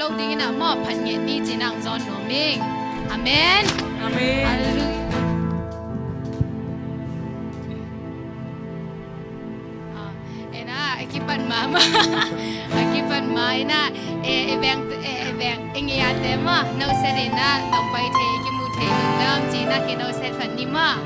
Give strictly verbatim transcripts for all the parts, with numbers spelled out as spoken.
Lo ding in ah maw, phat ngiat ni ci-in ah hong zawn nuam ing. Amen. Amen. Halleluiah. Ah, en ah, a kipat mahmah. A kipat mah in ah, eh, eh, veng, eh, eh, veng, eh, ngiate mah, no set in ah, nong pai thei, kimu thei, lungdam, ci-in ah, ki no set phat ni mah.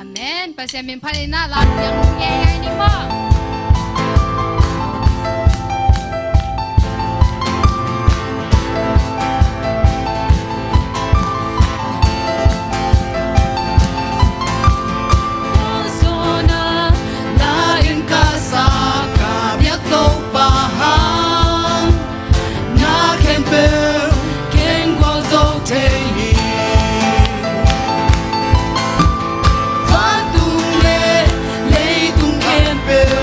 Amen. Pasian min phat in ah, lam liang nung ye ye ni maw. Kawlzawhna la in ka sa ka biak Topa hang, na khempeuh keng gualzo thei hi. Vantung le leitung khempeuh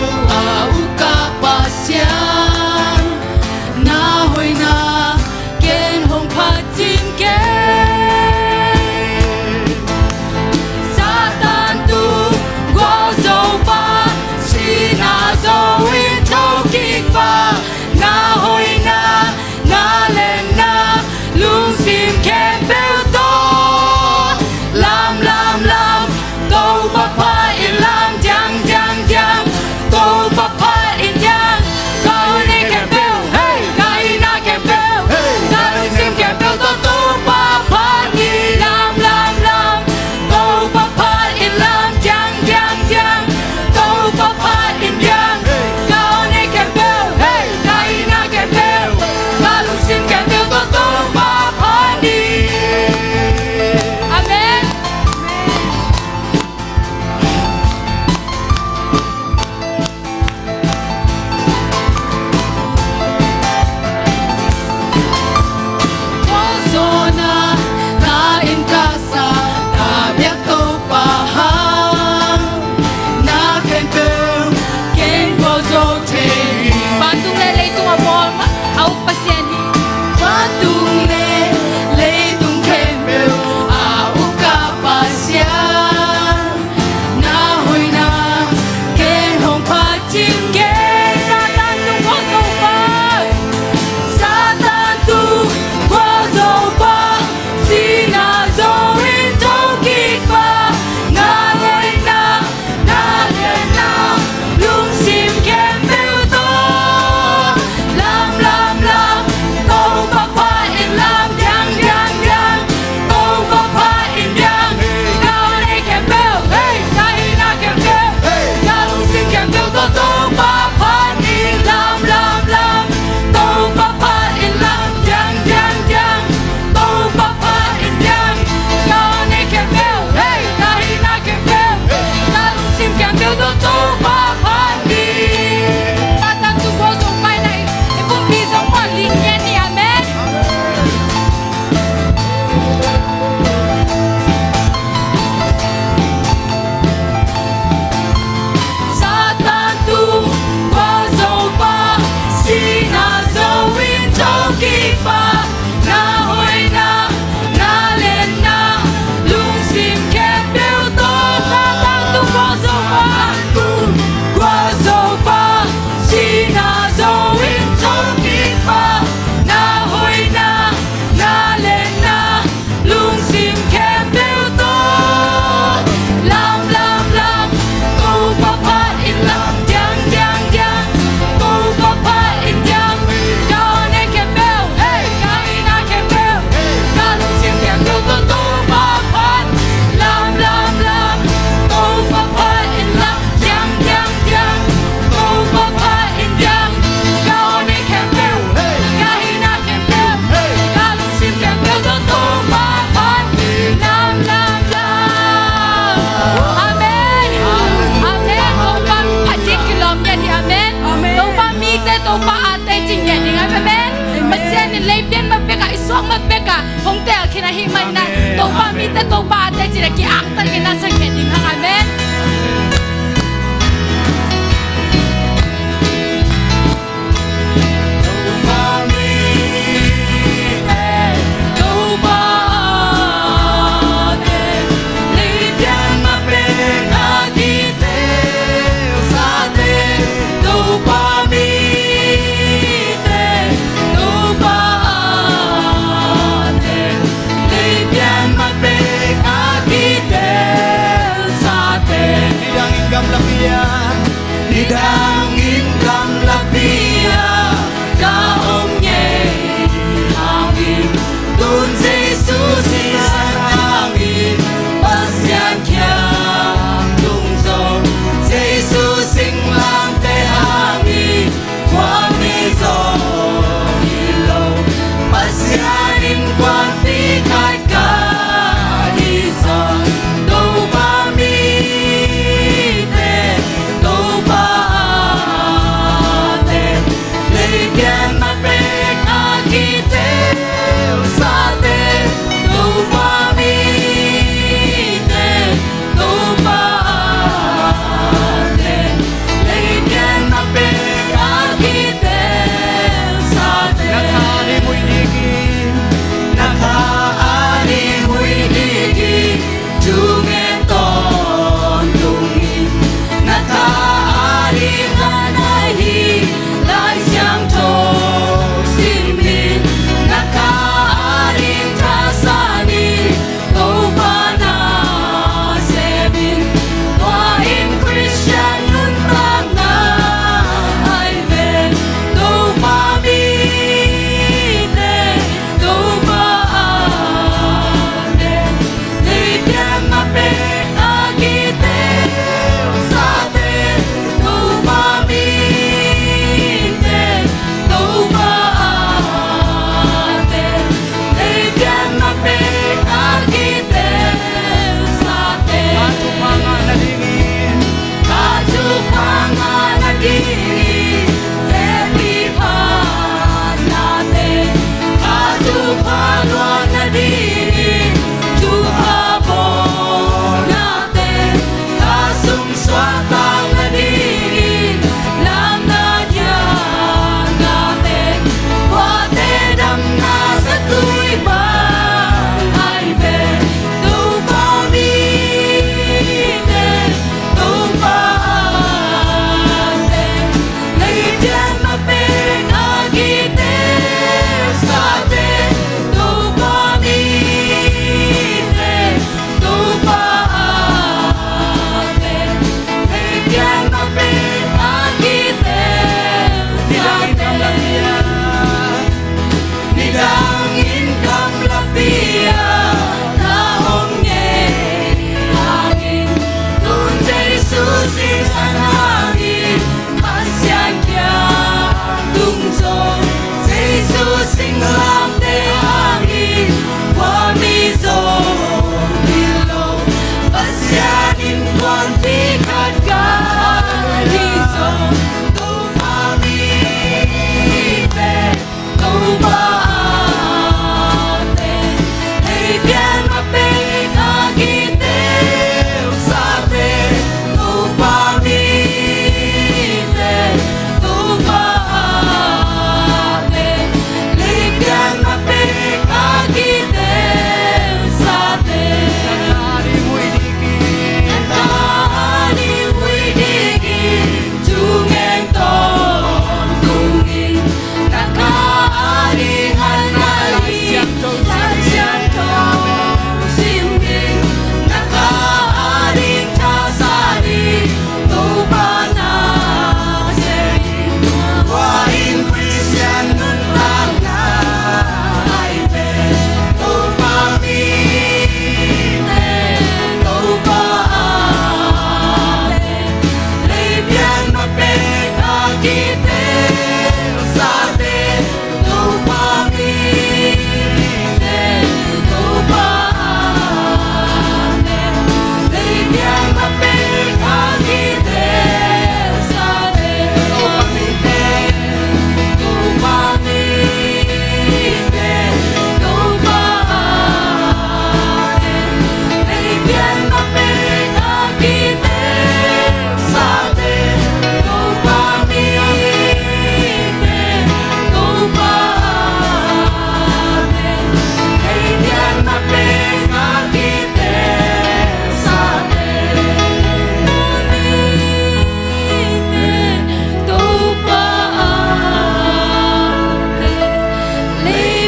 hong teel khin ahih manin ah, Topa mite, Topa ate ci-in ah ki-angtan kei na sa kei ding hang. Amen.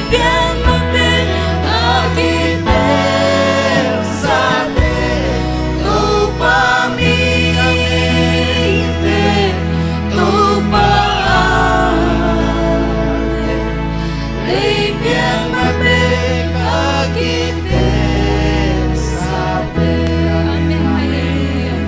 Pianmate a kiteelsa te, Topa mite, Topa a, lei pianmate a kiteelsa te. Amen. Hallelujah.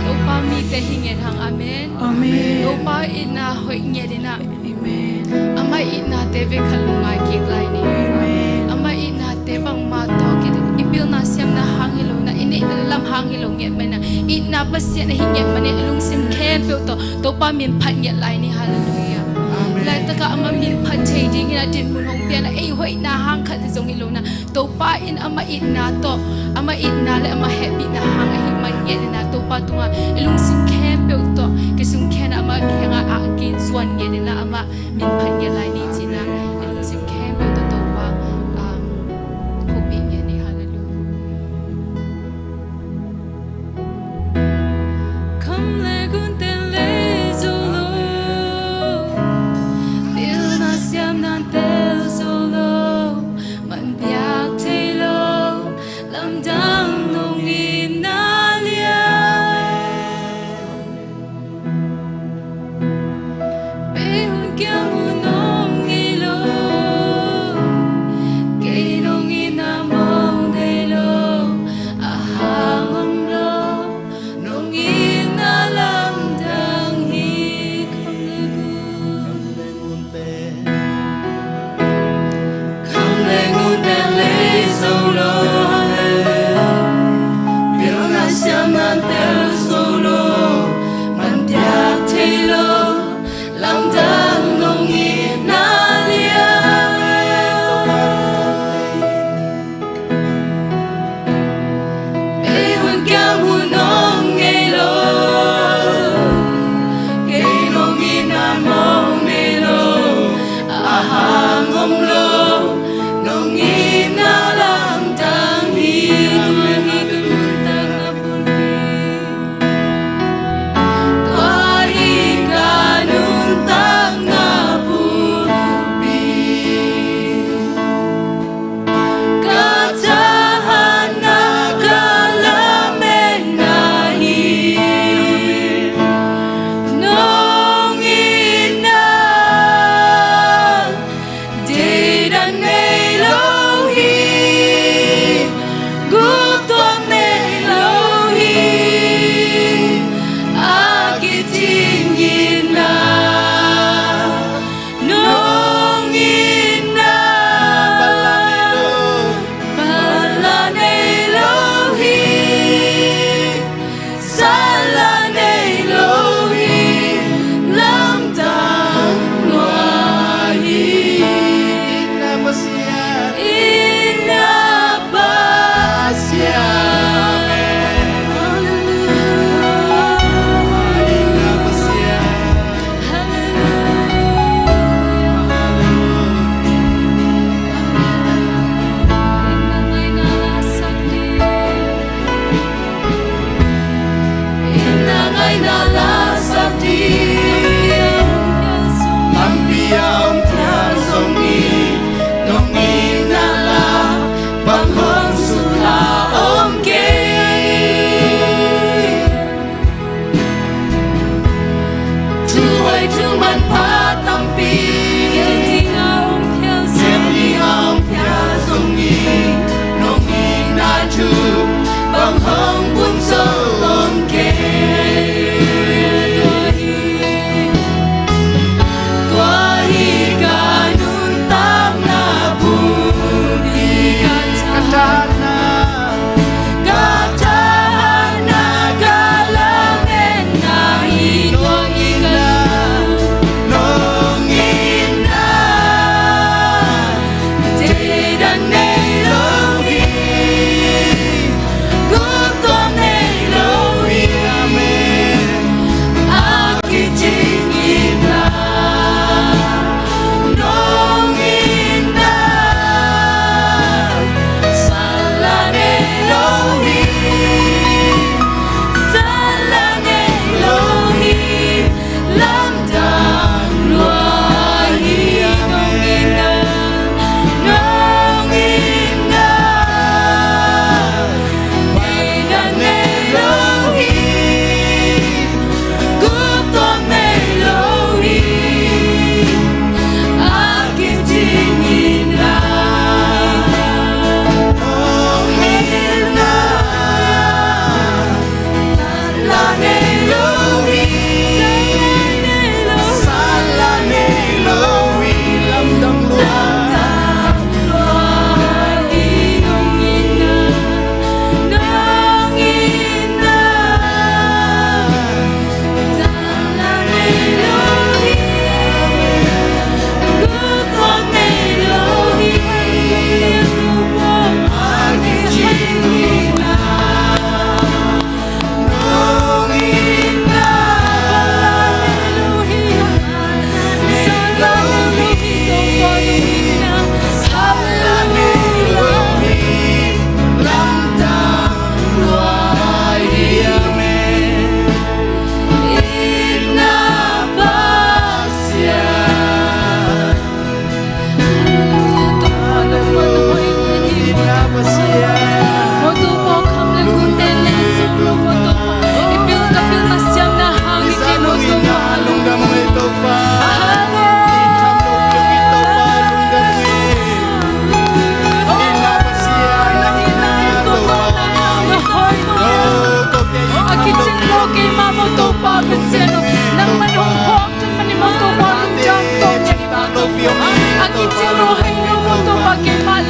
Topa mite hi ngen hang. Amen. Amen. Topa itna hoih ngen in ah. Amen. Ama itnate vei khat lungngai kik lai ni. Amen. Ama itnate bangmah tawh ki, i pilna siamna hang hi lo in ah, i neihna lam hang hi lo ngiat manin ah, itna Pasian ahi ngiat manin i lungsim khempeuh tawh Topa min phat ngiat lai ni. Hallelujah. Amen. Laitakah ama min phat thei dingin ah dinmun hong pia in ah, ei hoihna hang khat hi zong hi lo in ah, Topa in ama itna tawh, ama itna le ama hehpihna hang ahih man ngiat in ah, Topa tungah i lungsim khempeuh tawh kisung khen ah, ama kiangah a kizuan ngiat in ah, ama min phat ngiat lai ni ci-in ah, i lungsim khempeuh tawh Topa, ah, hopih ngiat ni. Hallelujah. Kham le gunte lei zo lo, pilna siamna tel zo lo, man piak thei lo, lamdang nong itna lian. Bei hun kiang uh nong ngei lo, kei nong itna mong nei lo, a hang om lo, nong itna lamdang hi. Kham le gunte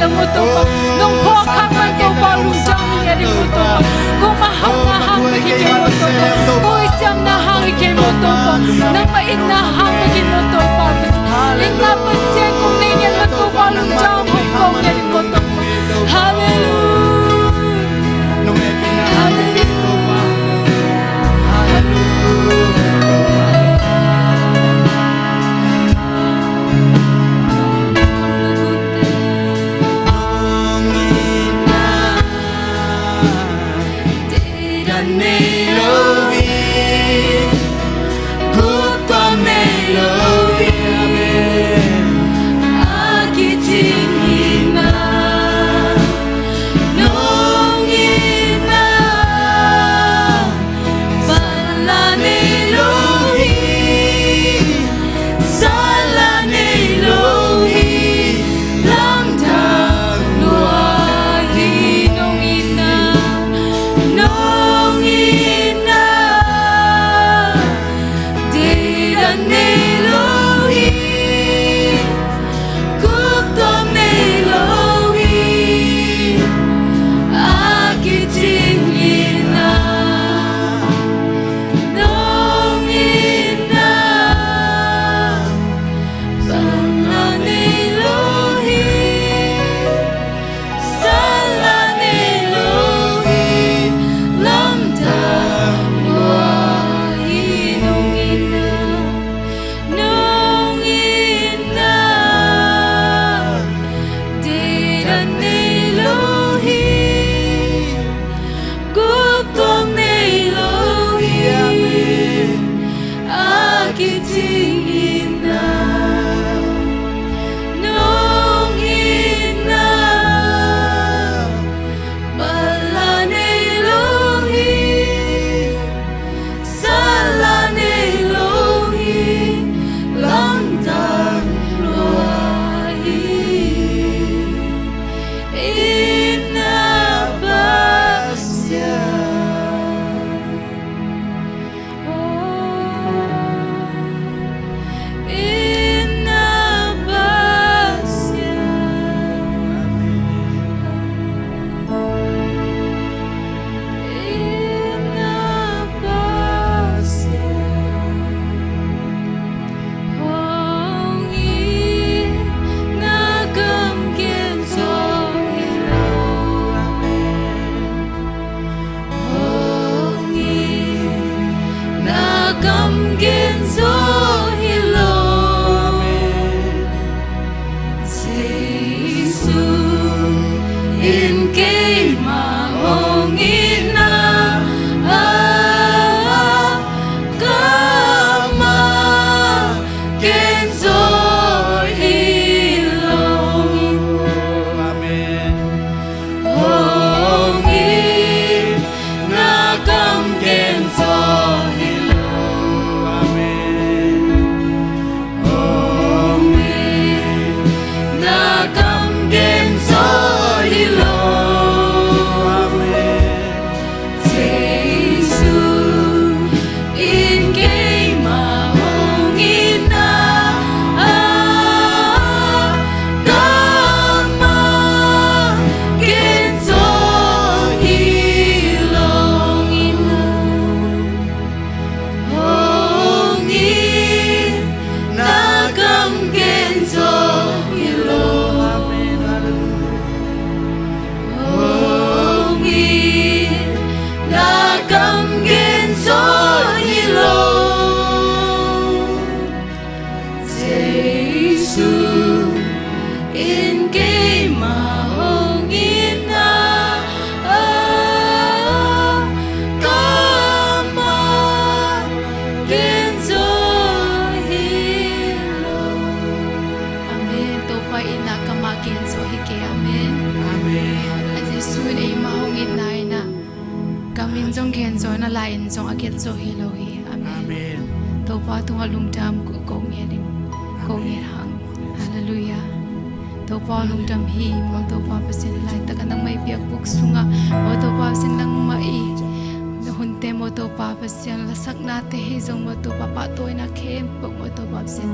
Maw Topa, nong phawk khak man Topa, lungdam hi ngiat ing maw Topa. Ko mah hauhna hang bek hi kei maw Topa, ko i siamna hang hi kei maw Topa, nangmah itna hang bek hi maw Topa. Itna Pasian kong nei ngiat maw Topa, lungdam hi kong ngiat ing maw Topa. Halleluia. Halleluia. Sa la nei lo hi, sa la nei lo hi, lamdang lua hi nong itna, nong itna. Deidan nei lo hi, guptuam nei lo hi, a kicing itna, nong itna. Sa la nei lo hi, sa la nei lo hi, lamdang lua hi nong itna, nong itna. Deidan nei lo hi, guptuam nei lo hi, a kicing itna, nong itna. Pala nei lo hi, sa la nei lo hi, lamdang lua hi. Itna Pasian. Hong it, na kam gen zo hi lo. Jesu in keima hong itna, ah, kamah gen zo hi lo. Amen. Hong it, na kam gen zo hi lo. Amen. Hong it, na kam gen zo hi lo. Amen. Jesu in keima hong itna, ah, kamah gen zo hi lo. Hong it, na kam gen zo hi lo. Amen. Hallelujah. Hong it, na kam gen zo hi lo. Jesu in keima hong itna, ah, kamah gen zo hi lo. Amen. Topa itna kamah gen zo hi kei. Amen. Amen. A Jesu in eima hong itna in a kam in zong gen zo in a, lai in zong a gelh zo hi lo hi. Amen. Amen. Topa tungah lungdam ko, ko ngen in, ko ngen hang. Halleluia. Topa lungdam hi, maw Topa Pasian, laitak a nangmah i biakbuk sungah, maw Topa Pasian, nangmah i hunte, maw Topa Pasian, lasaknate hi zong, maw Topa, pahtawina khempeuh, maw Topa Pasian,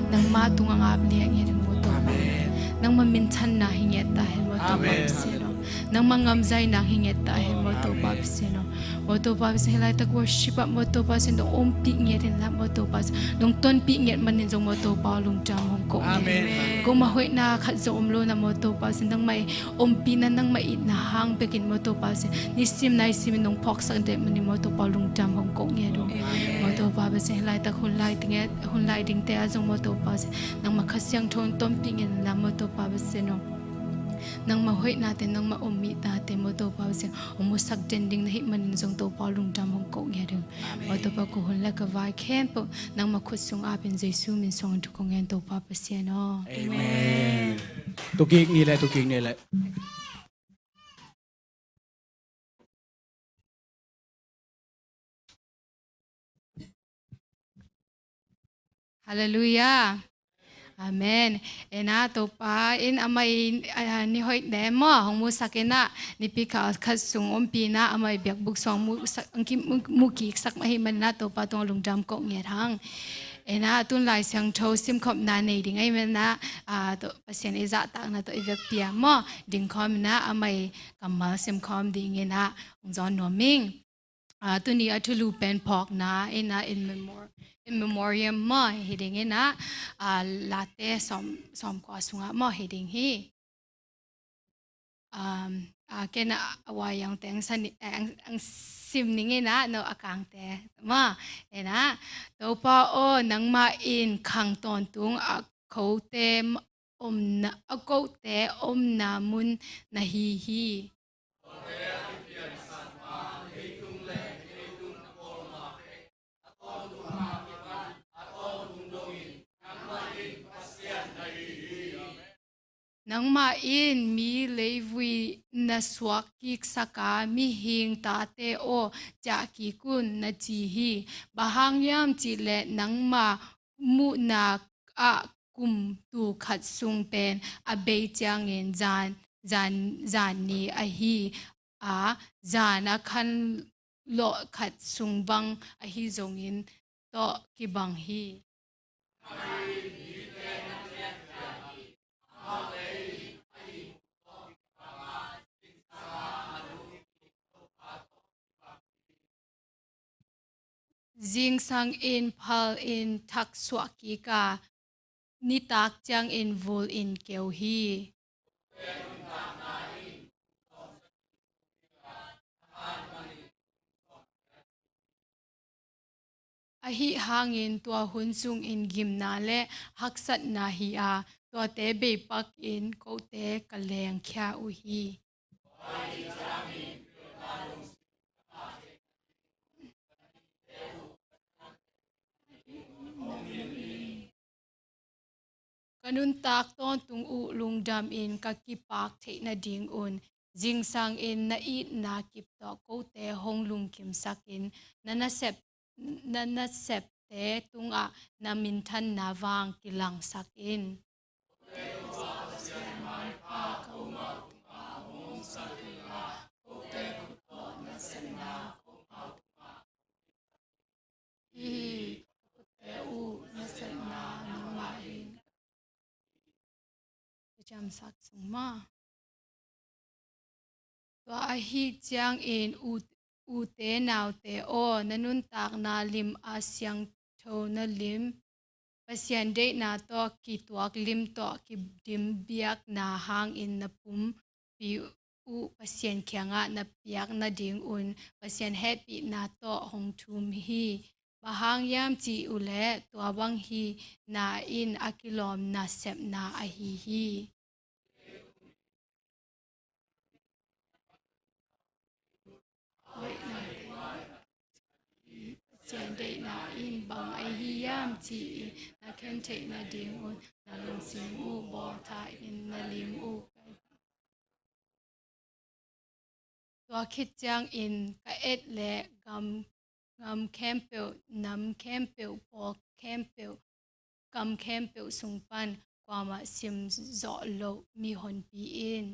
nangmah tungah ngap liang hi ding, maw Topa. Amen. Nang Nangma minthanna hi nget ta hen maw Topa Pasian aw. Nangma ngamzaina hi nget ta hen maw Topa Pasian aw. Maw Topa Pasian, hih laitak worship ah maw Topa Pasian, nong ompih nget in la maw Topa Pasian, nong tonpih nget manin zong maw Topa aw, lungdam hong ko nget. Amen. Ko mah hoihna khat zong om lo na maw Topa Pasian, nangmah i ompihna, nangmah itna hang bekin maw Topa Pasian, nisim naisim in nong phawksak dek manin maw Topa aw, lungdam hong ko nget uh. Amen. Maw Topa Pasian, hih laitak hun lai ding e, hun lai dingte ah zong maw Topa Pasian, nangma Kha Siangtho in tonpih nget in la maw Topa Pasian aw. Nangma hoihnate, nangma ompihna te maw Topa Pasian, hong musak den ding na hih manin zong Topa aw, lungdam hong ko nget uh. Amen. Maw Topa, ko hun le ka vai khempeuh nangma khut sung ah pen Jesu min suang in thu ko ngen Topa Pasian aw. Amen. Amen. Tukik ni le, tukik ni le. Halleluiah. Amen. Ena Topa in amah i, ah, ni hoih ne maw hong musak ina, nipi kha khat sung ompihna amah i biakbuk sung musak, ang ki mu, mu kiksak mah hi manina Topa tungah lungdam ko nget hang. Ena tun Lai Siangtho simkhopna nei ding ahi manina, ah, Pasian i zahtakna tawh i vekpi a maw dingkhawm ina amah i kammal simkhawm ding ina hong zawn nuam ing. Ah, tuni a thulu pen phawkna ina, in memor, in memoriam maw hi ding ina, ah, Late sawm, sawmkua sungah maw hi ding hi. Um, ah, kena a wayang teng sani, eh, ang, ang sim ning ina, no a kangte maw ina. Topa aw, nangmah in khang tawntung a kote omna, a kote omna mun na hi hi. Nangmah in mi leivui na suak kiksak a, mihing tate aw, ciah kik un na ci hi. Bang hang hiam cih leh nangma muhna ah kum tul khat sung pen a bei ciangin zan, zan, zan ni ahi a, zan a khan lawh khat sung bang ahi zongin tawh kibang hi. Zingsang in phal in thak suah kik a, nitak ciangin vul in keu hi. Ahi hangin tua hun sungin gimna le haksatna hi a, tuate beipakin kote ka lengkhia uh hi. Ka nuntak tawntung uh lungdamin ka kipak theih nadingun zingsangin na itna kip tawh kote hong lungkimsakin na nasep, na nasepte tungah na minthanna vang kilangsak in. Hi, ka khut uh nasepna nangmah in ka ciamsak sung maw. Tua ahih ciangin u, ute naute aw, na nuntakna lim a siangtho na lim, Pasian deihna tawh kituak lim tawh kidim biakna hangin na pumpi uh Pasian kiangah na piak nadingun Pasian hehpihna tawh hong thum hi. Bang hang hiam cih uh leh tua bang hihna in a kilawm nasepna ahi hi. Pasian deihna in bang ahi hiam ci-in na khen theih nadingun na lungsim uh bawlthain na lim uh. Tua khit ciangin ka et leh gam, gam khempeuh, nam khempeuh, pawl khempeuh, gam khempeuh sung pan kuamah sim zawh loh mi honpi in.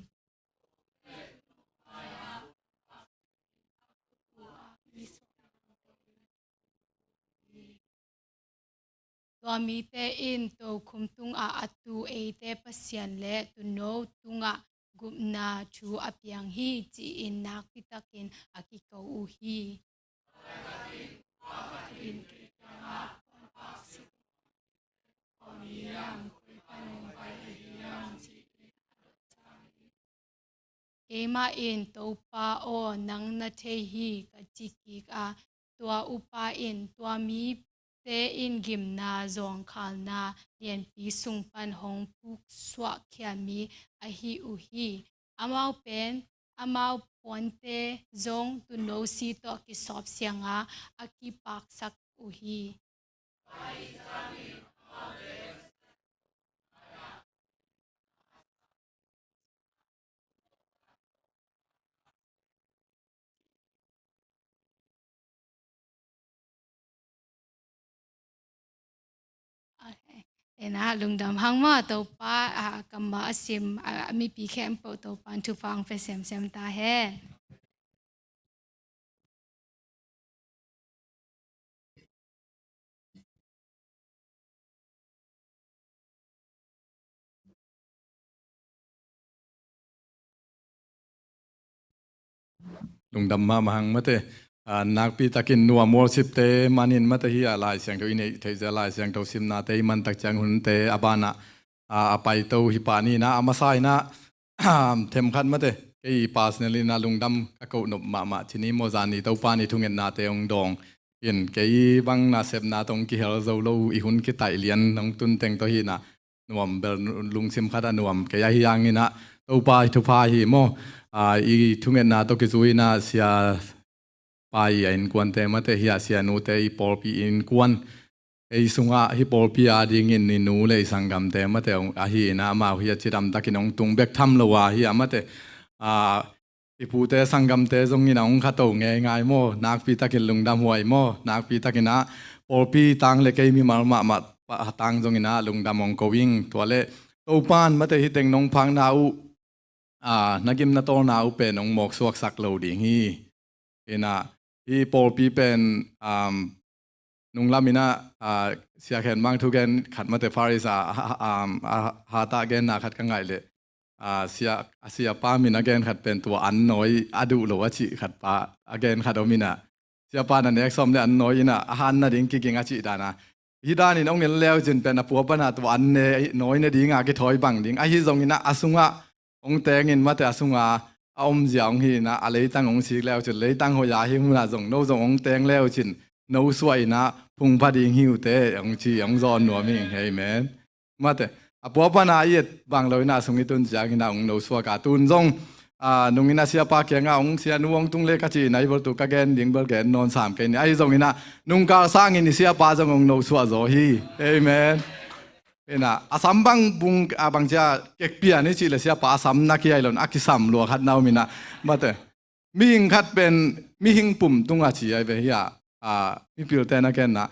Tua mite in tokhom tungah a tu eite Pasian le tuuno tungah gupna thu a piang hi, ci-in nakpi takin a kiko uh hi. Keimah in, "Topa aw, nang na thei hi," ka ci kik a, tua upa in, "Tua mite in gimna zawngkhalna lianpi sung pan hong puksuahkhia mi ahi uh hi. Amau pen, amau puante zong tuuno si tawh kisawp sianga a kipaksak uh hi." Okay. Ena lungdam hang maw, Topa, ah, kammal a sim, ah, mipi khempeuh Topa in thupha hong pia semsem ta hen. Lungdam mahmah hang mate. Ah, nakpi takin Nuam worship te manin mate hi a, Lai Siangtho i neih theih zia Lai Siangtho simnate i man tak ciang hunte a banah, ah, a paito hi pah ni na, a masa in ah, themkhat mate, kei personal in ah lungdam ka koh nop mahmah ci ni maw, zan ni Topa in i thungetnate hong dawng in, kei bang nasepna tawh kihel zo lo, i hun kitaih lian hong tun teng tawh hi na, nuam bel lungsim khat ah nuam kei ahi hangin ah, Topa i thupha hi maw. Ah, i thungetna tawh kizui in ah, sia pa i a innkuante mate hi a, sianute i pawlpi innkuan, ei sungah hih pawlpi adingin i nu le i sanggamte mate hong, ahi in ah, amau hi a cidam takin hong tung bek tham lo a hi a mate. Ah, i pute sanggamte zongin a hong khato ngeingai maw, nakpi takin lungdam huai maw, nakpi takin ah pawlpi tang le kei mimal mahmah pa tang zongin ah lungdam hong ko ing. Tua le Topa in mate hih teng nong phakna uh, ah, na gim na tawlna uh pen hong mawk suaksak lo ding hi. In ah, hih pawlpi pen, um, nunglam in ah, ah, Sia Khen Mang thugen khat mate, Faris a, ah, um, ah, hatah genna khat ka ngaih leh, ah, sia, a siapa min a gen khat pen tua an nawi a duh lo a cih khat pa a gen khat om in ah, siapa na nek sawm le an nawi in ah, a han nading kiging a cih dan a. Hih danin hong en leucin pen a pua pan ah tua an ne, nawi ne ding a kithawi bang ding. Ahi zongin ah a sungah hong tengin mate, a sunga a omzia hong hi in ah, a leitang hong sik leucin, leitang hoih a hi hun ah zong no zong hong teng leucin, no suah in ah phungpha ding hi uh teh, hong ci, hong zawn nuam ing. Amen. Mate, a pua pan a i et bang lo in ah, a sung i tun ciangin ah hong no suak a, tun zong, ah, nung in ah siapa kiangah hong, sianu hong tung le ka ci in ah, i bel tu ka gen ding bel gen nawn sam kei ni. Ahi zongin ah nungkal sangin i siapa zong hong no suah zaw hi. Amen. In ah, a sam bang bung, a bang cia kekpian i cih le siapa a sam na kia i lon, a kisam lua khat na om in ah, mate. Mihing khat pen mihing pum tung a ci ai ve hi a, a, mipilte na ken na.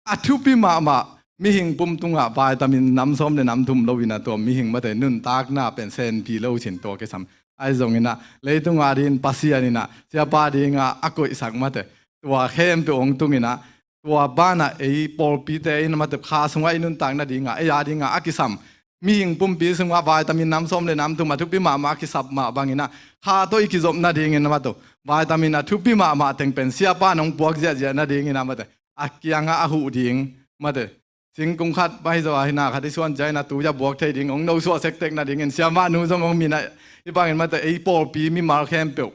A thupi mahmah mihing pum tungah vitamin nam sawm le nam thum lo in ah, tua mihing mate nuntakna pen senpi lo cin tua kisam. Ahi zongin ah leitung a dingin Pasian in ah siapa dingah a koihsak mate, tua khempeuh hong tung in ah, tua banah ei pawlpite in mate kha sungah i nuntak nadingah, ei a dingah a kisam mihing pumpi sungah vitamin nam sawm le nam thum a thupi mahmah a kisap mah bangin ah, kha tawh i kizop nadingin mate, vitamin a thupi mahmah teng pen siapa in hong puak ziahziah nadingin ah mate, a kiangah a huh ding mate. Singkung khat mah hi zaw a, hi na khat i suan ciangin a tui a buak thei ding hong nosuah sektek nadingin siamah nu zong hong min ah, hih bangin mate ei pawlpi mimal khempeuh,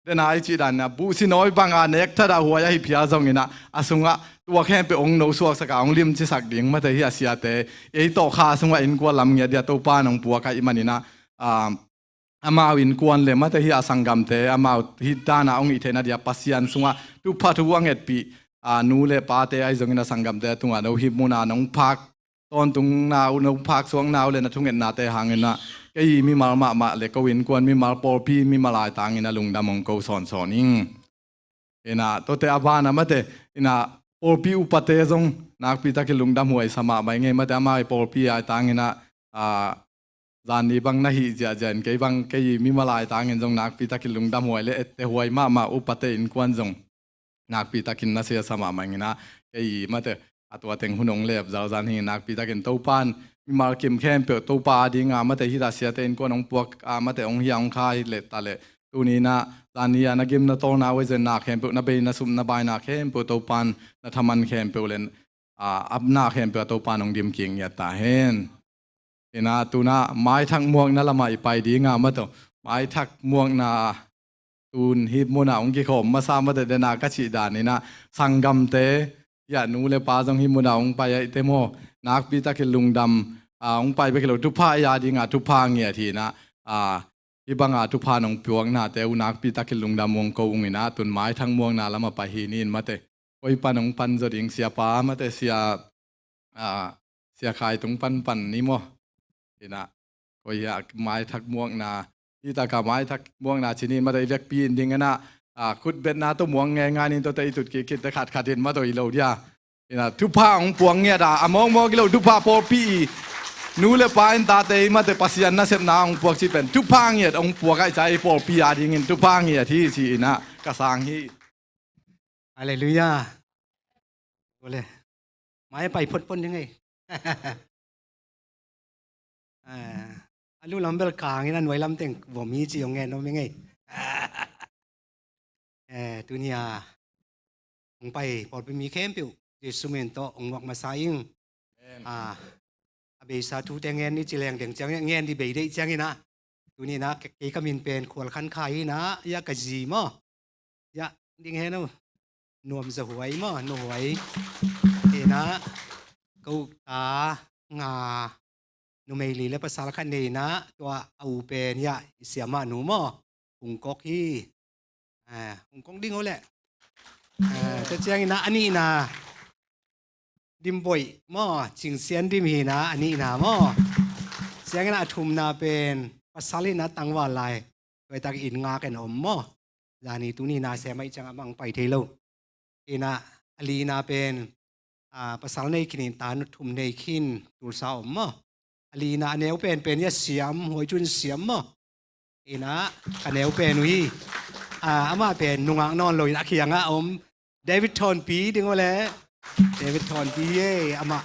den a i cih dan in ah buhsi nawi banga nek that a huai ahi phial zongin ah, a sungah tua khempeuh hong nosuaksak a, hong limcisak ding mate hi a, siate ei tawh kha sungah innkuan lam ngiat dia Topa in hong puak ahih manin ah, ah, amau innkuan le mate hi a, sanggamte amau hih dan a hong hih theihna dia Pasian sungah thupha thu a ngetpih, ah, nu le pate ahi zongin ah sanggamte tungah no hih mun a nong phak tawntungna uh, no phaksuakna uh le na thungetnate hangin ah kei mimal mahmah le ko innkuan mimal pawlpi mimal aitangin ah lungdam hong ko sawnsawn ing. In ah tuate a banah mate, in ah pawlpi upate zong nakpi takin lungdam huai sa mahmah ing ei mate, amau i pawlpi aitangin ah, ah, zan ni bang na hih ziahziah in kei bang kei mimal aitangin zong nakpi takin lungdam huai le etteh huai mahmah upate innkuan zong nakpi takin na sia sa mahmah ing in ah, kei mate, a tua teng hun hong lep zalzal hi. Nakpi takin Topan mimal kim khempeuh Topa a dinga mate hita siate innkuan hong puak a mate hong hia hong kha hi leh ta leh, tuni inah zan hi a na gim na tawlna uh a zen na khempeuh, na bei na sum na baina khempeuh Topan na thaman khempeuh le a apna khempeuh a Topan hong dim kik ngiat ta hen. Inah tunah maithak muakna lamah i pai dinga mate, maithak muakna tun hih munah hong kikhawm masa mate dena ka cih dan inah sanggamte, ya nu le pa zong hih munah hong pai ahih teh maw, nakpi takin lungdam, a, hong pai bek hi lo, thupha ei a dinga thupha ngiat hi inah, a, hih banga thupha nong puaknate uh nakpi takin lungdam hong ko ung inah tun maithak muakna lamah pai hi ni in mate. Koi pan hong pan zaw ding, siapa mate sia, a, sia Khai tung panpan ni maw? Inah koi ah maithak muakna, hih taka maithak muakna ci ni in mate, i vekpi in ding inah, a, khutbetna tawh muak ngeingai ni in tawh te i tut kik khit te khatkhat in mate i lo dia. Inah thupha hong puak ngiat a, a mawkmawk hi lo thupha pawlpi i nu le pa in tate i mate Pasian nasepna hong puak cih pen thupha ngiat hong puak ahih ciang i pawlpi a dingin thupha ngiat hi ci inah ka sang hi. Halleluiah. Ole. Mai pai photphot ding ei. Eh, a lu lam bel kangin a nuai lam teng vom hi ci hong ngen om ing ei. Eh, tuni a hong pai pawlpi mi khempeuh Jesu min tawh hong muak masa ing. Amen. Ah, a beisa thute ngen ni ci leng deng ciang ngen di bei deih ciang inah. Tuni inah ke-, kei ka min pen Khual Khan Khai inah, ya ka zi maw? Ya, ding hen uh. Nuam zaw huai maw, nuam huai. Inah, ko ta nga numei li le pasal khat nei inah, tua a u pen ya i siamah nu maw? Hong kok hi. Ah, hong kong ding uh leh. Ah, tua ciang inah a nihna Dim Boih maw, Cing Sian Dim hi inah a nihna maw. Ciang inah a thumna pen pasal inah tangval lai. Tua i tak in ngak en om maw. Zani tuni na sem ahih ciang a mang pai thei lo. Inah a lina pen, a, pasal nei khin in ta thum nei khin Tulsa om maw. A lina a neu pen pen ya siam, huai cun siam maw. Inah ka neu pen uh hi. A, amah pen nungak nawn lo in a kiangah om. David Thawnpi ding uh le. David Thawnpi hi ei, amah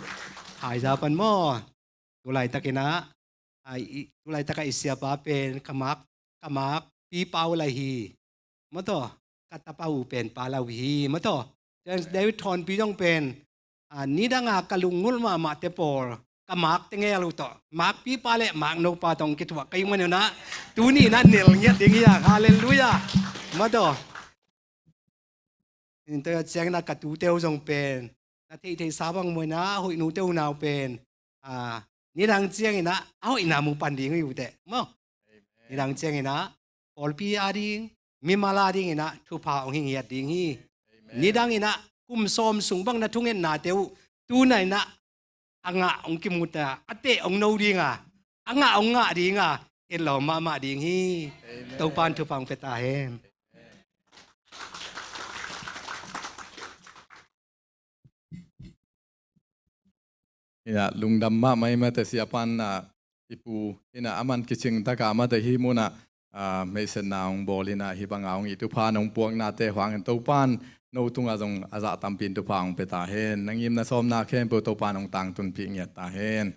Thaiza pan maw. Tulaitak inah, a, i, tulaitak a i siapa pen ka mak, ka mak pipa uh lai hi. Maw taw, ka tapa uh pen pa lai uh hi. Maw taw. David Thawnpi zong pen, a, nidanga ka lungngulh mahmah te pawl ka mak te ngel uh tawh, mak pipa le mak nopa tawh kithuah ka hih man inah, tuni inah nel ngiat ding hi a. Halleluiah. Maw taw. In tua ciang inah ka tute uh zong pen na theihtheihsa bang maw inah, a hoih nute uh nau pen, a, nidang ciang inah a hoihna mu pan ding uh hi uh teh maw. Amen. Nidang ciang inah pawlpi a ding, mimal a ding inah thupha hong hi ngiat ding hi. Amen. Nidang inah kum sawm sung bang na thungetnate uh tuni inah a ngah hong kimu ta, a teh hong no dinga, a ngah hong ngah dinga, etlawm mahmah ding hi. Amen. Topan thupha hong pia ta hen. Inah lungdam mahmah i mate siapan, a, i pu inah a man kicing taka mate hih munah, a, meihsetna hong bawl inah hih banga hong i thupha nong puaknate hang in Topan no tungah zong a zah tampi in thupha hong pia ta hen. Na ngimna sawmna khempeuh Topan hong tangtunpih ngiat ta hen.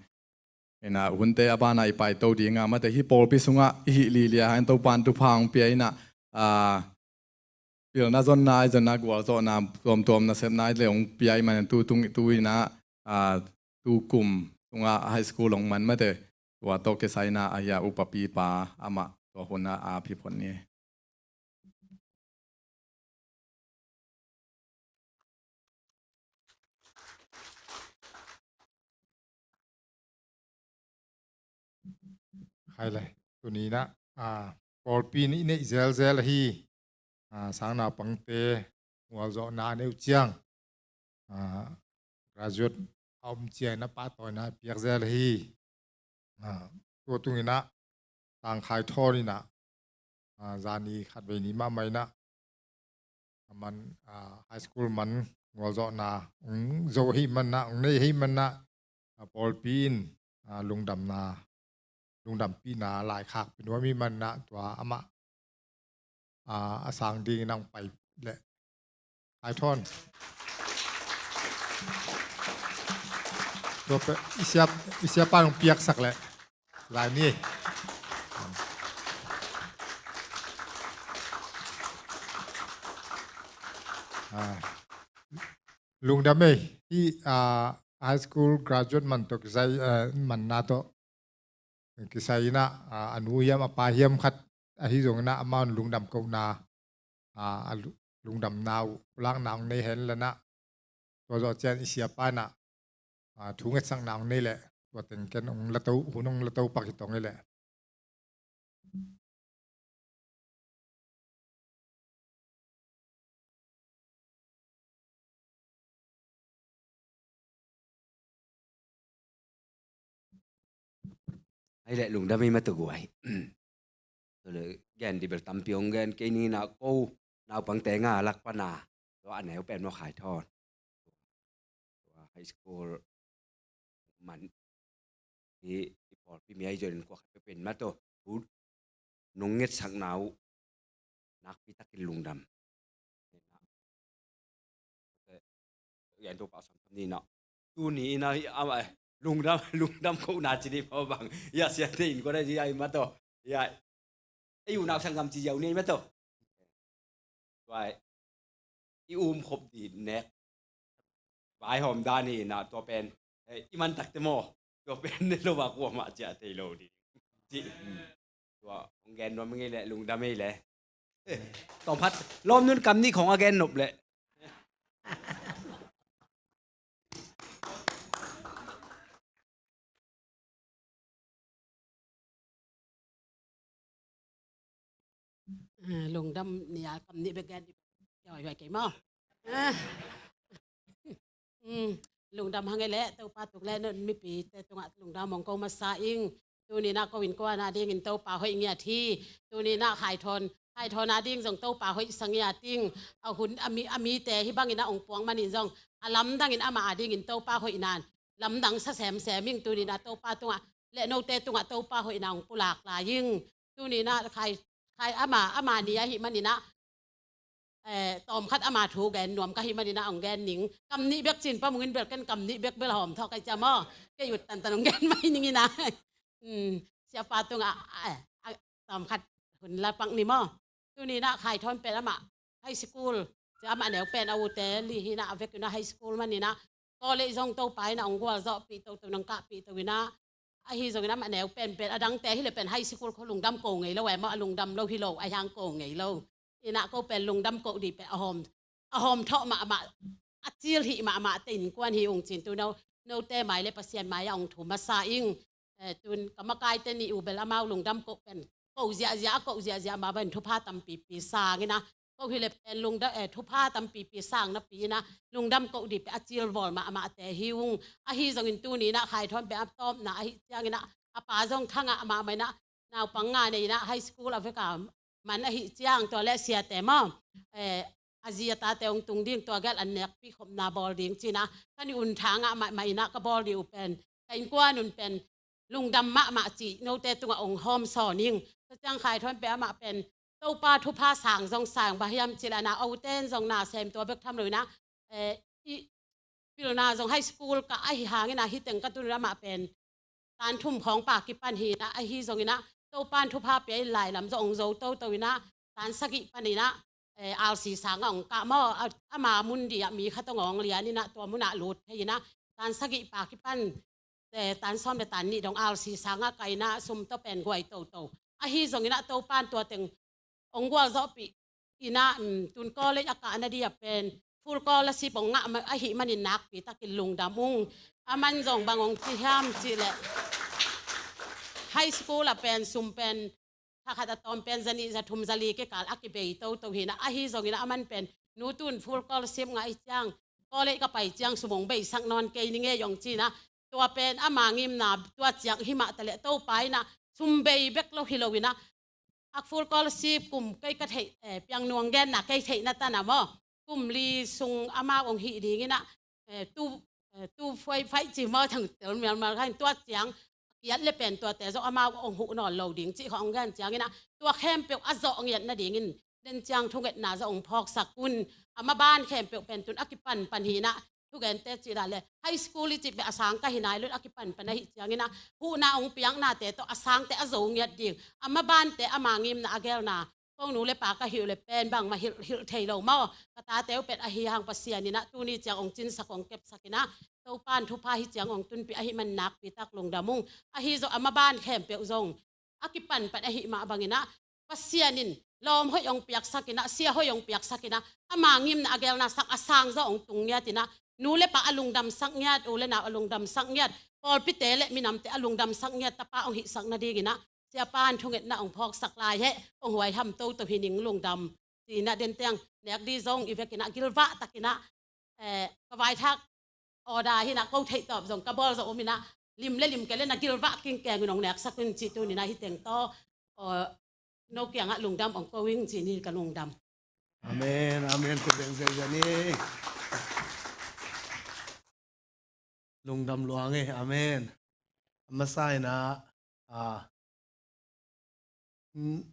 Inah hunte a banah i paito dinga mate hih pawlpi sungah i hih lilia hang in Topan thupha hong pia inah, a, pilna zonna i zonna gualzawhna tuamtuam nasepna i le hong pia i man in tu tung tu inah, a, tu kum tungah high school hong man mate tua tawh kisai inah a hia upapipa amah tua hunah a phi phot ni. Hai le, tuni inah, a, pawlpi nih neih zelzel ahi, a, sangnaupangte gualzawhna a neih uh ciang, a, graduate a om ciang inah pahtawina piak zel ahi. A, tua tung inah Tang Khai Thawn inah, a, zani khatvei ni mahmah inah a man, a, high school man gualzawhna hong zo ahih manah, hong nei ahih manah, a, pawlpi in, a, lungdamna, lungdampihna laikhak pia nuam ahih manah tua amah, a, a sang dingin hong pai leh Khai Thawn. Tua pe, i siap, i siapa nong piaksak leh. Lai ni. Ah. Lungdam ei. Hih, ah, high school graduate man tawh kisai, ah, manna tawh kisai inah, ah, a nu hiam a pa hiam khat ahi zong inah amau in lungdam kohna, ah, a lu-, lungdamna uh pulakna hong nei hen la inah, tua zawh ciang i siapa inah, ah, thu ngetsakna hong nei leh, tua teng ken hong la to, hun hong la to pak hi tong ei leh. Ai leh lungdam ei mah tawh guai. Tua leh gen dih bel tampi hong gen kei ning inah, ko naupangte nga lak pan a, tua a neu pen maw Khai Thawn. Tua high school man hi, i pawlpi mi ahi zongin kua khat peuh pen mah tawh, thu nong ngetsakna uh nakpi takin lungdam. Tua pen Topa sang kam ni inah, tuni inah, ah, lungdam, lungdam kohna ci dih maw bang, ia siate in kua na ci ai mah tawh, ia ei unau sanggam ci ziau ni ai mah tawh. Tua i umkhop dih nek vaihawm dan hi inah, tua pen, eh, i man takte maw, tua pen ne lo a kuamah ciah thei lo dih. Ci, tua hong gen nuam ngei leh lungdam ei leh. Eh, tawm khat lawm nun kam nih khong a gen nop leh. Ah, lungdam ni a kam nih bek gen, huai huai kei maw. Ah. Hmm, lungdam hang ei leh, Topa tung leh non mipite tungah lungdam hong ko masa ing. Tuni inah ko innkuan a dingin Topa hoih ngiat hi. Tuni inah Khai Thawn, Khai Thawn a ding zong Topa hoihsa ngiat ing. A hun a mi, a mite hih bangin a hong puang manin zong a lamdangin amah a dingin Topa hoihna in lamdang sa semsem ing. Tuni inah Topa tungah leh note tungah Topa hoihna hong pulak lai ing. Tuni inah Khai, Khai ama, ama ni ahih manin ah, eh, tawm khat ama thu gen nuam ka hih manin ah hong gen ning. Kam nih bek cin pamungin bel ken kam nih bek bel hawm thawh ka hih ciang maw. Kei ut tantan hong gen mai ning inah. Hmm, siapa tungah, eh, ah, tawm khat hun la pak ni maw. Tuni inah Khai Thawn pen amah high school, amah neu pen a ute li hi inah, a vek inah high school man inah, college zong Topa inah hong gualzawhpih toto, nang kahpih to inah, ahi zongin amah neu penpen, a dangte hi leh pen high school khawng lungdam ko ngei lo e maw, a lungdam lo hi lo, a hiang ko ngei lo. Inah ko pen lungdam ko dih pen a hawm, a hawm thawh mahmah, a cil hih mahmah te innkuan hi ung cin tu no, note mai le Pasian mai ah hong thum masa ing. Eh, tun ka makaite nih uh bel amau lungdam ko pen ko ziahziah, a ko ziahziah mah bangin thupha tampipi sang inah, ko hi leh pen lungdam, eh, thupha tampipi sang napi inah lungdam ko dih pen a cilbawl mahmahte hi ung. Ahi zongin tuni inah Khai Thawn pen a tawpna ahih ciangin ah, a pa zong thangah mahmah inah, naupang nga nei inah high school a vek a man ahih ciang tua leh siate maw, eh, a zi a tate hong tung ding, tua gel an nekpih khopna bawl ding ci inah, ka nih un thangah mahmah inah ka bawl dih uh pen, ka innkuan un pen lungdam mahmah cih note tungah hong hawm sawn ing. Tua ciang Khai Thawn pen amah pen Topa thupha sang zong sang, bang hiam cih leh na, a ute in zong na sem tua bek tham lo inah, eh, i pilna zong high school kah ahi hang inah, hih teng ka tun un amah pen tan thum khawng pah kipan hi inah, ahi zong inah Topa in thupha pia in lai lam zong hong zo toto inah, tan sagih pan inah, eh, R C sang ah hong kah maw, a, ama mun dih ah mi khat hong awng lian inah tua mun ah lut thei inah, tan sagih pah kipan, eh, tan sawm le tan nih dong R C sang ah kah inah sum tawh pen guai toto. Ahi zong inah Topa in tua teng hong gualzawhpih inah, um, tun college a kahna dih ah pen full scholarship hong ngah ma-, ahih manin nakpi takin lungdam ung. A man zong bang hong ci hiam cih leh, high school ah pen sum pen kha khat a tawm pen za nih, za thum, za li kikal a kibei toto hi inah, ahi zong inah a man pen nu tun full scholarship ngah ahih ciang, college ka pai ciang sum hong beisak nawn kei ning e hong ci inah, tua pen ama ngimna tua ciang hi mah ta leh, Topa inah sum bei bek lo hi lo inah, a full scholarship kum kei ka theih, eh, piang nuang genna kei theihna tan ah maw, kum li sung amau hong hih ding inah, eh, tu, eh, tu five five ci maw, thang tel mialmal kha in, tua ciang kiat le pen tuate zong amau hong huh nawn lo ding cih khawng hong gen ciang inah, tua khempeuh a zawh ngiat nadingin den ciang thungetna zong hong phawksak un. A maban khempeuh pen tun a kipanpan hi inah, thugente cih dan le high school i cih pen a sang ka hi nai lo in, a kipanpan ahih ciangin ah huhna hong piaknate tawh a sangte a zo ngiat ding, a mabante ama ngimna a gelna, ko nu le pa ka hih uh le pen bangmah hilh, hilh thei lo maw? Ka tate uh pen ahi hang Pasian in ah tuni ciang hong cinsak hong kepsak in ah, Topa in thupha hi ciang hong tunpih ahih man nakpi tak lungdam ung. Ahi zong a maban khempeuh zong a kipanpan ahih mah bangin ah, Pasian in lawm hoih hong piaksak in ah, sia hoih hong piaksak in ah, ama ngimna a gelna sang a sang zaw hong tung ngiat in ah, nu le pa a lungdamsak ngiat, u le nau a lungdamsak ngiat, pawlpite le minamte a lungdamsak ngiat tapa hong hihsak nadingin ah, siapa in thungetna hong phawksak lai heh, hong huaiham toto hi ning, lungdam. Ci-in ah den teng nek di zong i vekin ah gilvah takin ah, eh, ka vaithak order hi in ah, ko theih tawp zong ka bawl zo om in ah, lim le lim kei le na gilvah kingkeng in hong neksak un ci, tuni in ah hih teng tawh, aw, no kiangah lungdam hong ko ing ci ni, ka lungdam. Amen, amen. Khut beng ziahziah ni. Lungdam lua ing e. Amen. A masa in ah, a, n-,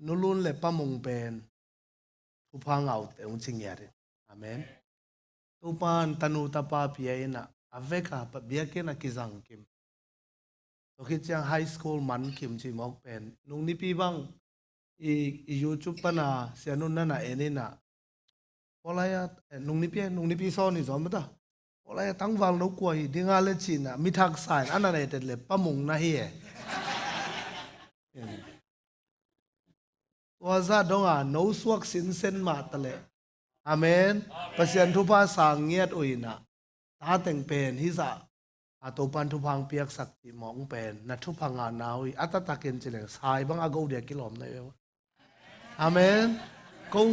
Nu Lun le Pa Mung pen thupha ngaute hong ci ngiat in. Amen. Topa in tanu tapa pia in ah, a vek a pa biakinn ah kizang kim. Tua khit ciang high school man kim ci mawk pen, nung nipi bang i, i YouTube pan a Sia Nu in na en in ah, Polaya, eh, nung nipi, nung nipi sawn i zawn mata. Polaya tangval no kua hi ding a le ci-in ah, mi thak sa in, a na nei tet le Pa Mung na hi e. Tua zah dong a no suak sinsen mah ta le. Amen. Pasian thupha sang ngiat uh in ah, ta teng pen hih zah a Topa in thupha hong piaksak cih mawk pen, na thupha ngahna uh hi, a taktakin ci leng sai bang a go dia kilawm na hi ve. Amen. Ko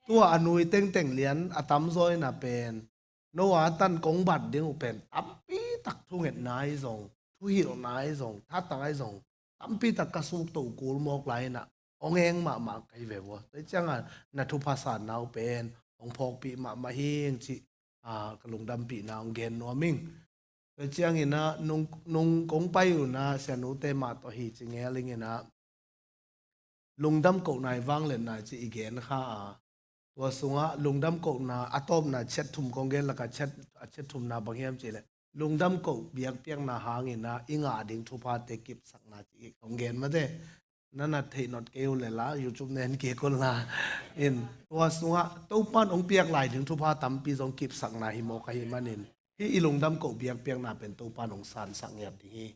tua a nui tengteng lian a tamzaw in ah pen, no a tan kong bat ding uh pen tampi tak thungetna hi zong, thuhilhna hi zong, thatang hi zong, tampi tak ka suk to kul mawk lai in ah, hong eng mahmah ka hi ve ua. Tua ciangin na thupha sanna uh pen hong phawkpih mahmah hi ing cih, a, ka lungdampihna hong gen nuam ing. Tua ciangin ah nung, nung kong pai un ah Sia Nute mah tawh hi ci ngel ing in ah, lungdam kohna i vangliatna ci i gen kha a. Tua sungah lungdam kohna a tawpna chet thum kong gen lak a chet, a chet thumna bang hiam cih leh, lungdam koh biakpiakna hangin ah i ngah ding thuphate kipsakna ci kong gen mate. Na na theih not kei uh le la, YouTube na en kik un la. In, tua sungah Topa in hong piak lai ding thupha tampi zong kipsakna hi mawk ahih manin, hih i lungdam koh biakpiakna pen Topa in hong sansak ngiat ding hi.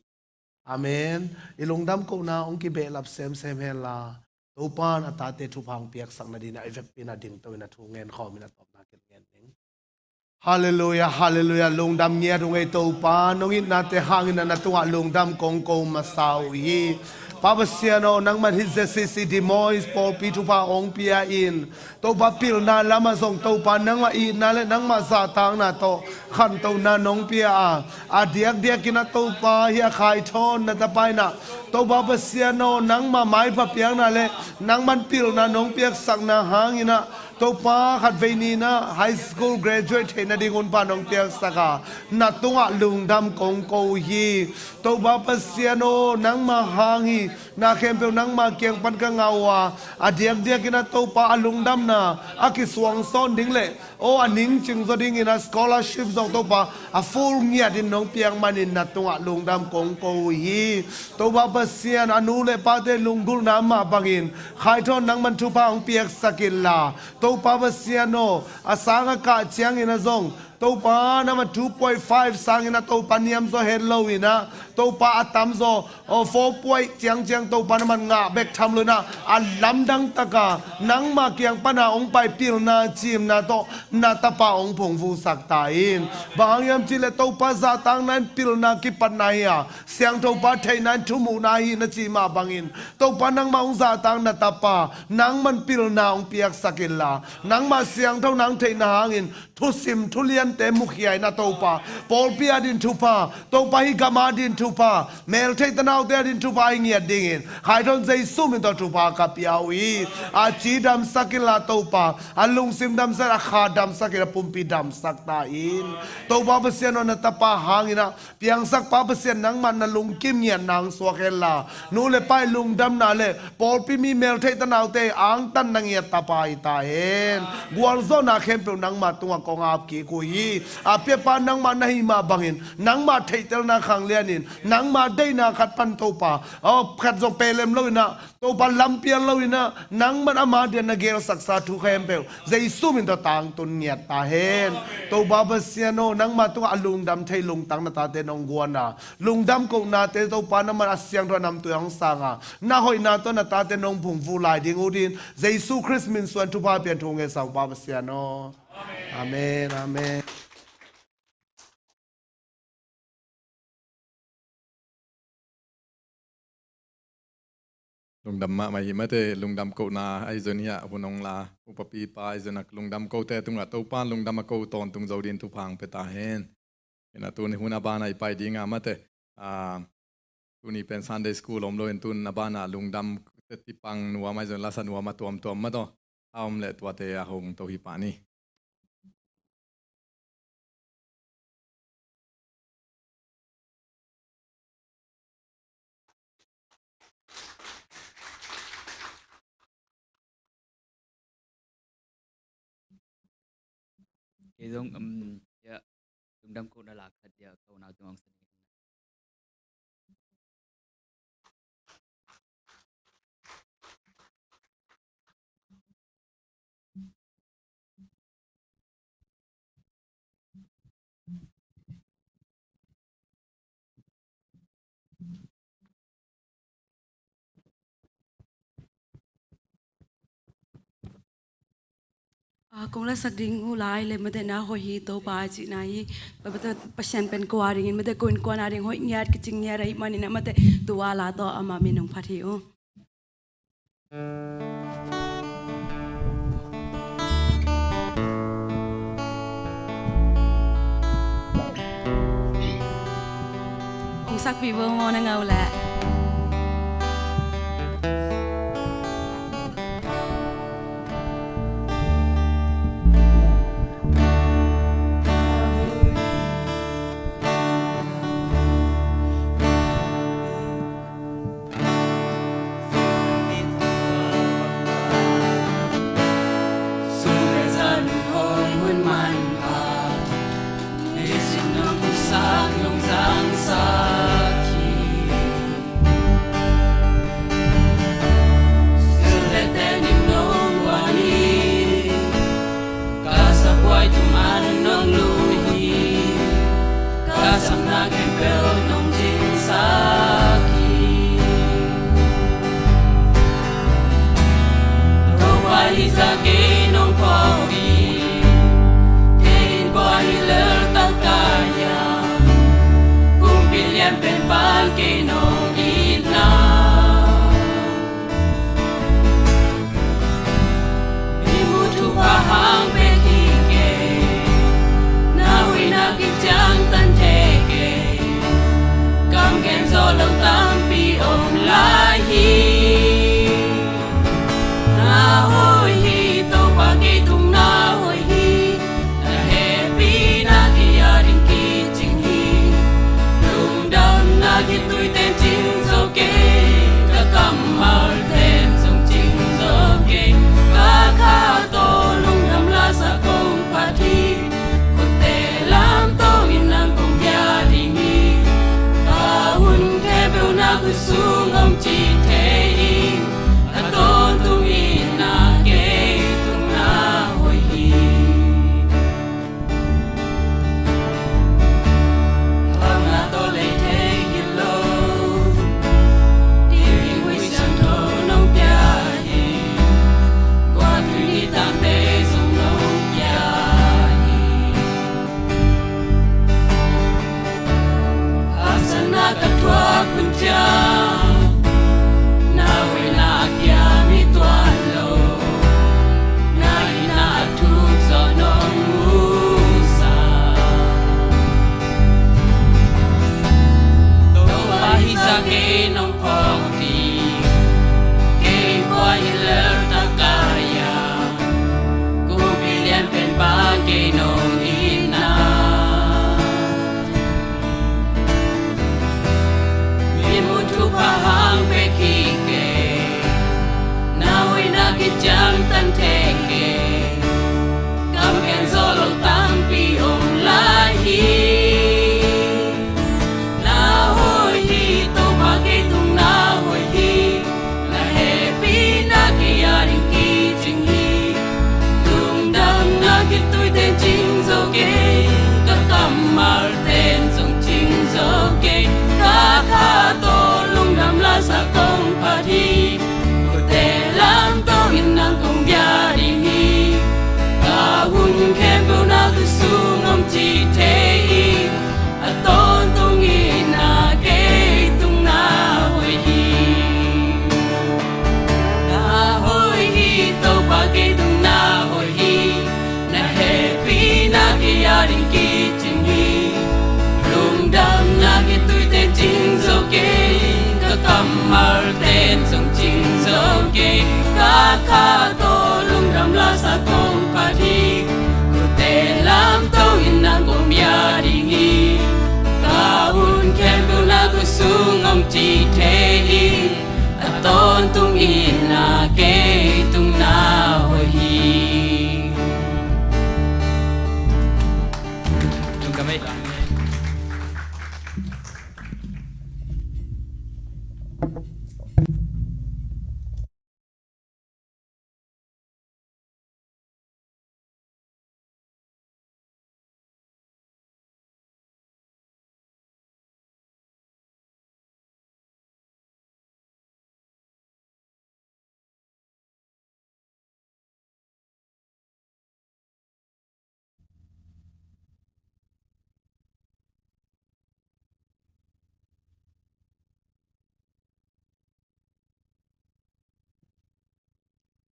Amen. I lungdam kohna hong kibehlap semsem hen la, Topa in a tate thupha hong piaksak nadingin ah i vekpi in ah dingto in ah thu ngen khawm in ah tawpna ken ngen ding. Halleluiah, halleluiah. Lungdam ngiat ung ei Topa, nong itnate hangin ah na tungah lungdam kong ko masa uh hi. Pa Pasian aw, nangman hih Z C C Des Moines pawlpi thupha hong pia in, Topa pilna lamah zong Topa nangmah itna le nangmah zahtakna tawh khantohna nong pia a, a diakdiakin ah Topa hih a Khaithawn na tapa in ah, Topa Pasian aw, nangmah maipha piakna le nangman pilna nong piaksakna hangin ah Topa khatvei ni in ah high school graduate theih nading hunpha nong piaksak a, na tungah lungdam kong ko uh hi. Topa Pasian aw, nangmah hang hi, na khempeuh nangmah kiang pan ka ngah uh a, a diakdiakin ah Topa a lungdamna a kisuangsawn ding le aw a ningcing zaw dingin ah scholarship zong Topa a full ngiatin nong piak manin na tungah lungdam kong ko uh hi. Topa Pasian, a nu le pate lunggulhna mah bangin Khaithawn nangman thupha hong piaksak inla, Topa Pasian aw, a sang a kah ciangin ah zong Topa nangman two point five sangin ah Topa niamzaw het lo in ah, Topa a tamzaw aw four point ciangciang Topa nangman ngah bek tham lo in ah, a lamdang taka nangmah kiang pana hong pai pilna cimna tawh na tapa hong phungvuhsak ta in. Bang hang hiam cih leh Topa zahtakna in pilna kipatna hi a, siangthopa theihna in thumuhna hi na cih mah bangin, Topa nangmah hong zahtak na tapa nangman pilna hong piaksak inla, nangmah siangtho nang theihna hangin thusim thuliante mukhia in ah Topa, pawlpi ading thupha, Topa hih gam ading thupha, Topa, meltheih tanaute ading thupha i ngiat dingin Khaithawn Jesu min tawh thupha ka pia uh hi. A ci damsak inla Topa, a lungsim damsak, a kha damsak in, a pumpi damsak ta in. Topa Pasian aw, na tapa hangin ah piangsak pa Pasian, nangmah na lungkim ngiatna hong suak henla, nu le pa i lungdamna le pawlpi mi meltheih tanaute angtanna ngiat tapa hi ta hen. Gualzawhna khempeuh nangmah tungah kong ap kik uh hi. A piapa nangmah na hih mah bangin nangmah theihtelna khanglianin, nangmah deihna khat pan Topa, aw, khat zong pelem loin ah, Topa lampial loin ah, nangman ama dia na gelsaksa thu khempeuh Jesu min tawh tangtun ngiat ta hen. Topa Pasian aw, nangmah tungah a lungdam thei lungtang na tate nong guan a, lungdam kohnate Topa nangman a siangtho a namtui hong sang a, na hoihna tawh na tate nong phungvuh lai ding uh dingin Jesu Khrist min suan thupha pian thu ngen sa uh Pa Pasian aw. Amen, amen. Lungdam mahmah hi mate, lungdam kohna ahi zong hiah hun hong la upapipa ahi zong a lungdam kohte tungah Topa lungdam a ko tawntung zo dingin thupha hong pia ta hen. Ina tuni hun a banah i pai ding a mate, a, tuni pen Sunday school om loin tun a banah lungdam teti pang nuam ahi zong lasa nuam a tuamtuam mataw a om leh tuate a hong to hi pah ni. Kei zong, um, ya, lungdam kohna la khat ya, ka unau tungah sa ding. A, kong lasak ding uh lai le mate na hoih hi Topa a cihna hi. Mate Pasian pen ko a dingin mate ko innkuan a ding hoih ngiat kicing ngiat ahih manin a mate tua la tawh ama min hong phat hi uh. Hong sakpih vo maw na ngah uh leh. Ka sa buai tung an nong lui hi, ka samna khempeuh nong cingsak hi. Topa hih zah kei nong pho hi, kei in kua hi lel tak ka hiam, kumpi lian pen pan kei nong itna. Mimu thupha hang pek hi kei, na hoihna kiciangtan thei kei, kam gen zawh lo tampi om lai hi. Na hoih hi, Topa kei tung na hoih hi, na hehpihna kei a ding kicing hi, lungdamna khitui ten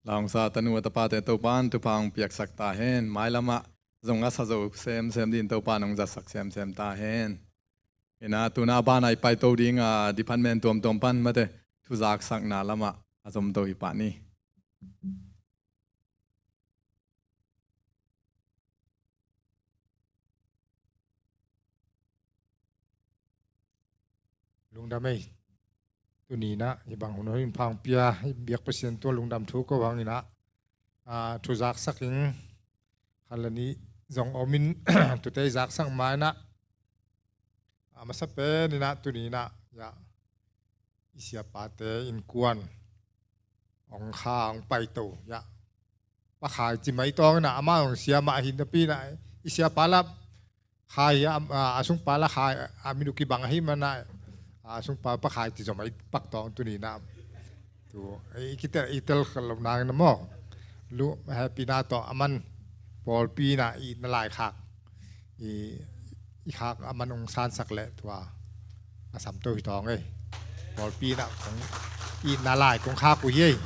Lawngsa tanu a tapate Topan thupha hong piaksak ta hen. Mailamah zong a sa zo semsem din Topan hong zatsak semsem ta hen. Ina tuna a bana i paito ding a department tuamtuam pan mate thuzaksakna lamah a zomto hi pah ni. Lungdam ei. Tuni inah hih bang hun hoih in pha hong pia, hih biak Pasian tua lungdam thu ko hang inah, ah, thuzaksak ing. Khat le nih zong om in tute i zaksak ma inah, ah, masa pen inah tuni inah ya i siapate innkuan hong kha hong paito ya. Pakhai ci mai tawng inah amah hong sia mah hi napi inah i siapa la khai hi a, a, a sungpa la khai a, minuk i bang ahi manah a sungpa pakhai ci zom a i pak tawng tuni inah. Tu i kitel i tel khat lo nang inah maw. Lu hehpihna tawh a man pawlpi inah i na laikhak i, i khak a man hong sansak leh tua a samto hi tawng ei. Pawlpi inah kong itna lai kong khak uh hi ei.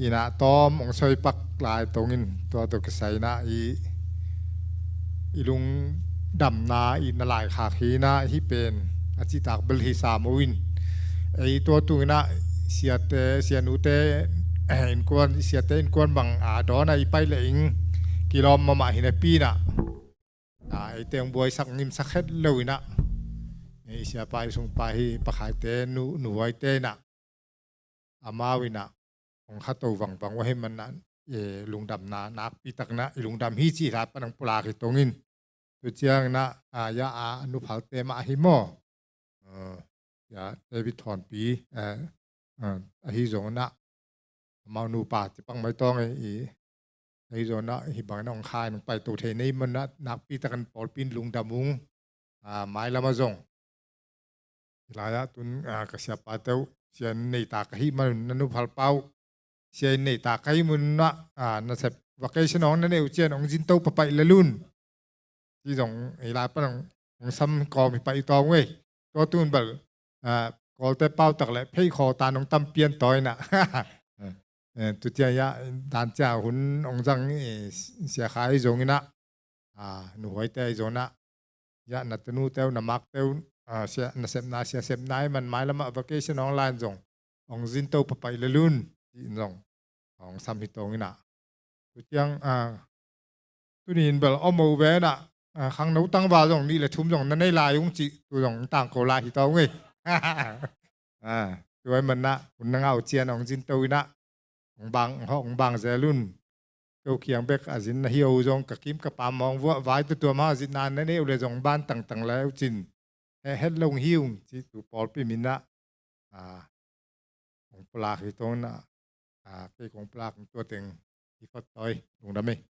Inah tawm hong soi pak lai tong in tua tawh kisai inah i, i lungdamna i na laikhak hi inah hih pen a cihtak bel hi sam uh in. Ei tua tung inah siate sianute innkuan siate innkuan bang a dawn a i pai leh ing kilawm mahmah hi napi inah. A, eite hong buaisak ngimsak het lo inah. Ei siapa i sungpa hi pakhaite nu, nuhuaite inah. Amau inah hong khato vangvang uh ahi manah, e, lungdamna nakpi tak inah i lungdam hi cih hla pan hong pulak hi tong in. Tu ciang inah, a, ya a nuphalte mah ahi maw. A, ya David Thawnpi, a, a, ahi zong inah amau nupa ci pak mai tawng ei i, ahi zong inah hih bang inah hong kha in hong paito thei nei manah nakpi takin pawlpi in lungdam ung. A, mailamah zong hih lai-ah tun, a, ka siapate uh sia in nei ta ka hih manun na nuphal pa uh sia in nei ta ka hih manun ah, a, nasep vacation hong na neih uh cian hong zinto papaih lel un. Ci zong hih lai pan hong, hong sam kawm hi paih tawng uh ei. Tua tun bel, a, Kawlte pau tak le phei khaw tan hong tam pian tawi inah. E, tu ciang ya dan ciang hun hong zang, e, sia kha ahi zong inah, a, nuhuaite ahi zong inah ya na tanute uh na makte uh, a, sia, nasepna sia sepna ahi man mailamah vacation hong lai in zong hong zinto papaih lel un cih in zong hong sam hi tawng inah. Tu ciang, a, tuni in bel om uh ve inah, a, khangno tangval zong nih le thum zong na nei lai ung cih tu zong tangko lai hi tawng ei. A, tu ahi manah hun na ngah uh cian hong zinto inah hong bang, hong bang zel un. Ko kiang bek a zin na hi uh zong ka kim ka pam hong vuah vai tuatuam hang a zitna na neih uh le zong ban tangtang le uh cin heh het lo hi ung cih tu pawlpi minah, a, hong pulak hi tawng inah, a, kei kong pulak tua teng hi phot tawi lungdam ei.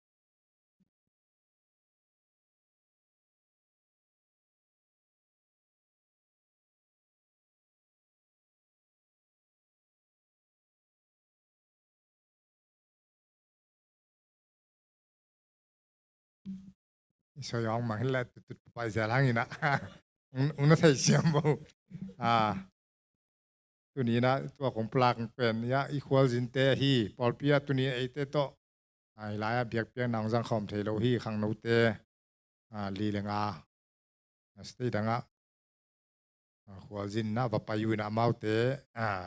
I soi awng mang hi leh tutut papai zel hang inah. Ung, ung na thei siam bo. A, tuni inah tua kong pulak pen ya i khualzinte ahi pawlpi ah tuni eite tawh, a, hih lai-ah biakpiakna hong zang khawm thei lo hi khangnote, a, li le nga, a, state dangah, a, khualzin inah va pai uh inah amaute, a,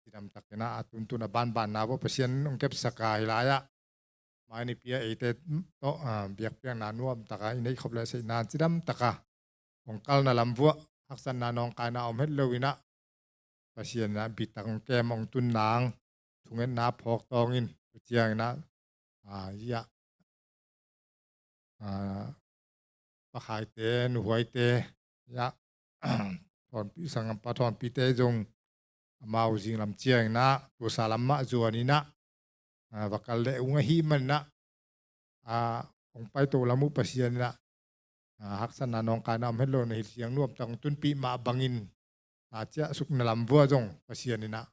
cidam tak inah a tuntun a banbanna vawh Pasian hong kepsak a hih lai-ah mai nipi ah eite tawh, a, biakpiakna nuam tak a i neih khop le seihna cidam tak a hong kalna lam vuah haksatna nawngkaina om het lo inah Pasian inah bitak hong kem hong tun nang thungetna phawk tawng in tu ciang inah, a, ya, a, pakhaite nuhuaite ya, Thawnpi, sanggampa Thawnpite zong amau zinglam ciang inah tuasa lam mah zuan inah, a, va kal leh ung ahih man inah, a, hong paito lam uh Pasian inah, a, haksatna nawngkaina om het lo na hilh siang nuam tak hong tunpih mah bangin, a, ciahsukna lam vuah zong Pasian inah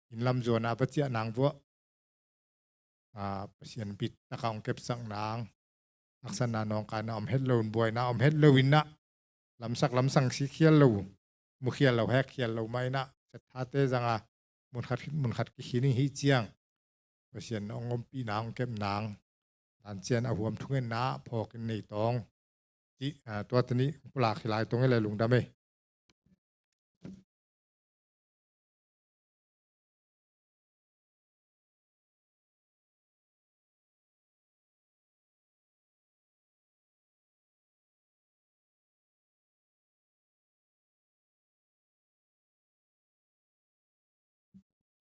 inn lam zuan a va ciah nang vuah, a, Pasian bitak a hong kepsak nang, haksatna nawngkaina om het lo in buaina om het lo inah, lamsak lamsang sik khial lo, mukhial lo, hekkhial lo mah inah, set thate zanga, munkhat, munkhat kikhin hi ciang, Pasian hong ompihna, hong kepna, dancian a huam thungetna phawkin nei tawng. Cih, ah, tua tani pulak hi lai tawng e le lungdam e.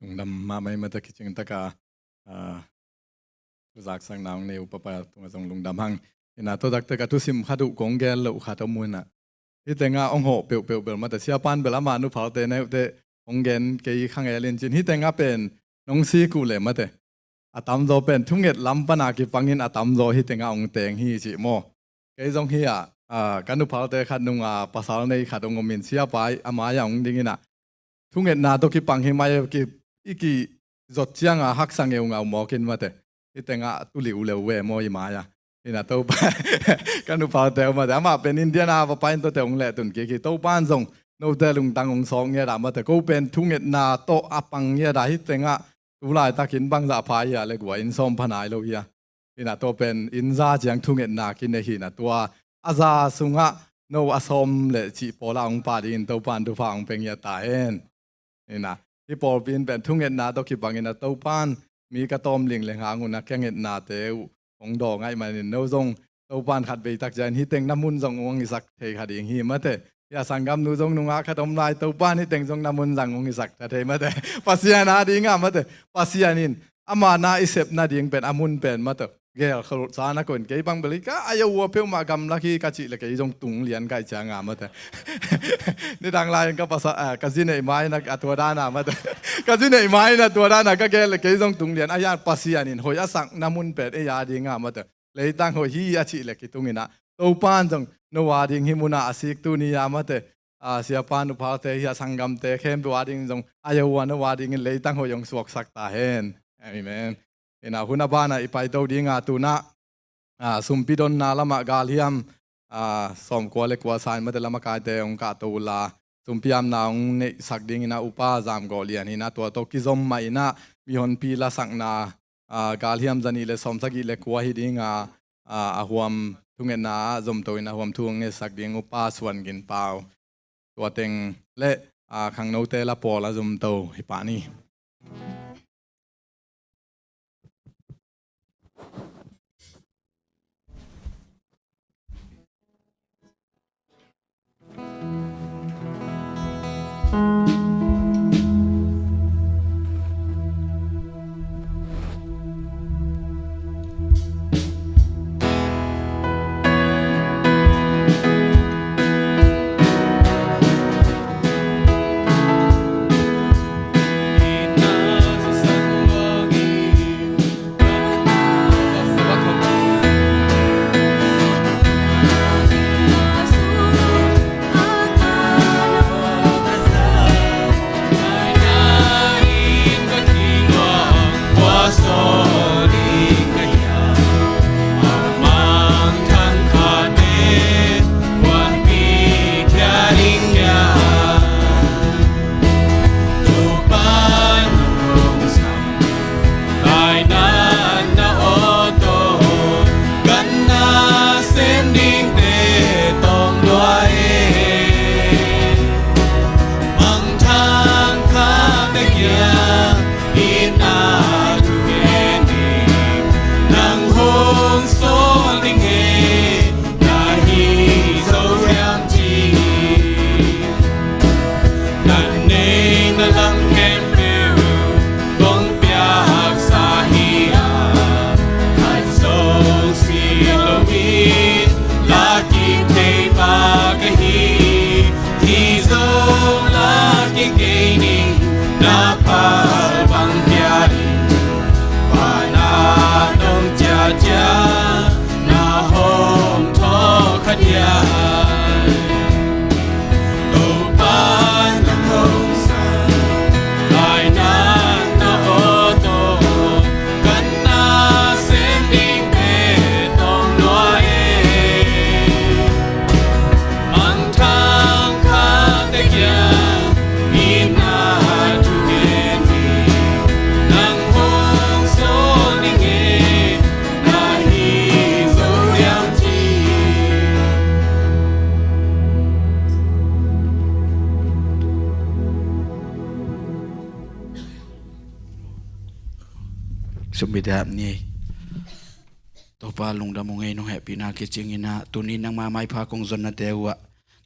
Lungdam mahmah ei mate, kicing taka, ah, zaksak nang nei uh papa tungah zong lungdam hang. Ina tua taktak a thusim khat uh kong gel loh khat om uh ina. Hih tengah hong hawh peuhpeuh bel mate, siapan bel ama nuphalte na uh teh hong gen kei khangel in cin, hih tengah pen nong sik uh le mate, a tamzaw pen thunget lam pana kipangin a tamzaw hih tengah hong teng hi cih maw. Kei zong hi ah, ah, ka nuphalte khat nunga pasal nei khat hong om in, siapai a mai-ah hong ding ina, thungetna tawh kipang hi mai, ki, i kizot cianga haksa ngeungau mawk in mate, hih tengah tu liuleu ve maw i mai-ah. Ina Topa, ka nuphalte uh mate, amah pen India na va pai in tuate hong leh tun kik hi. Topan zong note lungtang hong sawk ngiat ah mate, ko pen thungetna tawh a pang ngiat ah, hih tengah tu laitakin bangzah pha hi ah le gua inn sawm pha nai lo hi ah. Ina tua pen inn za ciang thungetna kinei hi ina, tua a za sungah no a sawm le cih pawlah hong pah dingin Topan thupha hong pia ngiat ta hen. Ina, hih pawlpi in pen thungetna tawh kibangin a Topan mi ka tawm lingleng hang un a ka ngetnate uh hong daw ngaih manin no zong Topan khat vei tak ciangin hih teng na mun zong hong hisak thei kha ding hi mate. Hih a sanggamnu zong nungah khat om lai, Topan hih teng zong na mun zang hong hisak ta thei mate. Pasian a dingah mate, Pasian in ama na i sep nading pen a mun pen mate, gel kholsa na koin kei bang bel hi ka a yo ua peuhmah gamlak hi ka cih le kei zong tung lian kaih cianga mate. Nidang lai-in ka pasa, ah, ka zi neih mai na a tua dana mate, ka zi neih mai na tua dana ka gel le kei zong tung lian. A hian Pasian in hoih a sak na mun pen ei a dingah mate, leitang hoih hi a cih le kitung ina, Topan zong no a ding hih muna a sik tuni a mate, ah, siapa nuphalte hi a sanggamte khempeuh a ding zong a yo ua no a dingin leitang hoih hong suaksak ta hen. Amen. Ina hun a bana i paito dinga tuna, ah, sumpi donna lamah galhiam, ah, sawmkua le kua sa in mate, lamakaite hong kahto uh la, sumpi amna hong neihsak dingin a upa Zamgawh Lian hi ina, tua tawh kizom mah ina mihonpi lasakna, ah, galhiam zanih le sawmsagih le kua hi dinga, ah, a huam thungetna ah zomto in a huam thu hong ngetsak ding upa Suan Gin Pau. Tua teng le, ah, khangnote la pawl a zomto hi pah ni. Tumpi dap ni. Topa lungdam ung ei, nong hehpihna kicing in ah tuni nangma maipha kong zonnate uh ah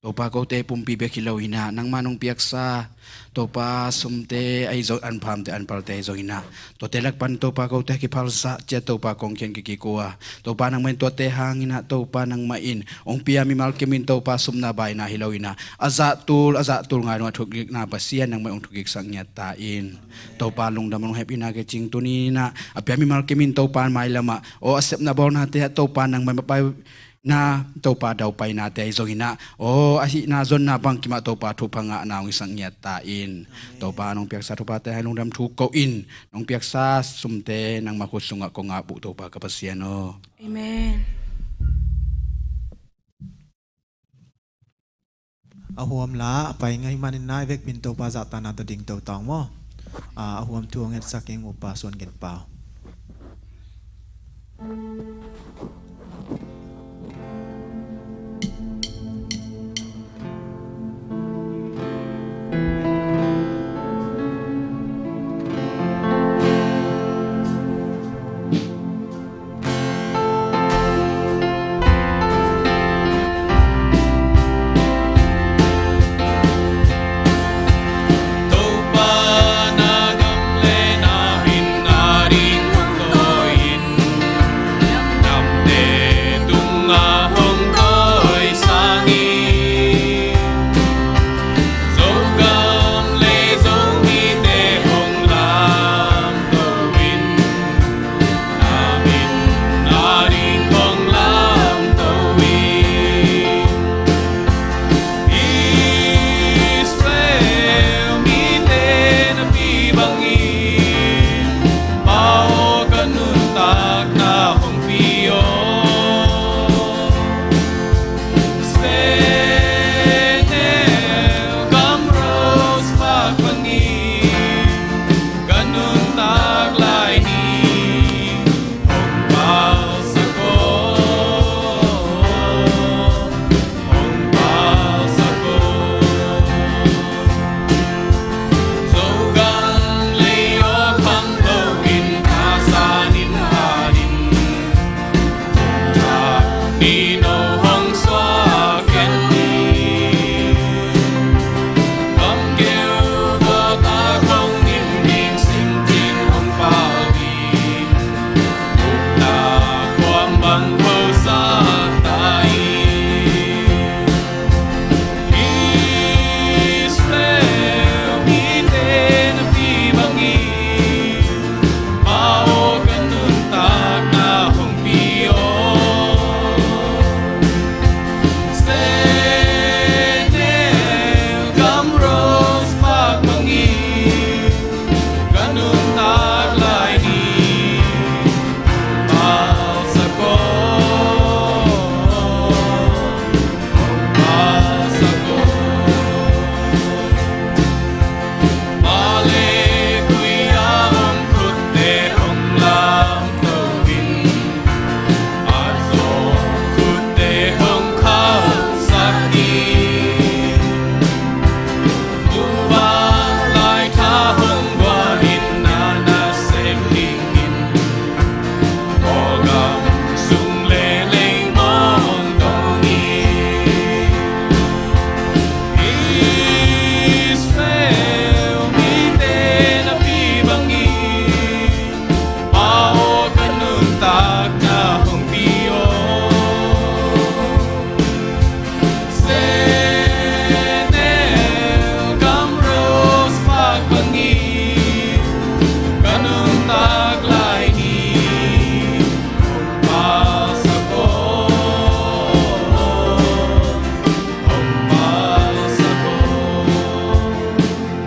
Topa, kote pumpi bek hi lo in ah nangma nong piaksa Topa sumte ahi zong, anphamte anpalte ahi zongin ah tuate lak pan Topa kote kiphalzah ciat Topa kong khian kikik uh a, Topa nangmah in tuate hangin ah Topa nangmah in hong pia mimal kim in Topa sumna baina hi lo in ah a zahtul a zahtul ngai dong a thukikna Pasian nangmah in hong thukiksak ngiat ta in. Topa lungdam, hong hehpihna kicing tuni in ah a pia mimal kim in Topa mailam ah aw a sepna bawlnate ah Topa nangmah in mapaina Topa daupainate ahi zongin ah aw a hihna zonna bangkim ah Topa thupha ngahna hong hisak ngiat ta in. Topa nong piaksa thuphate hai lungdam thu ko in, nong piaksa sumte nangma khut sungah kong ap uh Topa ka Pasian aw. Amen. A huam la a pai ngei manin nai vekpin Topa zahtakna tawh ding to tawng maw? A huam thu hong etsak ing upa Suan Gen Pau.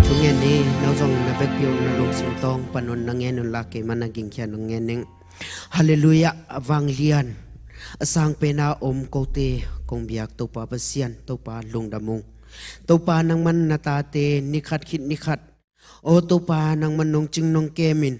Thungen ni, no zong na vekpi un na lungsim tawng pan un na ngen un la, keimah na gingkhian un ngen ning. Halleluiah, a vanglian a sangpena om kote kong biak Topa Pasian, Topa lungdam ung. Topa nangman na tate nikhat khit nikhat aw Topa nangman nong cing nong kemin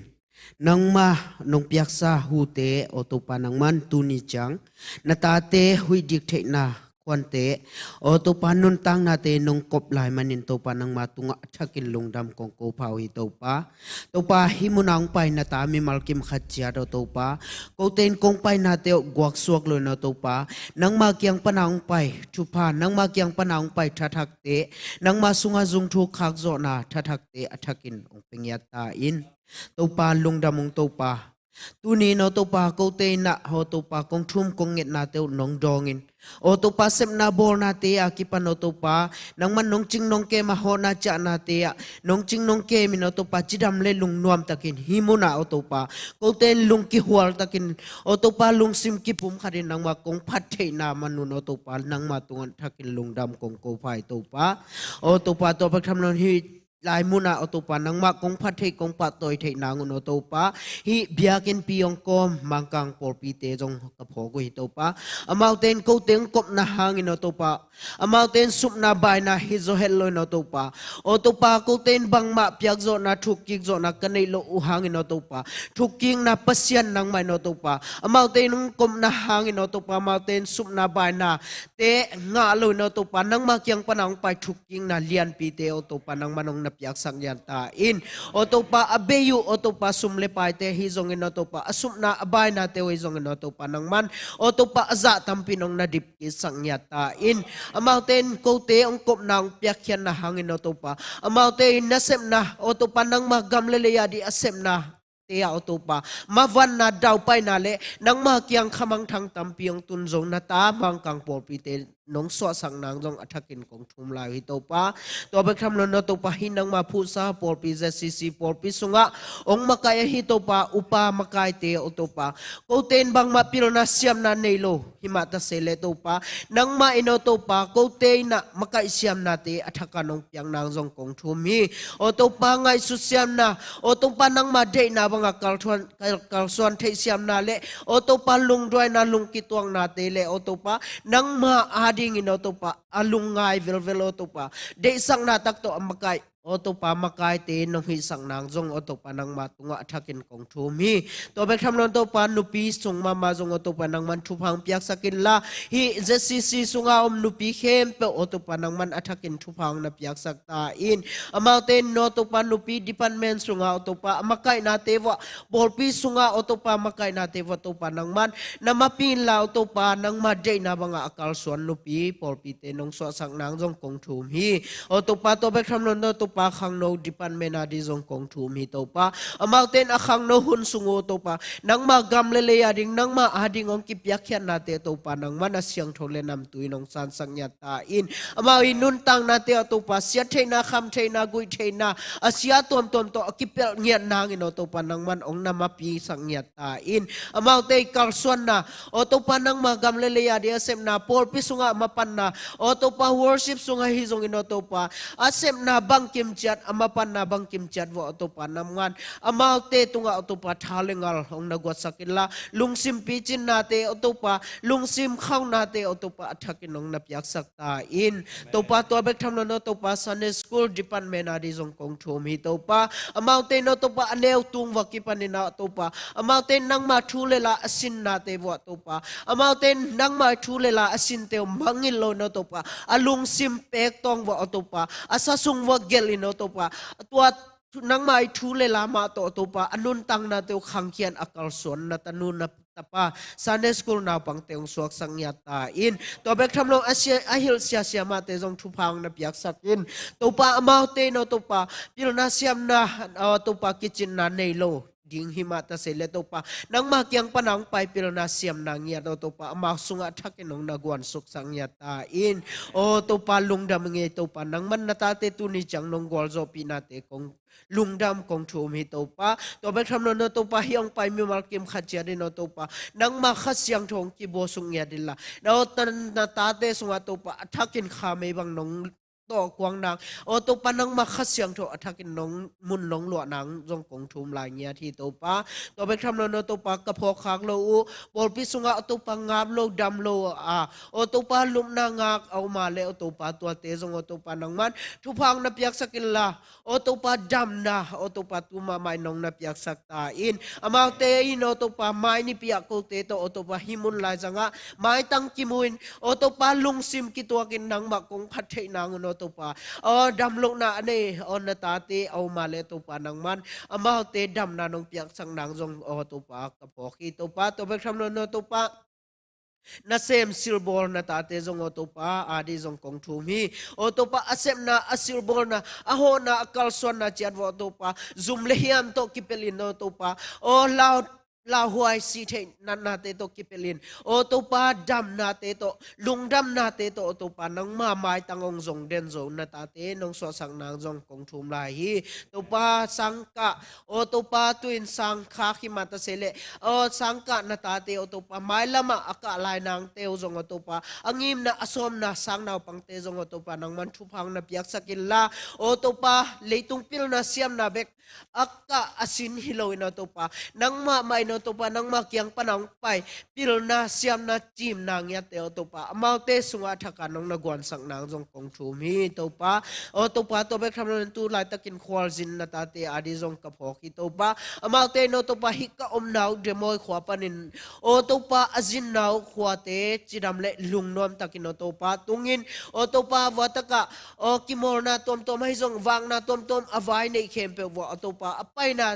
nangma nong piaksa hute aw Topa nangman tuni ciang na tate huih dik theihna innkuante, aw Topa, nuntaknate nong kop lai manin Topa, nangma tungah a thakin lungdam kong ko pha uh hi Topa. Topa, hih munah hong pai na ta mimal kim khat ciat aw Topa, kote in kong painate uh guaksuak lo in aw Topa, nangma kiang pana hong pai thupha, nangma kiang pana hong pai thathakte, nangma sungah zungthuk khakzawhna thathakte a thakin hong pia ngiat ta in. Topa, lungdam ung Topa. Tuni in aw Topa, kote in ah aw Topa, kong thum kong ngetnate uh nong dawng in, aw Topa, sepna bawlnate a kipan aw Topa, nangman nong cing nong kem a hawhna ciahnate ah nong cing nong kem in aw Topa, cidam le lungnuam takin hih munah aw Topa, kote in lung kihual takin, aw Topa, lungsim kipum khatin nangma kong phat theihna man un aw Topa, nangma tungah thakin lungdam kong ko pha hi Topa. Aw Topa, tua bek tham lo in hih lai munah aw Topa, nangmah kong phat theih kong pahtawi theih nang un aw Topa, hih biakinnpi hong kawm Mangkang pawlpite zong ka phawk uh hi Topa. Amaute in kote hong kopna hangin aw Topa, amaute in supna baina hi zaw het lo in aw Topa, aw Topa, kote in bangmah piakzawhna thukkikzawhna ka neih loh uh hangin aw Topa, thukkikna Pasian nangmah in aw Topa, amaute in hong kopna hangin aw Topa, amaute in supna baina te ngah lo in aw Topa, nangma kiang pana hong pai thukkikna lianpite aw Topa, nangman hong na piaksak ngiat ta in. Aw Topa, a bei uh aw Topa, sum le paite hi zongin aw Topa, a supna a bainate uh hi zongin aw Topa, nangman aw Topa, a zah tampi in hong na dipkiksak ngiat ta in. Amaute in kote hong kopna hong piakkhiatna hangin aw Topa, amaute in nasepna aw Topa, nangma gam le lei a ding a sepna te ah aw Topa, mavanna daupaina le nangma kiang khamangthang tampi hong tun zo na ta Mangkang pawlpite nong suahsak nang zong a thakin kong thum lai uh hi Topa. Tua bek tham lo in aw Topa, hih nangma phuhsa pawlpi Z C C pawlpi sungah hong makaih ahi Topa, upa makaite aw Topa, kote in bangmah pilna siamna nei lo himah ta se le Topa, nangmah in aw Topa, kote in ah makaih siamnate a thaka nong piak nang zong kong thum hi. Aw Topa, ngaihsut siamna, aw Topa, nangma deihna banga kalsuan, kal, kalsuan theih siamna le aw Topa, lungduaina lungkituaknate le aw Topa, nangma adingin aw Topa, a lungngai velvel aw Topa, deihsakna tak tawh a makaih aw Topa, makaite nong hihsak nang zong aw Topa, nangma tungah a thakin kong thum hi. Tua bek tham lo in Topa, nupi sung mahmah zong aw Topa, nangman thupha hong piaksak inla, hih Z C C sungah om nupi khempeuh aw Topa, nangman a thakin thupha hong na piaksak ta in. Amaute in aw Topa, nupi department sungah aw Topa, a makaihnate vuah, pawlpi sungah aw Topa, a makaihnate vuah Topa, nangman na mapi inla aw Topa, nangma deihna banga a kalsuan nupi pawlpite nong suahsak nang zong kong thum hi. Aw Topa, tua bek tham lo in aw Topa, khangno department a ding zong kong thum hi Topa. Amaute in a khangno hun sung uh aw Topa, nangma gam le lei a ding, nangma ading hong kipiakkhiatnate Topa, nangman a siangtho le namtui nong sansak ngiat ta in. Amau i nuntaknate aw Topa, siat theihna, kham theihna, guih theihna, a sia tuamtuam tawh a kipelh ngiat nangin aw Topa, nangman hong na mapisak ngiat ta in. Amaute i kalsuanna aw Topa, nangma gam le lei a ding a sepna, pawlpi sungah a mapanna aw Topa, worship sungah hi zongin aw Topa, a sepna bangkim ciat, a mapanna bangkim ciat vuah aw Topa, nangman amaute tungah aw Topa, tha le ngal hong na guatsak inla, lungsim picinnate aw Topa, lungsim khaunate aw Topa, a thakin hong na piaksak ta in. Topa, tua bek tham lo in aw Topa, Sunday School department a ding zong kong thum hi Topa. Amaute in aw Topa, a neu tung vuah kipanin ah Topa, amaute in nangma thu le la a sinnate vuah Topa, amaute in nangma thu le la a sinte uh mangngilh lo in aw Topa, a lungsim pektawng vuah aw Topa, a sa sung vuah gelh in aw Topa, tua nangma i thu le la mah tawh aw Topa, a nuntaknate uh khangkhia in a kalsuan na tanu na tapa, Sunday School naupangte hong suaksak ngiat ta in. Tua bek tham lo a sia, a hilh siasia mahte zong thupha hong na piaksak in. Topa, amaute in aw Topa, pilna siamna aw Topa, kicinna nei lo ding himah ta se le Topa, nangma kiang pana hong pai pilna siamna ngiat aw Topa, amau sungah a thakin hong na guansuksak ngiat ta in. Aw Topa, lungdam ing ei Topa, nangman na tate tuni ciang nong gualzawhpihnate kong lungdam kong thum hi Topa. Tua bek tham lo in aw Topa, hih hong pai mimal kim khat ciat in aw Topa, nangma Kha Siangtho hong kibawsuk ngiat inla, na aw ta, na tate sungah Topa, a thakin kha mei bang nong tawh kuang nang. Aw Topa, nangmah Kha Siangtho a thakin nong mun nong luah nang zong kong thum lai ngiat hi Topa. Tua bek tham lo no Topa, ka phawk khak lo uh pawlpi sungah aw Topa, ngap lo dam lo a, aw Topa, lupna ngak a om a le aw Topa, tuate zong aw Topa, nangman thupha hong na piaksak inla, aw Topa, damna aw Topa, tu mahmah in nong na piaksak ta in. Amaute in aw Topa, mai nipi ah kote tawh aw Topa, hih mun laizangah maitang kimu in aw Topa, lungsim kituakin nangmah kong phat theih nangun aw Topa, aw damlohna a nei aw na tate a om a le Topa, nangman amaute damna nong piaksak nang zong aw Topa, ka phawk hi Topa. Tua bek tham lo no Topa, nasem silbawl na tate zong aw Topa, a dih zong kong thum hi. Aw Topa, a sepna, a silbawlna, a hawhna, a kalsuanna ciat vawh aw Topa, zum le hiam tawh kipelh in aw Topa, aw lau lauhuai si theih natnate tawh kipelh in aw Topa, damnate tawh, lungdamnate tawh aw Topa, nangma maitang hong zong den zo na tate nong suahsak nang zong kong thum lai hi. Topa, sangkah aw Topa, tu-in sangkha khit mah ta se leh aw sangkah na tate aw Topa, mailamah a kah lai nangte uh zong aw Topa, a ngimna a sawmna sang naupangte zong aw Topa, nangman thupha hong na piaksak inla, aw Topa, leitung pilna siamna bek a kah a sin hi loin aw Topa, nangmah mah in aw Topa, nangmah kiang pan a hong pai pilna siamna cimna ngiatte aw Topa, amaute sungah a thak a nong na guansak nang zong kong thum hi Topa. Aw Topa, tua bek tham lo in tu laitakin khualzin na tate a dih zong ka phawk hi Topa. Amaute in aw Topa, hih ka omna uh Demawi khua panin aw Topa, a zinna uh khuate cidam le lungnuam takin aw Topa, tungin aw Topa, vua takah aw kimawlna tuamtuam ahi zong, vakna tuamtuam a vai neih khempeuh vua aw Topa, a paina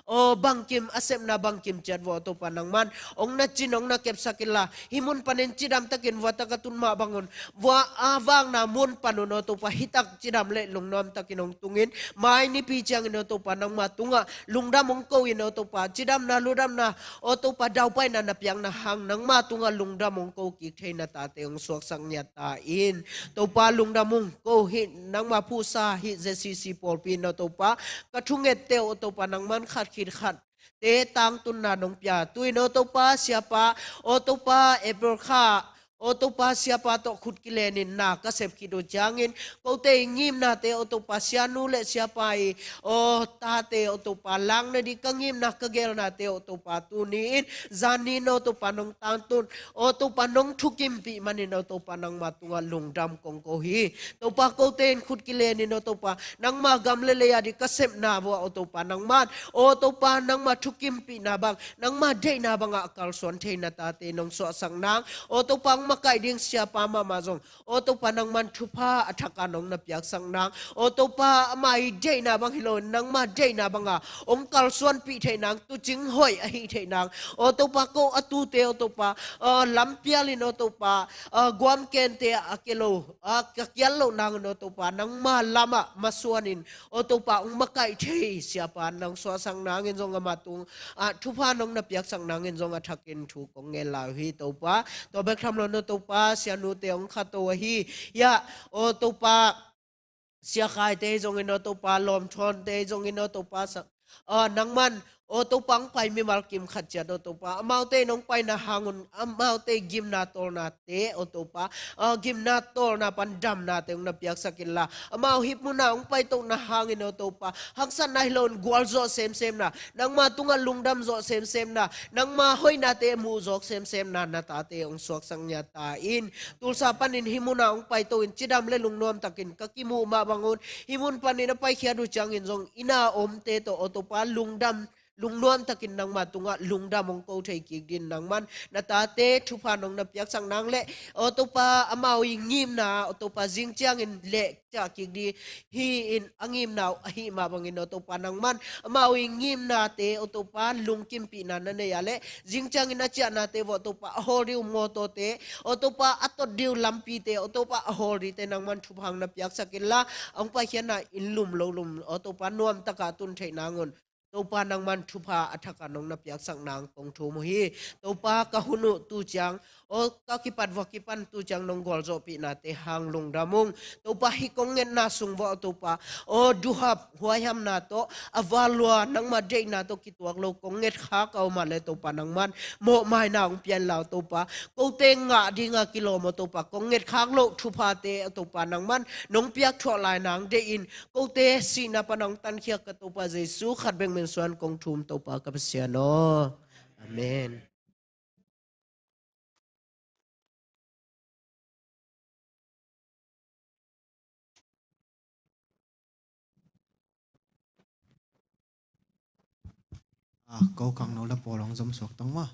aw bangkim, a sepna bangkim ciat vua aw Topa, nangman hong na cin, hong na kepsak inla, hih mun panin cidam takin vua takah tun mah bangun, vua a vakna mun panun aw Topa, hih tak cidam le lungnuam takin hong tungin, mai nipi ciangin aw Topa, nangma tungah lungdam hong ko in aw Topa, cidamna, ludamna aw Topa, daupaina na piakna hang nangma tungah lungdam hong ko kik thei na tate hong suaksak ngiat ta in. Topa, lungdam hong ko hi, nangma phuhsa hi Z C C pawlpi in aw Topa, ka thungette uh aw Topa, nangman khat khit khat te tangtunna nong pia. Tu-in aw Topa, siapa aw Topa, April kha aw Topa, siapa tawh khut kilenin na ka sep khit uh ciangin, kote i ngimnate aw Topa, sianu le siapa i aw tate aw Topa, langna di ka ngimna ka gelnate aw Topa, tuni in zan ni in aw Topa nong tangtun, aw Topa nong thukimpih manin aw Topa, nangma tungah lungdam kong ko hi. Topa, kote in khut kilenin aw Topa, nangma gam le lei a di ka sepna vua aw Topa, nangman aw Topa, nangma thukimpihna bang, nangma deihna bangah a kalsuan thei na tate nong suahsak nang. Aw Topa, hong makaih ding siapa mahmah zong aw Topa, nangman thupha a thak a nong na piaksak nang. Aw Topa, ama i deihna bang hi lo, nangma deihna banga hong kalsuanpih theih nang, tuucing hoih a hih theih nang. Aw Topa, ko a tuute aw Topa, aw lampialin aw Topa, aw guamkente a kia lo, aw ka kial loh nangun aw Topa, nangma lamah masuanin aw Topa, hong makaih thei siapa nong suahsak nangin zong, ama tung ah thupha nong na piaksak nangin zong a thakin thu kong ngen lai uh hi Topa. Tua bek tham lo no Topa, sianute hong khato ahi hiah aw Topa, siakhaite zongin aw Topa, lawmthawnte zongin aw Topa, sa aw nangman aw Topa, hong pai mimal kim khat ciat aw Topa, amaute in hong paina hangun amaute gimna tawlnate aw Topa, aw gimna tawlna pan damnate hong na piaksak inla, amau hih muna hong paitohna hangin aw Topa, haksatna hi loin gualzawh semsemna, nangma tungah lungdam zawh semsemna, nangma hoihnate muh zawk semsemna na tate hong suaksak ngiat ta in. Tulsa panin hih muna hong paito in cidam le lungnuam takin ka kimuh mah bangun, hih mun panin a paikhiat uh ciangin zong inn a omte tawh aw Topa, lungdam, lungnuam takin nangma tungah lungdam hong ko thei kik din, nangman na tate thupha nong na piaksak nang le aw Topa, amau i ngimna aw Topa, zing ciangin leh ciah kik di hi in, a ngimna uh ahih mah bangin aw Topa, nangman amau i ngimnate aw Topa, lungkimpihna na nei a le zing ciangin a ciahnate vawh aw Topa, a hawl di uh mawtawte aw Topa, a tot di uh lampite aw Topa, a hawl dite nangman thupha hong na piaksak inla, a hong paikhiatna inn lum lo lum aw Topa, nuamtaka tun theih nangun Topa nangman thupha a thakah nong na piaksak nang kong thum uh hi. Topa ka hun uh tu ciang, aw ka kipat vua kipan tu ciang nong gualzawhpihnate hang lungdam ung. Topa hih kong ngetna sung vua aw Topa, aw duhap huaihamna tawh a valua nangmah deihna tawh kituak lo kong ngetkhak a om a le Topa nangman mawhmaina hong pian lau Topa. Kote ngah dinga kilawm aw Topa, kong ngetkhak loh thuphate aw Topa nangman nong piakthuah lai nang deihin kote sihna pana hong tankhiak ka Topa Jesu khat bek min suan kong thum Topa ka Pasian aw. Amen. Ah, ko khangno la pawl hong zom suak tong maw.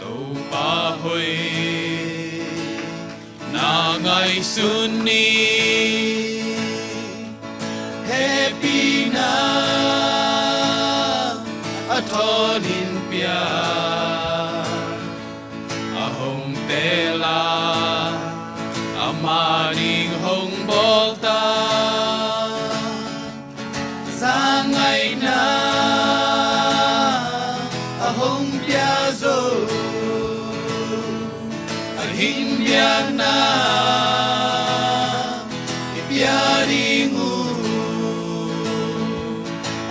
Topa hoih na ngaihsun ni, hehpihna a thawn in pia, a hong teel a, amah ding hong bawl ta. Zangaihna a hong pia zo, a hing biakna i pia ding uh,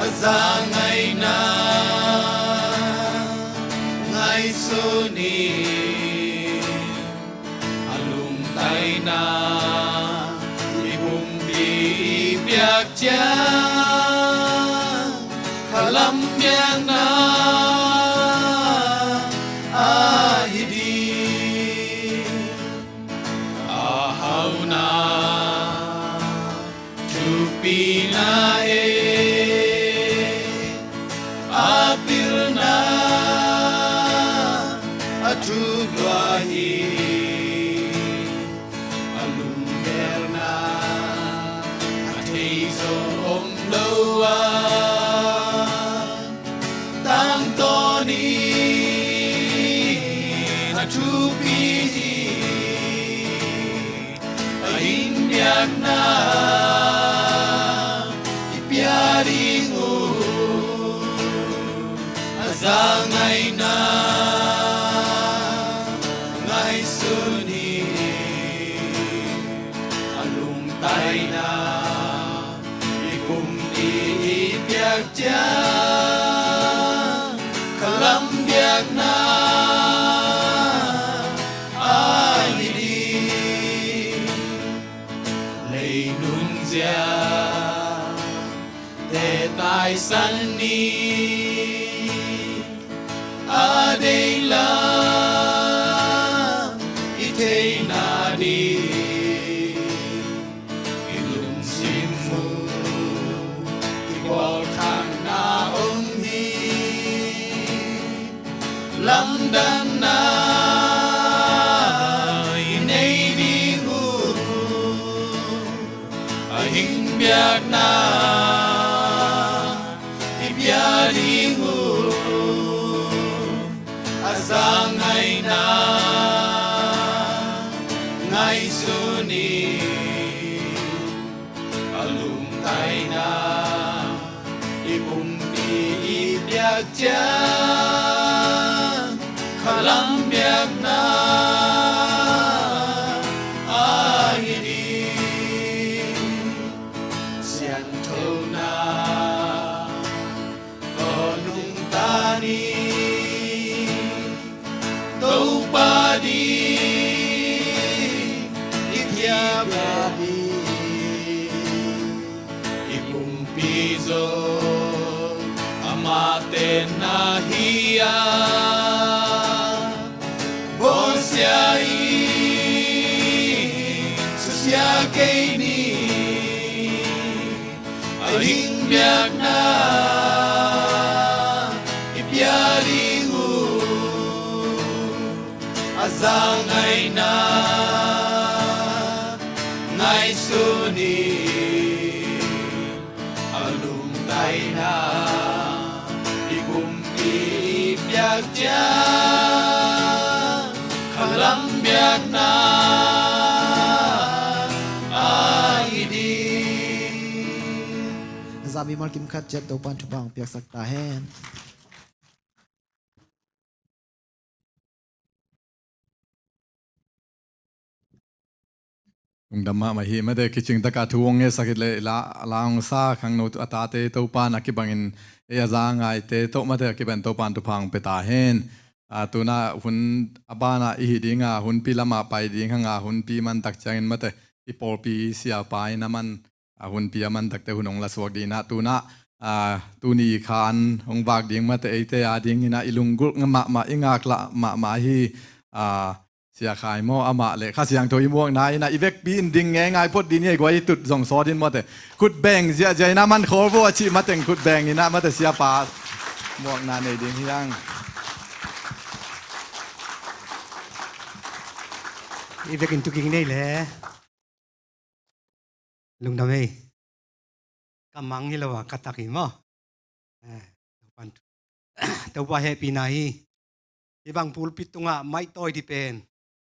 a zangaihna ngaihsun ni. A lungtaina i pumpi i piak ciang, khalam biakna ahi ding. A hauna thupina he, a pilna a thuk lua hi. A lungkhelna a thei zo om lo a, tangtawn in a thupi hi. A hing biakna i pia ding uh, a zangaihna ngaihsun ni. A lungtaina i pumpi i piak ciang, khalam biakna ahi ding. Lei nunzia te taisan ni, a deih lam i theihna ding i lungsim uh i bawlkhanna om hi. Lamdanna i nei ding uh, a hing biakna i pia ding uh, a zangaihna ngaihsun ni. A lungtaina i pumpi i piak ciang, khalam biakna ahi ding. Siangthona tawh nungta ni, Topa ding i thiap hi. I pumpi zong amah tenna hi a, bawlsia in susia kei ni. A hing biakna i pia Tangaina ngaihsun in a lungtaina i kumpi i piak ciang khalam biakna ahi ding. Zami malkim khat ciat Topan thupha hong piaksak ta hen. Lungdam mahmah hi mate, kicing taka thu hong ngetsak hi leh la, la hong sa khangno a tate Topa na kibangin ei a za ngaite tawh mate a kiban Topan thupha hong pia ta hen. A, tuna hun a bana i hi dinga hunpi lama pai ding hanga hunpi mantak ciangin mate i pawlpi siapa in a man a hunpi a mantakte hun hong lasuak dinah tunah, a, tuni khan hong vak ding mate eite a dinginah i lunggulh mahmah i ngaklah mahmah hi, a, Sia Khai maw amah le Kha Siangtho i muakna inah i vekpi in ding ngeingai phot din hi ei guai i tut zong sawt in mate khut beng ziahziah inah man khawl vo a cih mateng khut beng inah mate siapa muakna nei ding hiang. I vekin tuking nei le. Lungdam ei. Ka mang hi lo a ka tak hi maw? Eh, Topan, Topa hehpihna hi. Hi bang pulpit tungah maih tawi di pen,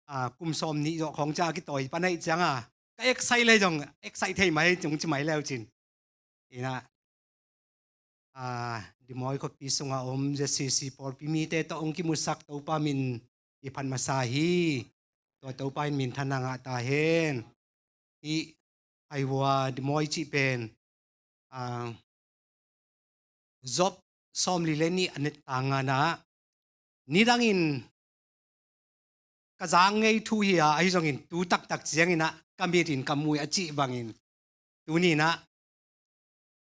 a, kum sawm nih zawh khawng ca a kitawi pan aih cianga ka excite le zong excite thei mai tung ci mai leu cin. Inah, a, Dimawi khuapi sunga om Z C C pawlpi mite tawh hong kimusak Topa min i phat masa hi. Tua Topa in minthanna ngah ta hen. Hih Haihua Dimawi cih pen, a, Job sawmli le nih a netta nganah nidangin ka zang ngei thu hi a, ahi zongin tu taktak cianginah ka mitin ka mui a cih bangin tuninah,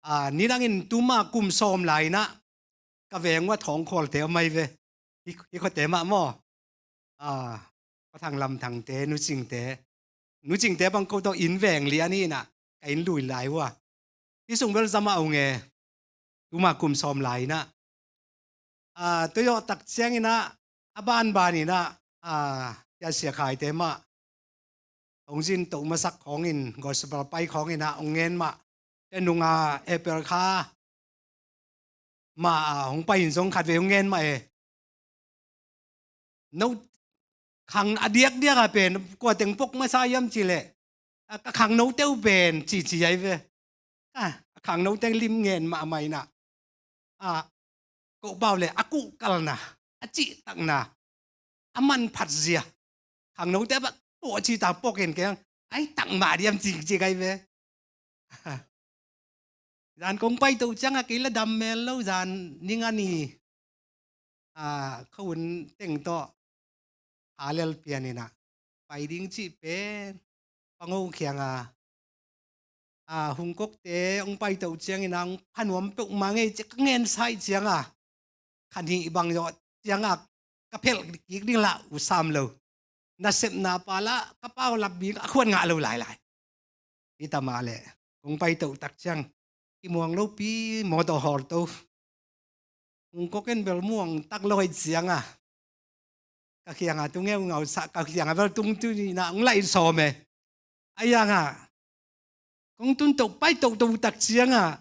a, nidangin tuma kum sawm lai-inah ka veng uh a thawngkhawlte om ahi ve. Hi, hi khuate mah maw? A, Pa Thang Lam Thangte, Nu Cingte, Nu Cingte bang ko tawh inn veng lian hi inah ka inn lui lai uh a. Hi sung bel zama ung e. Tuma kum sawm lai-inah, a, tuiawh tak cianginah a banbaninah, a, Sia Khaite mah hong zin toh masak khawngin gospel pai khawngin ah hong ngen mah. Te nunga April kha mah a hong pai in zong khat vei hong ngen mah e. No khang a diakdiak a pen kua teng pok masa hiam cih leh, a, ka khang note uh pen cici ahi ve. A, a khang note lim ngen mahmah inah, a, ko pau le a kuhkalna, a cihtakna, a manphatzia. Khang note a bak ko a cita pok en keng ai tak mah diam cingcing ahi ve. Zan kong pai toh cianga kei la dam mel lo, zan ning a ni, a, khaun teng tawh halel pianinah pai ding cih pen pango khianga, a, hungkokte hong pai toh cianginah hong phanuam peuhmah ngei ci ka ngensa ih cianga khanih bang zawh cianga ka phelh kik ding lah uh sam lo. Nasepna pa lah ka paulap bik a khuat ngah lo lailai. Hi tamah leh kong pai toh tak ciang i muang lopi mawtaw hawlto hungkok en bel muang tak lo aih cianga ka khianga tu ngeungausah, ka khianga bel tungtuinah hong laih sawm e. A hianga kong tun toh pai toh toh tak cianga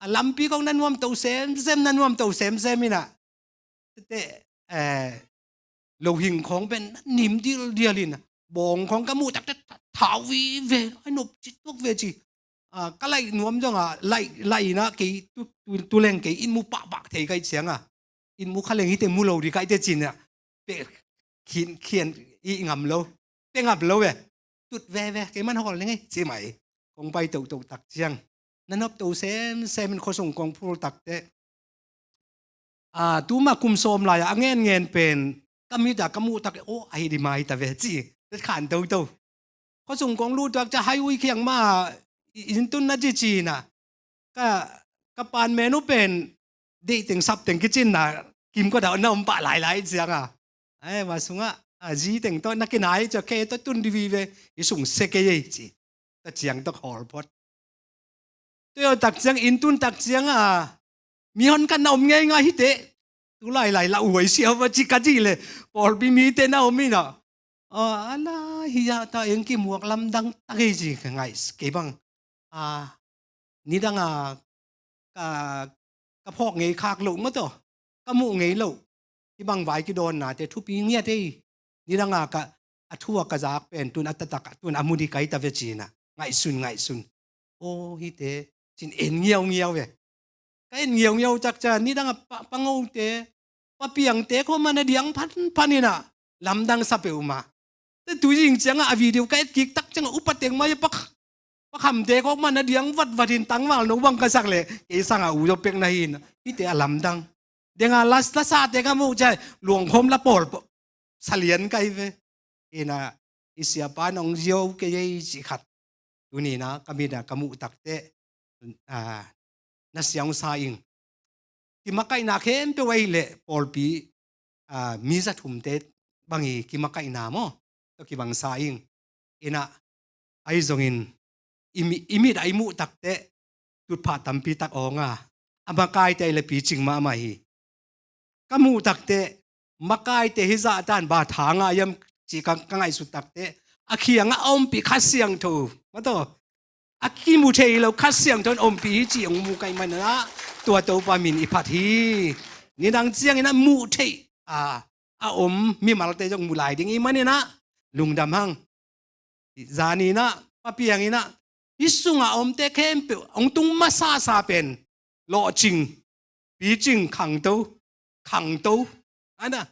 a lampi kong na nuam toh semsem, na nuam toh semsem inah tete, eh, lohing khawng pen na nim dildial in bawng khawng ka muh takte thau vive, ai nop ci tuak ve ci. A, ka laih nuam zonga laih, laih inah kei tu, tu, tuleng kei in mu pahpah thei ka ih cianga in mu khaleng hite mu lo di ka ihte cinah peh khian, khian i ngam lo, peh ngam lo ve. Tut veve kei man hawl ning ei ci mah i kong pai toh toh tak ciang na nop toh semsem in khuasung kong phul takte, a, tuma kum sawm lai-a a ngenngen pen ka mit a ka muh tak e, aw ahi di mai ta ve ci. Tet khan toto khuasung kong lutuak ca hai ui khiang ma inn tun na ci cinah ka, ka pan menu pen deih teng sap teng kicinna kimkot ah na om pah lailai cianga ai va sungah a zi teng tawh na kinai cia khe tawh tun di vive i sung se kei ei ci. Ka ciang tawh khawl phot. Tuiawh tak ciang inn tun tak cianga mihon khat na om ngeingai hiteh. tu lailai lauhuai siau va ci ka cih leh pawlpi mite na om inah, a, a la hi a ta eng kimuak lamdang ta kei ci ka ngaih kei bang. A, nidanga ka, ka phawk ngei khak loh maw taw, ka muh ngei loh, hih bang vai kidawnnate thupi ngiat ei. Nidanga ka, a thu a ka zak pen tun a taktak tun a mu ding kai ta ve cinah ngaihsun ngaihsun. Aw hihte cin en ngiaungiau ve. Ka en ngiaungiau tak ciang nidanga pa, pangote, papiangte khawm a na diang phanphan inah lamdang sa peuhmah. Te tuzing ciangah a video ka et kik tak ciangah upa teng mai a pa, pakhamte khawm a na diang vatvat in tangval no bang ka sak leh kei sangah u zaw pek na hi inah hihte a lamdang. Denga la, lasate ka muh ciang luangkhawm la pawl salian kai ve. Inah i siapa nong ziau kei ei cih khat tuninah ka minah ka muh takteh, a, na siangsa ing. Kimakaihna khempeuh ahih leh pawlpi, a, mi zathumte bang i kimakaihna maw, tawh kibangsa ing. Inah ahi zongin i mi, i mit a i muh takteh tutphah tampi tak awng a, a makaite ahih leh picing mahmah hi. Ka muh takteh makaite hih zahtan bang tha ngah hiam cih ka, ka ngaihsut takteh a khiangah a ompih Kha Siangtho maw taw, a kimu thei lo Kha Siangtho in ompih hi cih hong mu ka hih maninah tua Topa min i phat hi. Nidang cianginah muh theih a, a om mimalte zong mu lai ding i hih maninah lungdam hang. Zaninah papianginah hih sungah a omte khempeuh hong tung masasa pen lawhcing, picing, khangto, khangto, ana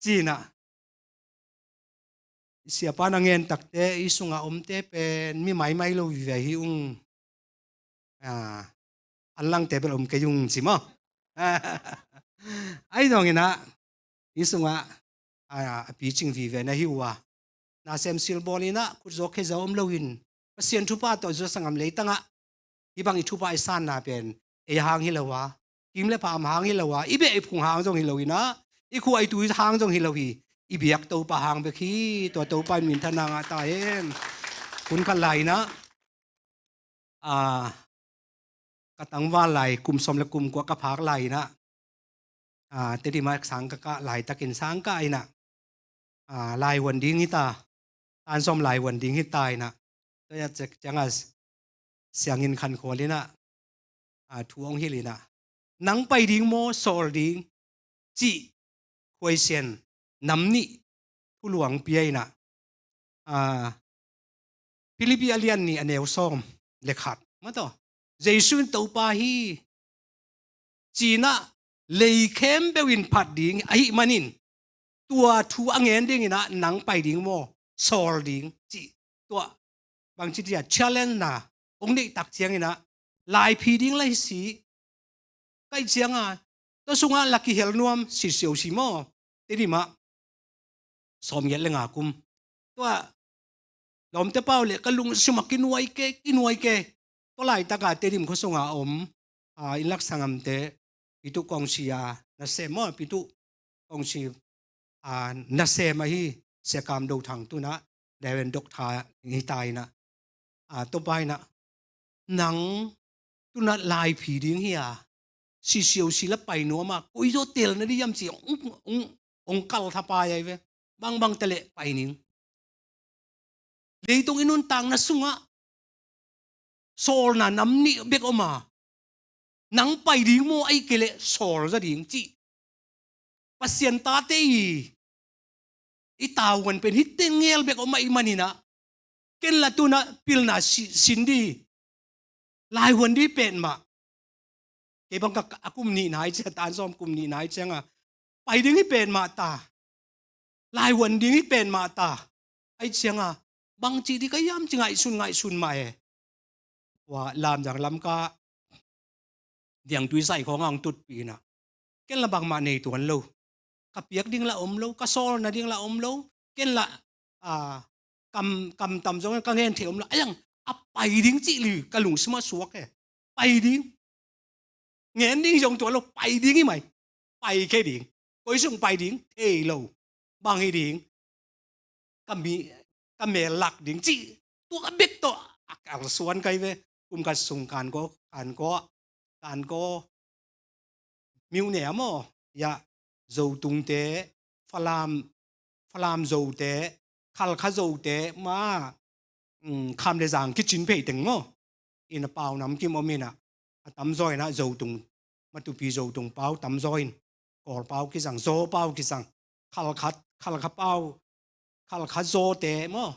cinah siapa na ngen takteh hih sungah a omte pen mi maimai lo vive hi ung. A, an langte bel om kei ung ci maw. Ahi zonginah hih sungah, a, a picing vive na hi uh a, na sem silbawl inah khutzaw khezaw om loin Pasian thupha tawh zuasa ngam leitangah hih bang i thupha i sanna pen ei hang hi lo a, kim le pham hang hi lo a, i beh i phung hang zong hi lo inah, i khua i tui hang zong hi lo hi. I biak Topa hang bek hi. Tua Topa in minthanna ngah ta hen. Hun khat lai inah, a, ka tangval lai kum sawm le kum kua ka phak lai inah, a, Tedim ah sang ka kah laitakin sang kah inah, a, laivuan ding hi ta, tan sawm laivuan ding hi ta inah, tua ciangah sianginn khankhual inah, a, thu hong hilh inah, nang pai ding maw sawl ding cih khuaisian nam nih thuluang pia inah, a, Philippi a lian nih a neu sawm le khat maw taw, Jesu in Topa hi cinah lei khempeuh in phat ding ahih manin tua thu a ngen dinginah nang pai ding maw sawl ding cih tua bangci tia challenge na hong neih tak cianginah laiphi ding la hi si. Kaih cianga tua sungah la kihel nuam sisiau si maw? Tedim ah sawm giat le nga kum tua lawmte pau le ka lungsim ah kinuai kei, kinuai kei. Tua laitaka Tedim khua sunga om, a, inn lak sangamte, Pitu kongsi a nasem maw, Pitu kongsi a nasem ahi Sia Kam Do Thang tunah Reverend Doctor hi ta inah, a, Topa inah nang tunah laiphi ding hi a, sisiau si la pai nuam a, koi zaw tel na ding hiam ci hong, hong, hong kal thapai ahi ve. Bangbang taleh pai ning. Leitung i nuntakna sungah sawlna nam nih bek om a, nang pai ding maw, ahih kei leh sawl za ding cih. Pasian tate i, i tavuan pen hih teng ngel bek om ahih maninah, ken la tunah pilna si, sin di, laivuan di petmah. Kei bang ka, a kum nihna hi ciang, tan sawm kum nihna hi cianga pai ding hi petmah ta, laivuan ding hi petmah ta. Ahih cianga bangci di ka hiam ci ngaihsun ngaihsun mah e. Ua Lamzang lam ka diangtui sai khawng ang tutpih inah, ken la bangmah nei tuan lo. Ka piak ding la om lo, ka sawlna ding la om lo. Ken la, a, kam, kam tam zong ka ngen thei om lo. Ayang a pai ding cih li ka lungsim ah suak e. Pai ding. Ngen ding zong tuan lo, pai ding hi mai. Pai kei ding. Koi sung pai ding thei lo. Bang hi ding. Ka mi, ka mel lak ding cih tua bek tawh a kalsuan kai ve. Kum khat sung kan ko, kan ko, kan ko miuh ne a maw, ya, Zotungte, Falam, Falam Zote, Khalkha Zote, ma, um, Kham le Zang kicin phei teng maw. In a pau namkim om in a, a tamzaw in a Zotung, Matupi Zotung pau tamzaw in, Kawl pau kizang, Zaw pau kizang, Khalkha, Khalkha pau, Khalkha Zawte maw.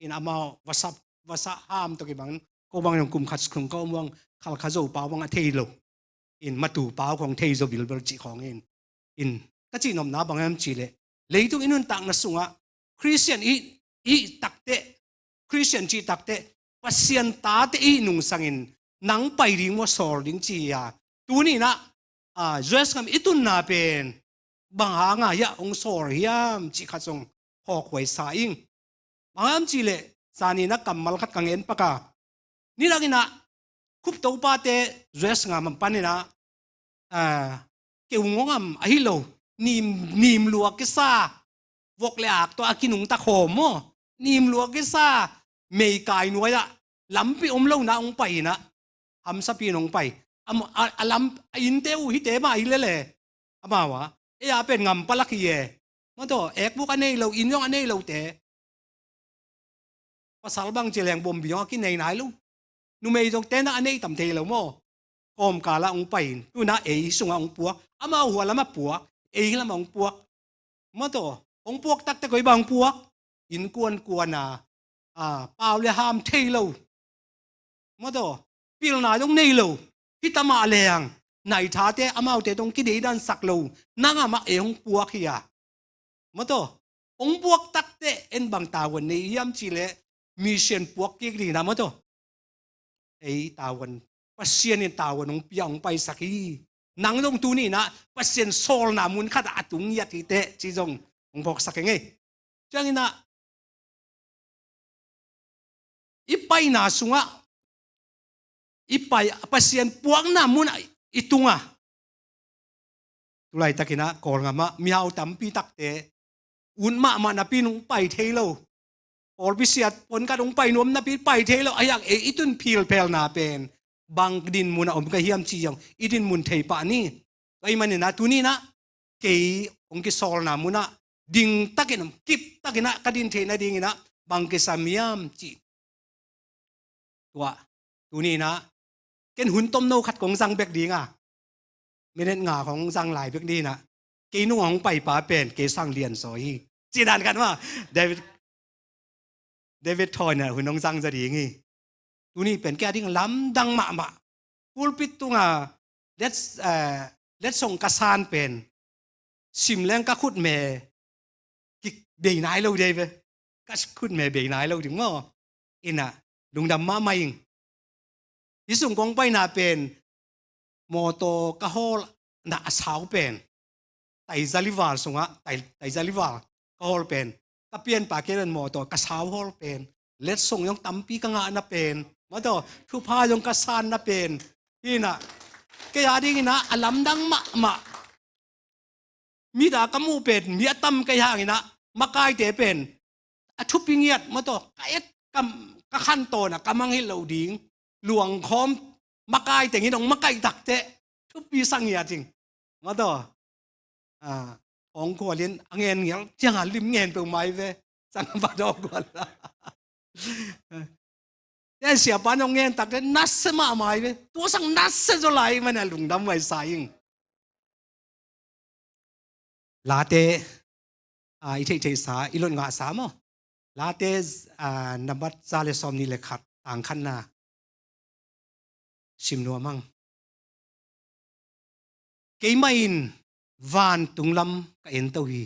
In amau vasa, vasa ham tawh kibang, ko bang zong kum khat sung ka om bang, Khalkha Zo pau bang a thei lo. In Matu pau khong thei zo bilbel cih khong in. In ka cih nopna bang hiam cih leh, leitung i nuntakna sungah Khristian i, i takte, Khristian cih takte, Pasian tate i nungsangin nang pai ding maw, sawl ding ci a. Tuni in a, a, U S gam i tunna pen bang hanga hiah hong sawl hiam cih khat zong hawkhuai sa ing. Bang hiam cih leh, zani in a kammal khat ka ngen pak a. Nidang in a, Khup Topate U S gam pan in a, a, keu ngawng am ahi lo, nim, nim lua kisa, vok le ak tawh a kinungta khawm maw, nim lua kisa, meikai nuai ah, lampi om lo na hong pai in a, hamsapi in hong pai. A, a, a lam, a innte uh hihte mah hi lele, amau a, ei a pen ngam palak hi e. Maw taw, ekbuk a nei lo, inn zong a nei lote. Pasal bang ci leng bombi zong a kinei nai lo. Numei zong tenak a nei tam thei lo maw. Kawmkal ah hong pai in. Tu in a ei sungah hong puak. Amau hua lamah puak. Ei lamah hong puak. Maw taw, hong puak takte koi bang hong puak. Innkuan kuan a, a, pau le ham thei lo. Maw taw, pilna zong nei lo. Hita mah leng, naithate amaute tawh hong kideidansak lo. Nang amah ei hong puak hi a. Maw taw, hong puak takte en bang tavuan nei hiam cih leh, mission puak kik ding in a maw taw. Ei tavuan, Pasian in tavuan hong pia hong paisak hi. Nang zong tuni in a Pasian sawlna mun khat ah a tung ngiat hi teh cih zong hong phawksak ing ei. Ciangin a, i paina sungah, i pai, Pasian puakna munah i tungah. Tulaitakin a Kawlngam ah mihau tampi takte ut mahmah napi in hong pai thei lo. Pawlpi siat pawlkhat hong pai nuam napi pai thei lo. Ahi hang ei i tun philphelna pen bang dinmun ah om ka hiam cih zong i dinmun thei pah ni. Tua ahih manin a tuni in a kei hong kisawlna munah dingtakin, kiptakin a ka din theih nadingin a bang kisam hiam cih. Tua, tuni in a ken hun tomno khat kong zang bek ding a, minute nga kong zang lai bek ding in a, kei nung hong paipa pen kei sang lianzaw hi. Cih dan khat mah, David, David Thawi in a hun hong zang zaw ding hi. Tuni pen kei a ding lamdang mahmah. Pulpit tungah let, eh, letsong ka san pen sim leng ka khutme kibei nai lo ding ve. Ka khutme bei nai lo ding maw. In a, lungdam mahmah ing. Hih sung kong paina pen mawtaw ka hawlna a sau pen, taizalival sungah, tai, taizalival ka hawl pen, ka pianpa kei pen mawtaw ka sau hawl pen, letsong zong tampi ka ngahna pen, maw taw, thupha zong ka sanna pen. Hi in a, kei a dingin a, a lamdang mahmah. Mit a ka muh pen mi a tam ka hih hangin a, makaite pen a thupi ngiat, maw taw, ka et, ka, ka khantawn a ka mangngilh loh ding luangkhawm makai tengin hong makaih takteh thupi sa ngiat ing, maw taw. A, hong khual in a ngen ngial ciang a lim ngen peuh mai ve. Sang a pat hong khual. Tua siapa in hong ngen takteh nasia mahmah hi ve. Tua sang nasia zaw lai man a lungdam huai sa ing. Late, a, i theihtheihsa, i lot ngahsa maw. Late, a, nambat za le sawmnih le khat, tang khatna sim nuam hang. Keimah in vantung lam ka ento hi.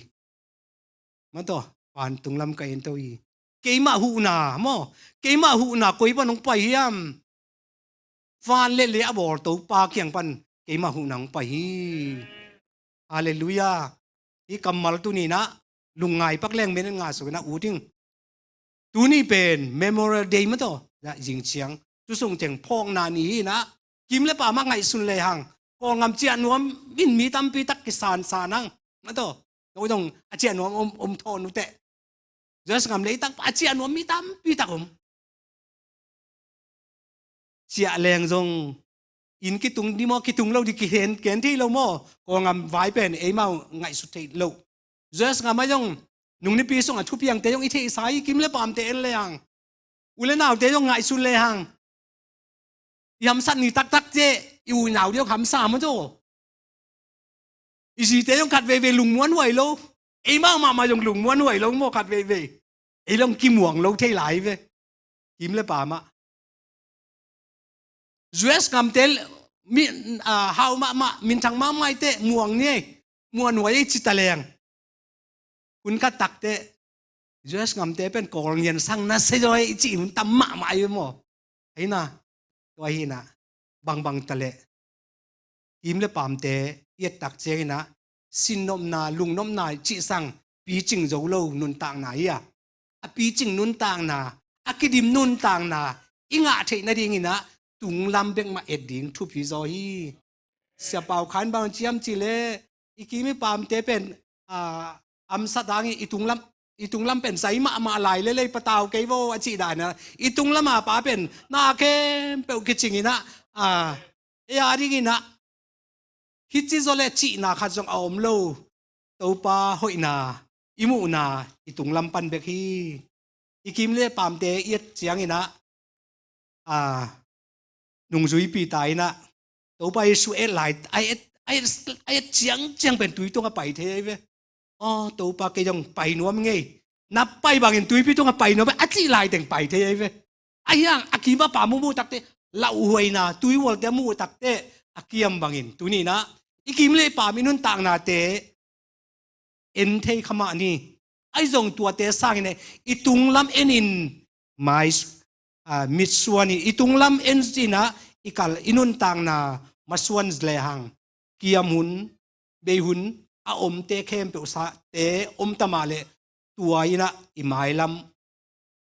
Maw taw, vantung lam ka ento hi. Keimah huhna, maw. Keimah huhna koi pan hong pai hiam? Van le lei a bawl Topa kiang pan keimah huhna hong pai hi. Halleluiah. Hih kammal tuni in a lungngai pak leng minute nga sung in a ut ing. Tuni pen Memorial Day maw taw, zing ciang. Tu sung teng phawkna ni hi in a, kim le pam a ngaihsun lehang, Kawlngam ciah nuam in mi tampi tak kisansan hang, maw taw. No dong a ciah nuam om, om thawn uh teh. U S gam leitak pan a ciah nuam mi tampi tak om. Ciah leng zong inn kitung ding maw, kitung lo ding kihen ken thei lo maw. Kawlgam vai pen eimau ngaihsut thei lo. U S gam ah zong nung nipi sungah thupiangte zong i theihsa hi, kim le paamte en le hang. U le naute zong ngaihsun le hang. I hamsat ni taktak teh i u i nau deuh hamsa maw zaw. I zite zong khat veivei lungmuan huai lo. Eimau mahmah zong lungmuan huai lo maw khat veivei. Ei zong kimuang lo thei lai ve. Kim le paam ah. U S gamte mi, ah, hau mahmah, minthang mahmah i teh muang ni ei. Muan huai ei ci ta leng. Hun khat tak teh U S gamte pen Kawl ngian sang na se zaw ei cih hun tam mahmah ei ve maw. Ei na, tua hi na, bangbang ta leh. Kim le paamte i et tak ciangin ah, sinnopna, lungnopna cih sang picing zo lo nuntakna hi a. A picing nuntakna, a kidim nuntakna i ngah theih nadingin ah, tunglam bek mah et ding thupi zaw hi. Sia Pau Khan bang ci hiam cih leh, i kim i paamte pen, ah, amsat hangin i tunglam, i tunglam pen zai mahmah lai leh lei patau kei vo a cih dan a. I tunglam a pa pen na khempeuh kicingin ah, ah, ei a dingin ah, hih ci zaw leh cihna khat zong a om lo. Topa hoihna i muhna i tunglam pan bek hi. I kim le paamte i et ciangin ah, ah, nungzuipih ta in ah, Topa Jesu et lai, a et, a et, a et ciangciang pen tui tungah pai thei ei ve. Aw, Topa kei zong pai nuam ing ei. Na pai bangin tuipi tungah pai nuam ei a cih lai teng pai thei ei ve. Ahi hang a kim a paam muh tak teh, lauhuaina, tuihualte muh tak teh, a kiam bangin. Tuni in ah, i kim le paam i nuntaknate en thei kha mah ni. Ahi zong tuate sangin ah, i tunglam enin mai, ah, mitsuan hi, i tunglam en in ah, i kal, i nuntakna masuan le hang. Kiam hun, bei hun, a omte khempeuh sate om ta mah leh, tua in ah i mailam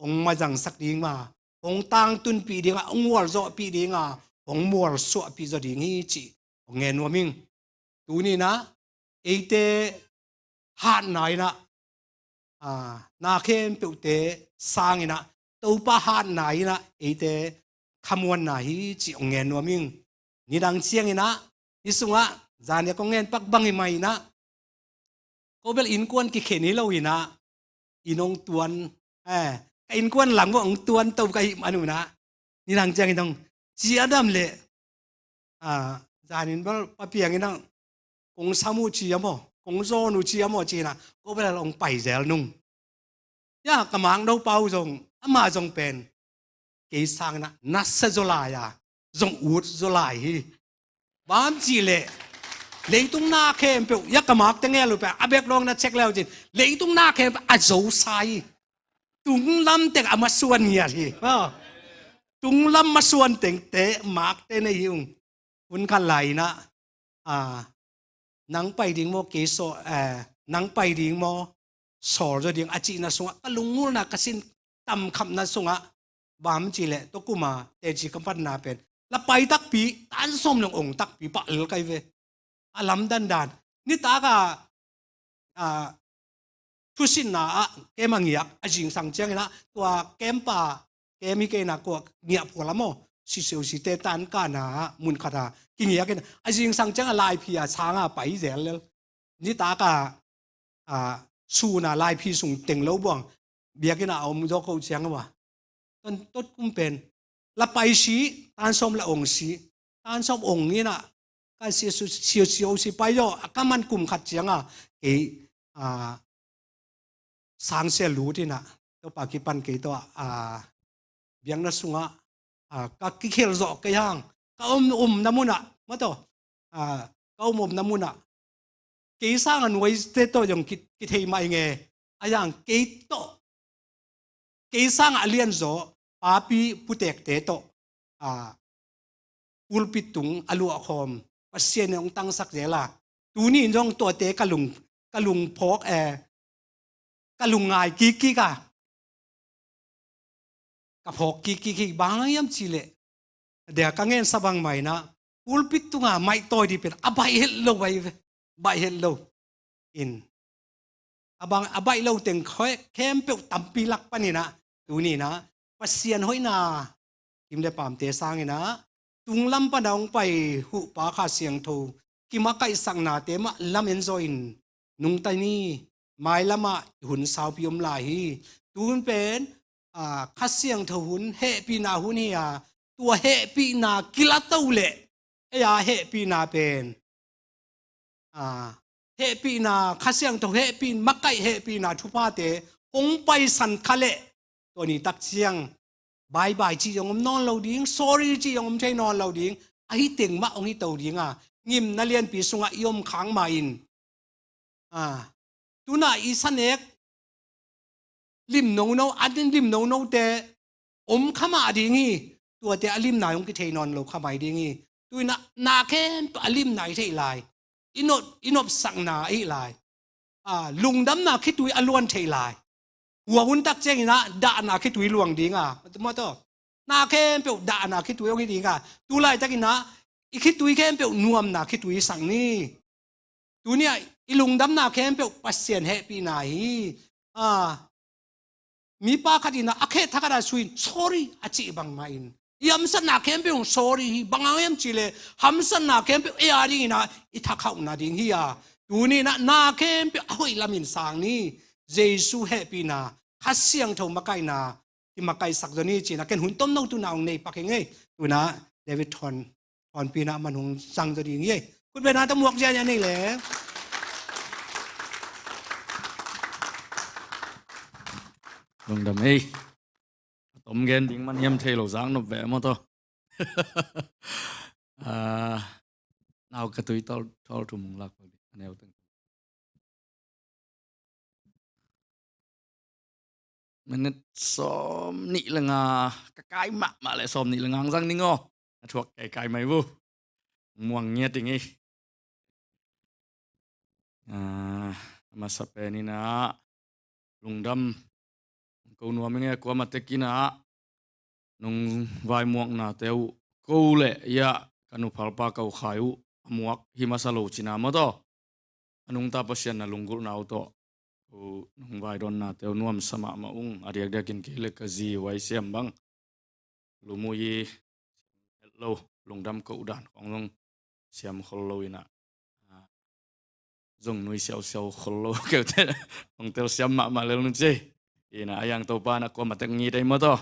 hong mazangsak ding a, hong tangtunpih ding a, hong mualzawhpih ding a, hong mualsuahpih zaw ding hi cih hong ngen nuam ing. Tuni in ah eite hatna in ah, ah, na khempeuhte sangin ah, Topa hatna in ah eite khamuanna hi cih hong ngen nuam ing. Nidang ciangin ah, hih sungah, zan nih a kong ngen pak bang hi mah in ah, ko bel innkuan kikhen hi lo in ah, inn hong tuan, eh, ka innkuan lang bawh hong tuan to ka hih man un ah, nidang ciangin hong ci a dam leh, ah, zan in bel Pa Piang in ah, kong sam uh ci a maw, kong zawn uh ci a maw ci in ah, ko bel hong pai zel nung. Ya, ka makno pa uh zong, amah zong pen kei sangin ah na sa zaw lai a, zong ut zaw lai hi. Bang cih leh, leitung na khempeuh, ya ka makte ngel uh pen, a bek dong na cek le uh cin, leitung na khempeuh a zosa hi. Tunglam teng a masuan ngiat hi. Aw. Tunglam masuan tengte, makte nei hi ung. Hun khat lai in ah, ah, nang pai ding maw, kei sawl, eh, nang pai ding maw, sawl zaw ding a cihna sungah, ka lungngulna, ka sin tamkhapna sungah, bang cih leh, tua kum a teci ka patna pen, la pai takpi, tan sawm nong ong takpi pah lel ka hi ve. A lamdang dan. Nitak a, ah, thusinna ah camp a ngiak, a zingsang ciangin ah, tua camp a, camp hi kei in ah kua ngiah phual a maw, C C O C te tan kahna ah, mun khat ah kingiak in, a zingsang ciang a laiphi a sang a pai zel lel. Nitak a, ah, sun a laiphi sung teng lo buang, biakinn ah a om zaw ko ciang a, tua, tua kum pen, la pai si, tan sawm la ong si, tan sawm ong in ah, ka si, si, si, si, si pai zaw, a ka man kum khat ciang a, kei, ah, sang sia lut in ah, Topa kipan kei tawh, ah, biakna sungah, ah, ka kikhel zawh kei hang, ka om, omna mun ah, maw tua, ah, ka om, omna mun ah, kei sang a nuaite tawh zong ki, kithei mah ing e, a yang kei tawh, kei sang a lianzaw, papi putekte tawh, ah, pulpit tung a luahkhawm, Pasian in hong tangsak zel a. Tuni in zong tuate ka lung, ka lung phawk, eh, ka lung ngai kikkik a. Ka phawk kikkik hi, bang hang hiam cih leh, dia ka ngensa bang mah in ah, pulpit tung a maihtawi ding pen a baih het lo, baih, baih het lo. In, a bang, a baih lo teng khe, khempeuh tampi lak pan in ah, tuni in ah, Pasian hoihna, kim le paamte sang in ah, tunglam pana hong pai huhpa Kha Siangtho kimakaihsaknate mah lamen zaw in nungta ni. Mailamah i hun saupi om lai hi. Tun pen, a, Kha Siangtho hun, hehpihna hun hi a, tua hehpihna kilato leh ei a hehpihna pen, a, hehpihna, Kha Siangtho hehpih, makaih hehpihna thuphate hong paisan kha leh tua ni tak ciang bye bye cih zong om nawn lo ding, sorry cih zong om thei nawn lo ding. Ahi teng mah hong hi to ding a, ngimna lianpi sungah i om khang mah in, a, tuna i sanek limnono, an in limnonote om kha mah ding hi. Tuate a limna hong kithei nawn lo kha mai ding hi. Tuinah na khempeuh a limna i theih lai, i nop, i nopsakna i hih lai, a, lungdamna khitui a luan theih lai. Hua hun tak cianginah dahna khitui luang ding a, mataw, na khempeuh dahna khitui hong hi ding a, tu laitakinah i khitui khempeuh nuamna khitui sak ni. Tuni-ah i lungdamna khempeuh Pasian hehpihna hi. A, mipa khat inah a khet thakhat a suin sorry a cih bangmah in i hamsatna khempeuh sorry hi. Bang hang hiam cihleh hamsatna khempeuh ei a dinginah i thakhauhna ding hi a, tuni inah na khempeuh a hoih lamin sang ni. Jesu hehpihna, Kha Siangtho makaihna kimakaihsak zaw ni cinah ken hun tomno tuna hong nei pak hi ngei. Tuna David Thon Thonpina man hong sang zaw ding hi. Khutbetna tawh muak ziahziah nei le. Lungdam ei. A tom gen ding man hiam thei lo zak nop ve maw taw. Ah, nau ka tui thawl, thawl thum hong lak pak ding. A neu teng. Minute sawm nih le nga ka kai mahmah leh sawm nih le nga hong zang ning aw. A thuak kai kai mai vu. Muang ngiat ding hi. Ah, a masa pen inah lungdam ko nuam i nge kuamah tek inah nong vaimuaknate uh ko le ia ka nuphalpa ko khai uh a muak hi masa lo cina maw taw. A nungta Pasian na lunggulhna uh tawh uh nong vaidonnate uh nuamsa mahmah ung. A diakdiakin kei le ka zi uh ai siam bang lum uh hi lo, lungdam koh dan khong zong siam khol lo inah, ah, zong nui siausiau khol lo keute hong telsiam mahmah lel nu ci. Inah a yang Topa na kuamah tek ngi dei maw taw.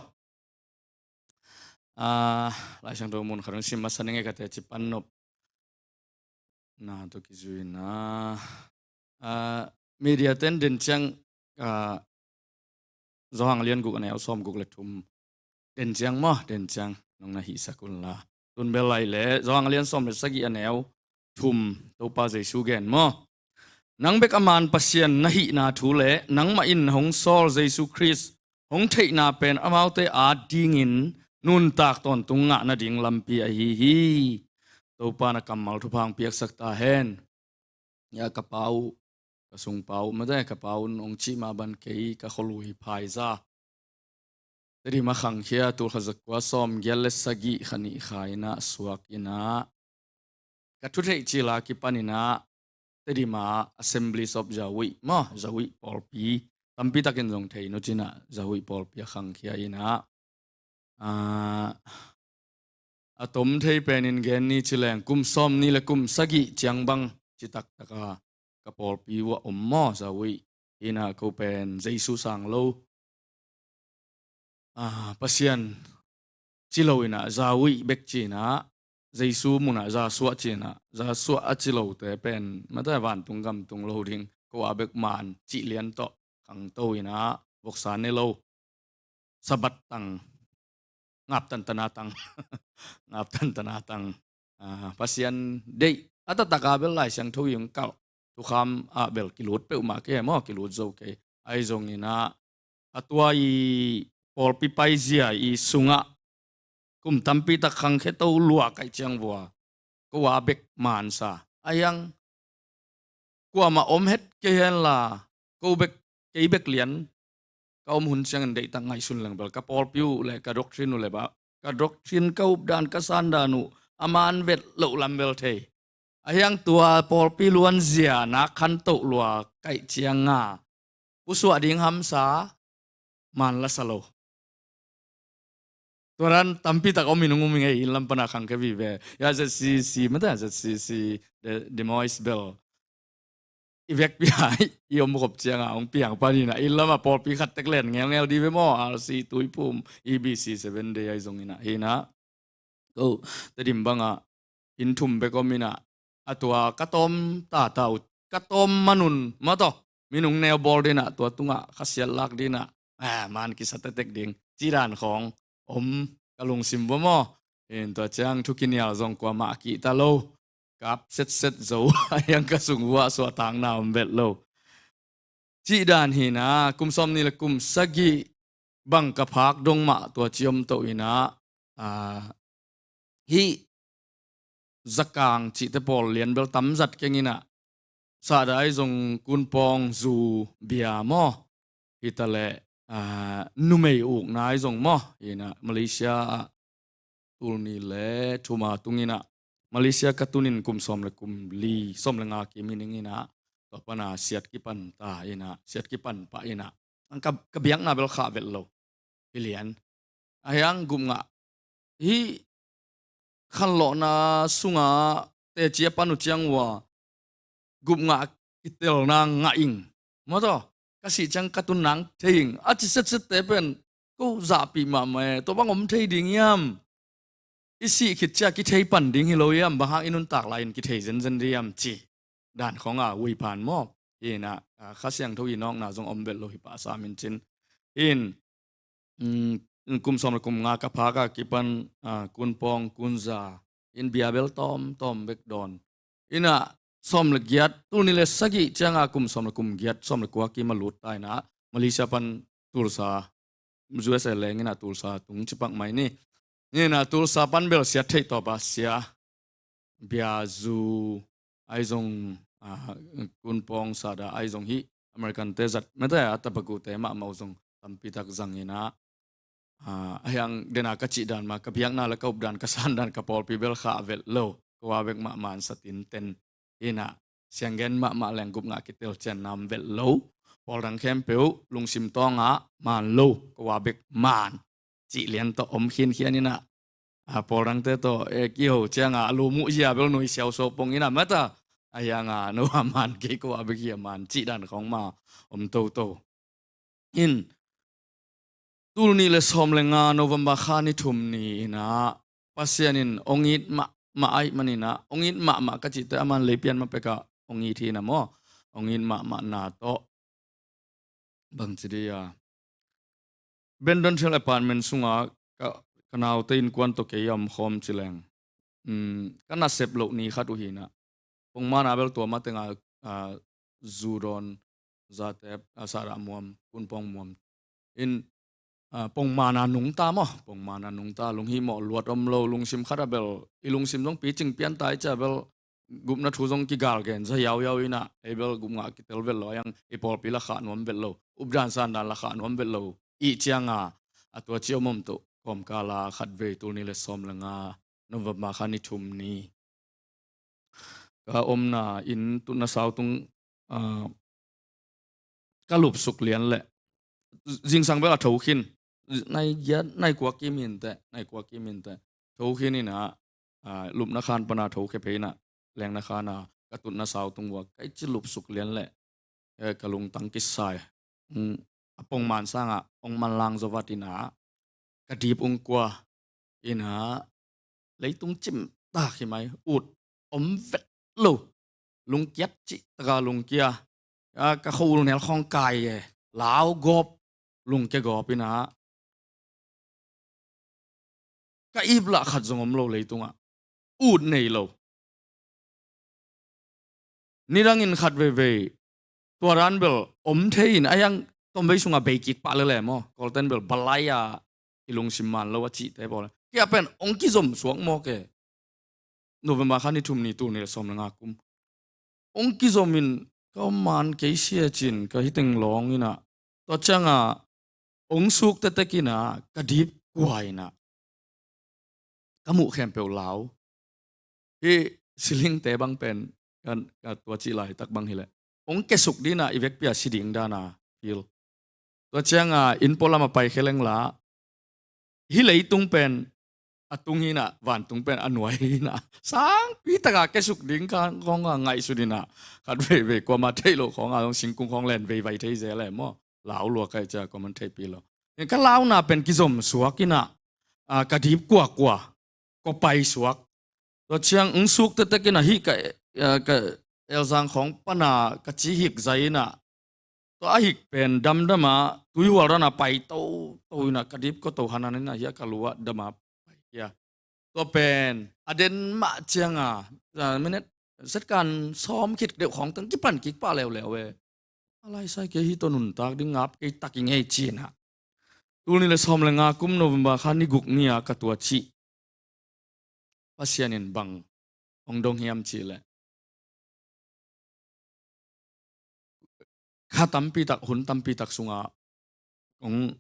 Ah, Lai Siangtho mun khat hong sim masa ning e ka teci pan nop. Na tawh kizui na. Ah, media ten den ciang, ah, Johan a lian guk a neu sawm guk le thum. Den ciang maw, den ciang nong na hihsak un la. Tun bel lai le Johan a lian sawm le sagih a neu thum, Topa Jesu gen maw. Nang bek a man Pasian na hihna thu le nangmah in na hong sawl Jesu Khrist hong theihna pen amaute adingin nuntak tawntung ngah nading lampi ahi hi. Topa na kammal thupha hong piaksak ta hen. Ia ka pa uh, ka sungpa uh, mate ka pa un hong cih mah ban kei ka khualui phaiza Tedim a khangkhia, tulkhat zakua sawm giat le sagih kha nih kha inah suak inah ka thutheih cila kipan inah Tedim a Assemblies of Zawih maw, Zawih pawlpi tampi takin zong thei nu cinah Zawih pawlpi a khangkhia inah, ah, a tom thei penin gen ni ci leng kum sawm ni le kum sagih ciang bang citaktak a ka pawlpi uh a om maw, Zawih. Inah ko pen Jesu sang lo, ah, Pasian ci lo inah Zawih bek cinah, Jesu munah Zasuah cinah, Zasuah a ci lote pen mate vantung gamtung lo ding, ko a bek man cih lian tawh khangto inah voksa ne lo. Sabbath tang, ngap tantana tang, ngap tantana tang, ah, Pasian deih a taktak a bel Lai Siangtho i hong kalh thukham ah bel kilut peuhmah kei maw, kilut zo kei. Ahi zong inah a tua i pawlpi paizia i sungah kum tampi tak khangkhia to lua kaih ciang vua ko a bek mansa a hiang kuamah om het kei henla, ko bek, kei bek lian ka om hun ciangin deihtak ngaihsun leng bel ka pawlpi uh le ka doctrine uh le bah, ka doctrine ka updan ka sandan uh a man vet loh lam bel thei. A hiang tua pawlpi luanzia nak khantoh lua kaih cianga pusuah ding hamsa man lasa lo. Tua dan tampi tak om in hong um ing ei, inn lam pana khangkhia vive. Ya, Z C C, mata Z C C, Des Moines bel i vekpi a i om khop ciangah hong piang panin ah, inn lamah pawlpi khat tek len ngelngel dih ve maw, R C Tuiphum, E B C Seven Day ahi zongin ah, hi in ah. Ko Tedim bangah inn thum bek om in ah, a tua ka tawm tata uh, ka tawm man un maw, tua minung neu bawl ding in ah, tua tungah khasiat lak ding in ah, a, man kisa tektek ding cih dan khawng om ka lungsim vua maw. In tua ciang thu kinial zong kuamah a kihta lo, kap setset zo, a hiang ka sung uah suahtakna om vet lo. Cih dan hi in ah, kum sawmnih le kum sagih bang ka phak dong mah tua ci om to in ah, a, hih zakang cihte pawl lian bel tamzat keng in ah, sahdah ahi zong kunpawng zu bia maw, hi ta leh, a, numei ukna ahi zong maw, hi in ah Malaysia ah tul nih le thum a tung in ah, Malaysia ka tun in kum sawm le kum li, sawm le nga kim hi ning in ah, tua pana siat kipan ta in ah, siat kipan pah in ah, ka, ka biakna bel khah vet lo. Hi lian. A hiang gupngah, hih khanlawhna sungah teci a pan uh ciang uh a, gupngah kitelna ngah ing maw, tua ka sih ciang ka tun nang thei ing a ci setsette pen ko zahpih mahmah e. Tua bang om thei ding hiam? I sih khit ciang kithei pan ding hi lo hiam? Bang hang i nuntak lai-in kithei zenzen ding hiam, ci dan khawng a ui phan maw. Hi in ah, a, Kha Siangtho i nawkna zong om vet lo hi pah sam in cin. Hi in, mm, kum sawm le kum nga ka phak a kipan, a, kunpawng kunza in bia bel tawmtawm bek dawn in ah, sawm le giat, tul nih le sagih ciang a kum sawm le kum giat, sawm le kua kim a lut ta in ah, Malaysia pan Tulsa, U S A leng in ah Tulsa tung ci pak mai ni. Ni in ah Tulsa pan bel siat theih tawp a sia, bia zu ahi zong, a, kunpawng sahdah ahi zong hih American te zat mete a tabaku te mahmah uh zong tampi tak zang in ah, a, a hiang den a ka cih dan mah, ka biakna le ka updan, ka sandan, ka pawlpi bel khah vet lo. Ko a bek mah mansa tinten in ah, sianggen mahmah leng gupngah kitel cian nam vet lo. Pawl dang khempeuh lungsim tawngah man lo, ko a bek man cih lian tawh om khinkhian in ah, a, pawl dangte tawh, e, kiho ciangah a lum uh zia bel nui siauso pong in ah mata, a hiang a no a man kei, ko a bek hi a man cih dan khawng mah om toto. In, tul nih le sawm le nga November kha ni thum ni in ah, Pasian in ong it mahmah ahih manin ah, ong it mahmah ka cihte a man lei pian ma pekah ong it hi in ah maw, ong it mahmahna tawh. Bang ci dih a, Bendon Hill apartment sungah ka, ka naute innkuan tawh kei a om khawm ci leng, um, ka nasep loh ni khat uh hi in ah, pongman a bel tua ma tengah, a, zu dawn zate, a, sahdah muam, kunpawng muam in, a, pongman a nungta maw, pongman a nungta, lunghimawh luat om lo, lungsim khat a bel, i lungsim zong picing pian ta i ci a bel, gupna thu zong kigal gen za yauyau in ah, ei bel gupngah kitel vet lo, a hiang i pawlpi la khah nuam vet lo, updan sandan la khah nuam vet lo i ciang a, a tua ci om om tuh kawmkal a khatvei, tul nih le sawm le nga November kha ni thum ni ka omna inn tutna sau tung, a, ka lupsuk lian leh zingsang bel a tho khin, nai giat, nai kua kim hi inteh, nai kua kim hi inteh, tho khin in ah, a, lupna khan pan a tho khia phei in ah, lengna khan a ka tutna sau tung uh a, ka i ci lupsuk lian leh, e, ka lungtang kisai. Mm, a pongman sangah ong manlang zo vat in ah, ka dip ung kua in ah, leitung cimtak hi mai, ut om vet lo, lungkiat cihtak a lungkia, a, ka khua-ul nel khawng kai e, lau gawp, lungkia gawp in ah, ka ip lah khat zong om lo leitungah, ut nei lo. Nidangin khat veivei tua dan bel om thei in, a hiang tomvei sungah bei kik pah lele maw, Kawlten bel balai a i lungsim man lo a cihte pawl, kei a pen ong kizom suak mawk e. November kha ni thum ni, tul nih le sawm le nga kum ong kizom in, ka om man kei sia cin ka hi teng lawng in ah, tua ciangah ong suk tektek in ah, ka dip kua in ah, ka muh khempeuh lau. Hih silingte bang pen, ka, ka tua cih laitak bang hileh, ong kesuk ding in ah, i vekpi a si ding dan a feel. Tua ciangah inn pualam a paikhia leng lah, hih leitung pen a tung hi-in ah, vantung pen a nuai hi-in ah, sangpi taka kesuk ding kha khawng a ngaihsut in ah, khat veivei kuamah theih loh khawng a zong singkung khawng len veivai thei zel e maw. Lau lua ka hih ciang kuamah theihpih lo. Ka launa pen kizom suak in ah, ah, ka dip kuakua, kua pai suak. Tua ciang ung suk tektek in ah hih ka, ah, ka elzang khawng pan a ka ci hik zai in ah, tua a hik pen damdam a, tuihual dan a pai toto in ah, ka dip kua to hanan in ah, hih a ka lu ah dam a pai kia. Tua pen a den mah ciang a, ah, minute, second sawm khit deuh khawng teng kipan kik pah leuleu e. A lai sai kei, hih tawh nuntak ding ngap kei tak ing ei ci-in ah. Tul nih le sawm le nga kum November kha ni guk ni a ka tua cih Pasian in bang hong dong hiam cih leh, kha tampi tak, hun tampi tak sungah kong,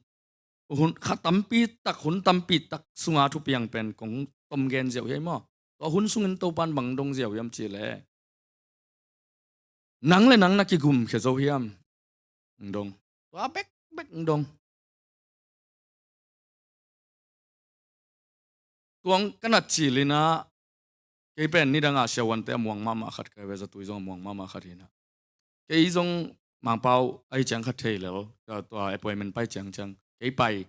hun, kha tampi tak, hun tampi tak sunga thupiang pen kong tom gen ziau hi ei maw. Tua hun sungin Topan bang dong ziau hiam cih leh, nang le nang na kigumkhia zo hiam? Ung dong. Tua bekbek ung dong. Tuang ka nat cil in ah, kei pen nidang a siavuante a muang mahmah khat ka hi ve, zatui zong a muang mahmah khat hi-in ah. Kei zong Mangpau ahi ciang kha thei lel, tua, tua appointment pai ciangciang kei pai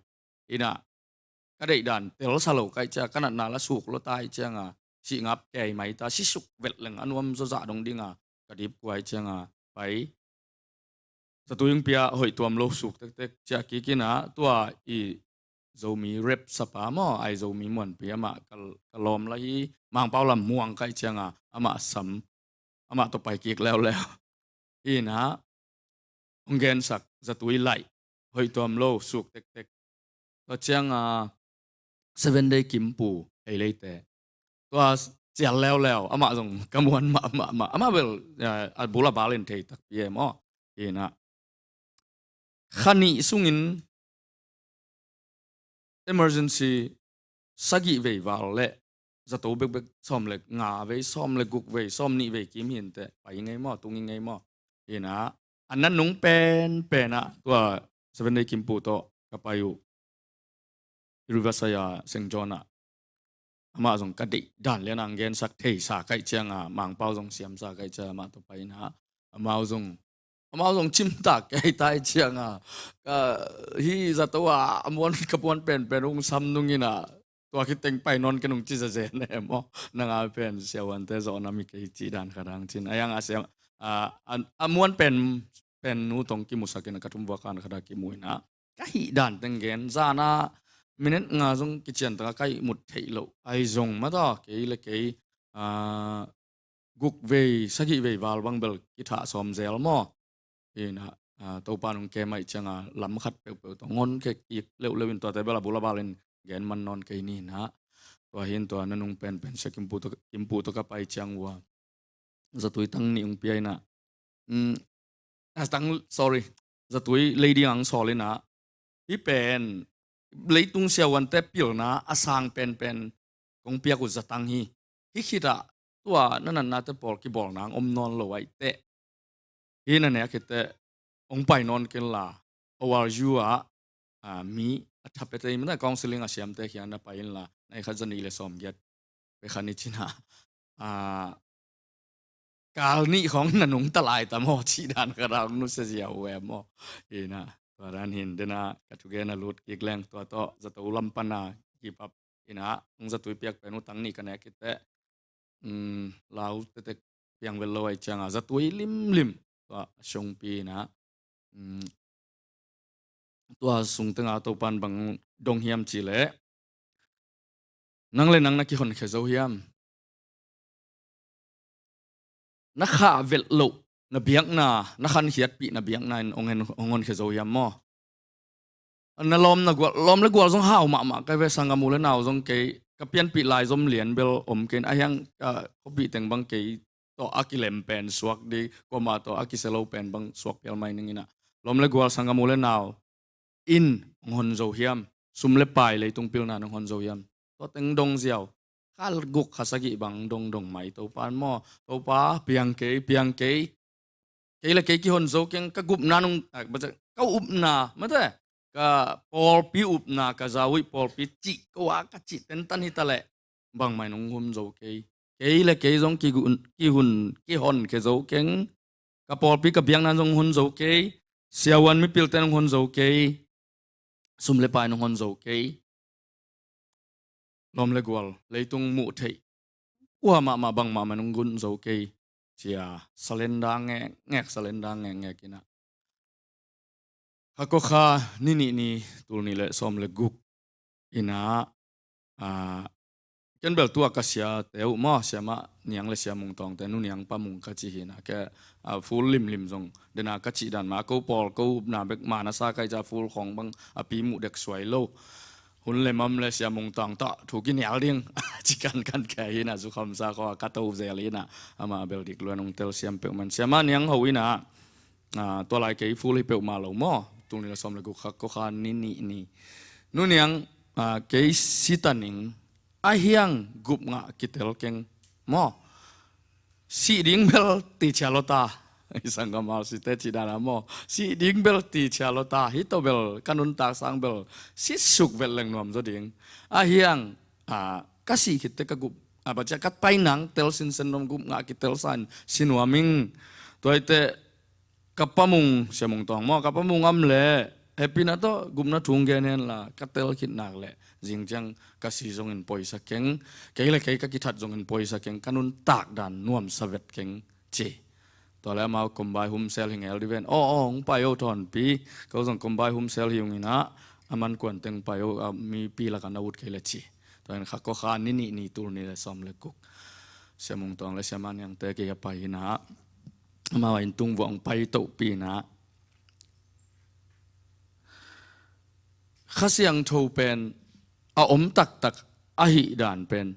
in ah, ka deihdan telsa lo ka hih ciang, ka natna la suk lua ta ahih ciang a, sih ngap kei mai ta, sisuk vet leng a nuam zawzah dong ding a, ka dip kua ahih ciang a pai. Zatui ung pia, hoih tuam lo, suk tektek, ciah kik in ah, tua i Zomi rap sapa maw, Aizomi muanpi, amah ka, ka lawm la hi, Mangpau lam muang ka hih ciang a, amah sam, amah tawh pai kik leuleu. Hi-in ah, hong gensak, zatui laih, hoih tuam lo, suk tektek. Tua ciang a, Seven Day Kimpu, ei leite. Tua cial leuleu, amah zong ka muan mahmah, amah bel, eh, a bul a bal in thei takpi e maw. Hi-in ah, kha nih sungin emergency sagih vei val le zato bekbek sawm le nga vei, sawm le guk vei, sawm nih vei kim hi-in teh, pai ing ei maw, tung ing ei maw. Hi-in ah, a na nung penpen ah tua Seven Day Kimpu tawh ka pai uh, Riverside a Saint John ah. Amah zong ka deihdan lian a hong gensak theisa ka hih ciang a, Mangpau zong siamsa ka hih ciang a, amah tawh pai in ah, amau zong, amau zong cimtak kei ta ahih ciang a, ka, hih zato a, a muan, ka puan penpen ung sam nung in ah, tua khit teng pai nawn ken ung ci zenzen e maw. Nang a pen siavuante zawh nam hi kei, cih dan khat hong ci-in, a hiang a siam, a, a, a muan pen, pen nu tawh kimusak in ah, ka thumvua kan khat a kimu in ah, ka hih dan teng gen, zan a minute nga zong kician tak a ka ihmut theih loh ahi zong mah ta, kei le kei, ah, guk vei, sagih vei val bang bel kithah sawm zel maw. Hi-in ah, ah, Topa in hong kem ahih ciang a, lam khat peuhpeuh tawh hong honkhia kik leuleu in, tuate bel a bul a bal in gen man nawn kei ni in ah. Tua hi-in tua na nung penpen sia Kimpu tawh, Kimpu tawh ka pai ciang uh a, zatui tang nih hong pia in ah, mm, ah, tang, sorry, zatui lei ding a hong sawl in ah, hih pen leitung siavuante pilna a sang penpen kong piak uh zatang hi. Hih khit ah tua na natnate pawl kibawlna hong om nawn lo ahih teh, hih na nek khit teh hong pai nawn ken la, O R U ah, ah, mi a tha pete, i mah na counseling a siamte kiang na pai in la, nai khat za nih le sawm giat pia kha ni ci-in ah, ah, kal nih khawng na nungta lai ta maw, cih dan khat a hong nusia ziau uh e maw. Hi-in ah, tua dan hi-in, den a ka thugen a lut kik leng, tua tawh zato lam pan a keep up in ah, hong zatui piak pen uh tang nih ka nek khit teh, um, lau tektek piang vet lo ahih ciang a, zatui limlim, tua a sungpi in ah, um, tua sung teng a Topa in bang dong hiam cih leh, nang le nang na kihonkhia zo hiam? Na khah vet loh na biakna, na khankhiatpih na biakna in hong hen, hong honkhia zo hiam maw? Na lawm na gual, lawm le gual zong hau mahmah ka hi ve, sanggam u le nau zong kei, ka pianpih laizom lian bel om kei in, a hiang ka khuapih teng bang kei tawh a kilem pen suak ding, kuamah tawh a kisia lo pen bang suak phial mai ning in ah. Lawm le gual, sanggam u le nau in hong hon zo hiam? Sum le pai, leitung pilna in hong hon zo hiam? Tua teng dong ziau. Kha guk kha sagih bang dong dong mai, Topa in maw, Topa, piang kei, piang kei. Kei le kei kihon zo keng, ka gupna nung, ah, ka upna, mate. ka pawlpi upna ka za uh hi, pawlpi cih ko a ka cih tentan hi ta leh, bangmah in hong hun zo kei. Kei le kei zong kihun, kihun, kihon khe zo keng. Ka pawlpi ka biakna zong hun zo kei. Siavuan mipilte in hong hun zo kei. Sum le pai in hong hun zo kei. Lawm le gual, leitung muh theih kua mahmah bangmah in hong hun zo kei. Ci a salenda ngekngek, salenda ngekngek in ah, kha kua kha ni nih ni, tul nih le sawm le guk in ah, ken bel tua ka siate uh maw, Siamah Niang le Sia Mung Tawngte, Nu Niang Pa Mung ka ci hi in ah, ke, a, full limlim zong dena ka cih dan mah, ko pawl ko upna bek mah na sa ka hi ciang full khawng bang a pi muh dek suai lo. Hun le mam le Sia Mung Tawng tawh thu kinial ding ci kankan ka hi in ah, zukham sa khawng a ka to zel hi in ah, amah bel dik lua in hong telsiam peuhmah in. Siamah Niang Ho in ah, a, tua lai kei full hi peuhmah lo maw, tul nih le sawm le guk, kha kua kha ni nih ni. Nu Niang, a, kei si ta ning, a hiang gupngah kitel keng maw. Sih ding bel tichia lo ta. I sanggam Alsite cih dan a maw, sih ding bel tichia lo ta. Hih tawh bel ka nuntak sang bel sisuk vet leng nuam zaw ding. A hiang, a, ka sih khit teh ka gup, a, bang ci a, ka pai nang tel sinsen nuam, gupngah kitel sa in si nuam ing. Tua hi teh ka Pa Mung, Sia Mung Tawng maw, ka Pa Mung om leh hehpihna tawh gupna thu gen hen la, ka tel khit nak leh zing ciang ka si zongin poisa keng, kei le kei ka kithat zongin poisa keng, ka nuntak dan nuamsa vet keng, ci. Tua leh amau kombai humsel hi ngel dih ven. Aw, aw, hong pai o Thawnpi, ko zong kombai humsel hi ung in ah, a man kuan teng pai o, a, mipi lakah na ut kei leh, ci. Tua in kha kua kha ni nih ni, tul nih le sawm le guk, Sia Mung Tawng le Siamah Niangte kei a pai hi in ah, amau a inn tung vuah hong pai tohpi in ah, Kha Siangtho pen a om taktak ahih dan pen,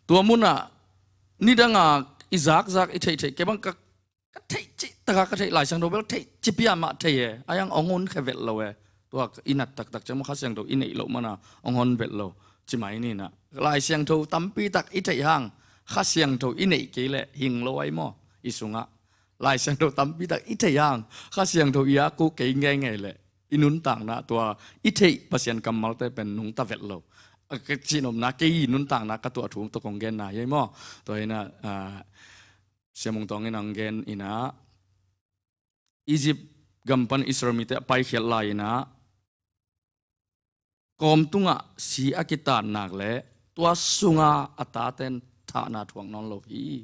tua munah nidangah i zakzak i theihtheih, kei bang ka, ka theih cih takah ka theih, Lai Siangtho bel theih cipia mah thei e, a hiang hong hun khe vet lo e. Tua i nat taktak ciang maw, Kha Siangtho i neih loh mana hong hon vet lo, ci mai ni in ah. Lai Siangtho tampi tak i theih hang Kha Siangtho i neih kei leh hing lo ai maw, i sungah. Lai Siangtho tampi tak i theih hang Kha Siangtho i a kuk kei ngeingei leh i nuntakna, tua i theih Pasian kammalte pen nungta vet lo. A, ka cihnopna, kei i nuntakna ka tuah thu tawh kong genna hi ei maw. Tua hi in ah, a, Sia Mung Tawng in hong gen in ah, Egypt gam pan Israel mite a paikhiat lai in ah, kawm tungah si a kitat nak leh tua sunga a taten thahna thuak nawn lo hi.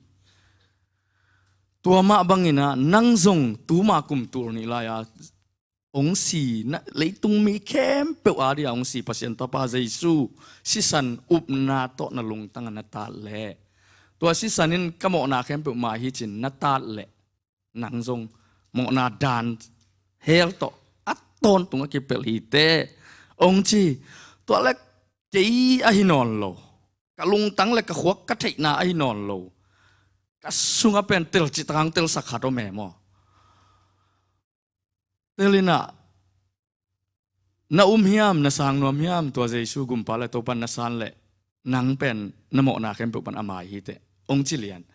Tua mah bangin ah nang zong tuma kum tul nih lai-a hong si, na, leitung mi khempeuh a dia hong si Pasian Tapa Jesu sisan upna tawh na lungtang a na tat leh, tua sisan in ka mawhna khempeuh mah hi ci-in na tat leh, nang zong mawhna dan hell tawh a tawntung a kipelh hi teh, hong ci. Tua leh kei ahi nawn lo, ka lungtang le ka khuak ka theihna ahi nawn lo, ka sungah pen tel cih tak hang telsak khat om e maw. Tel in ah, na um hiam, na sang nuam hiam, tua Jesu Gumpa le Topa na san leh, nang pen na mawhna khempeuh pan a mai hi teh, hong ci lian.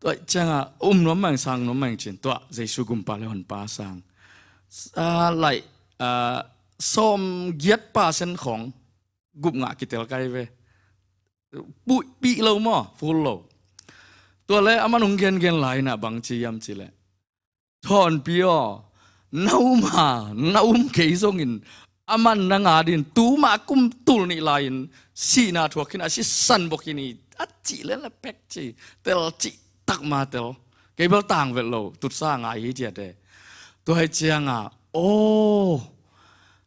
Tua ciangah um nuam mah ing, sang nuam mah ing ci-in tua Jesu Gumpa le Honpa sang, a, lai, a, sawmgiat percent khawng gupngah kitel kai ve. Puih pih lo maw, full lo. Tua leh aman hong gengen lai in ah bang ci hiam cih leh, Thawnpi aw, na um a, na um kei zongin aman nang adingin tuma kum tul nih lai-in sihna thuak khin a, sisan bawk khin hi, a cih leh na pek ci, tel cih tak mah tel. Kei bel tang vet lo, tutsa ngai hi ci a teh. Tua hi ciangah, aw,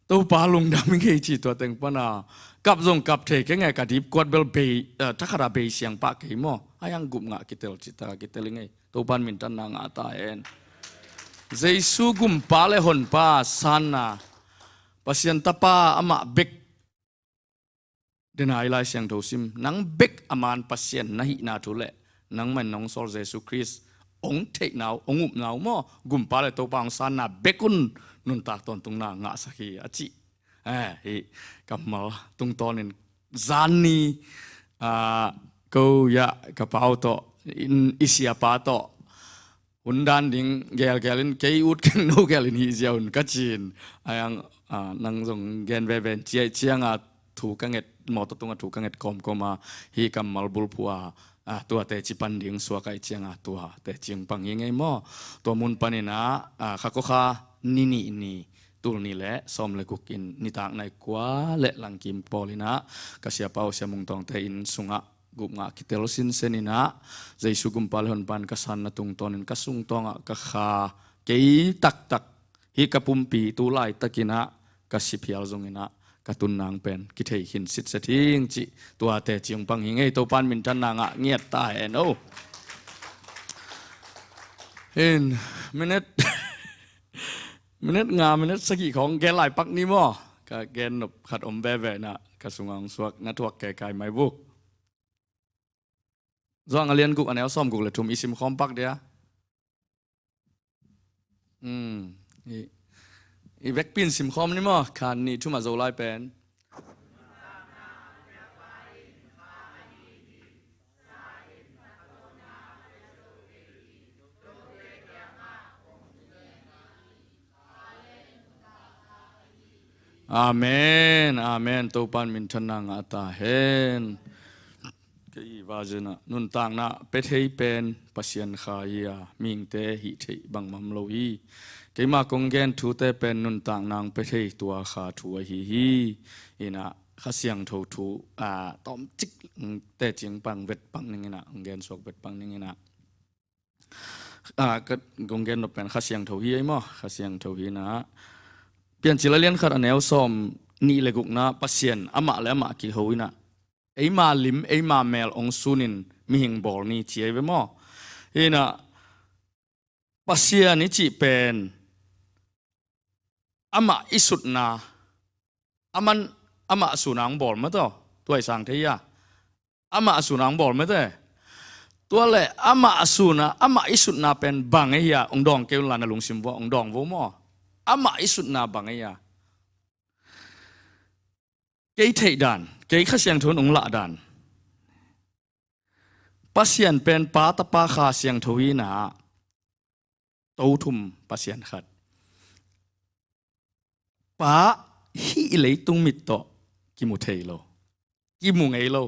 Topa lungdam ing ei ci, tua teng pana kap zong kap thei keng e, ka dipkuat bel bei, eh, thakhat a bei siang pah kei maw. A hiang gupngah kitel cih tak a kitel ing ei. Topa in minthang na ngah ta hen. Jesu Gumpa le Honpa sanna, Pasian Tapa amah bek. Dena i Lai Siangtho sim, nang bek a man Pasian na hihna thu le nangmah in nong sawl Jesu Khrist hong theihna uh, hong upna uh maw, Gumpa le Topa hong sanna bek un nuntak tawntungna ngahsak hi, a cih. Eh, hih kammal tungtawnin zan ni, ah, ko, ya, ka pau tawh, in, i siapa tawh hun dan ding gelgel in, kei ut keng, no gel in hih ziau un ka ci-in. A hiang, ah, nang zong gen veve in ci ahih cianga thu ka nget, mawtaw tunga thu ka nget kawmkawm a, hih kammal bulphuh a, ah, tua teci pan ding suak ahih cianga tua teci hong pang hi ing ei maw. Tua mun panin ah, ah, kha kua kha ni nih ni, tul nih le sawm le guk in nitak nai kua le langkim pawl in ah ka siapa uh Sia Mung Tawngte inn sungah gupngah kitel sinsen in ah, Jesu gumpa le honpa in ka sanna tungtawnin ka sungtawngah ka kha, kei taktak, hih ka pumpi tu laitakin ah ka si phial zongin ah ka tun nang pen kithei khin sitset hing cih tua teci hong pang hi ing ei. Topa'n minthanna ngah ngiat ta hen o. Hin, minute, minute nga, minute sagih khawng gen lai pak ni maw. Ka gen nop khat om veve in ah ka sungah hong suak, na thuak keikai mai vuk. Johan a lian guk, a neu sawm guk le thum i sim khawm pak dia. Hmm. I, i vekpi in sim khawm ni maw, khan nih thum a Zolai pen. Amen, amen. Topa'n minthanna ngah ta hen. Kei i va zenah nuntakna pia thei pen Pasian kha hi a, mihingte hih theih bangmah om lo hi. Keima kong gen thute pen nuntakna hong pia thei tua kha thu ahi hi. Inah Kha Siangtho thu, ah, tawmcik, mm, teci hong pang vet pak ning inah, hong gen suak vet pak ning inah. Ah, ka, kong gen nop pen Kha Siangtho hi ei maw, Kha Siangtho hi inah. Piancil a lian khat a neu sawm nih le gukna, Pasian amah le amah kiho inah, eima lim, eima mel hong sunin mihing bawl ni ci ei ve maw. Inah Pasian i cih pen amah i sutna, aman, amah suna hong bawl mataw, tua i sang thei a. Amah a suna hong bawl mate. Tua le amah a suna, amah i sutna pen bang ei hia, hong dawng kei un la, na lungsim vua hong dawng vo maw. Amah i sutna bang ei hia. Kei theih dan, kei Kha Siangtho in hong lah dan. Pasian pen Pa, Tapa, Kha Siangtho hi inah, to thum Pasian khat. Pa hih leitung mit tawh kimu thei lo, kimu ngei lo.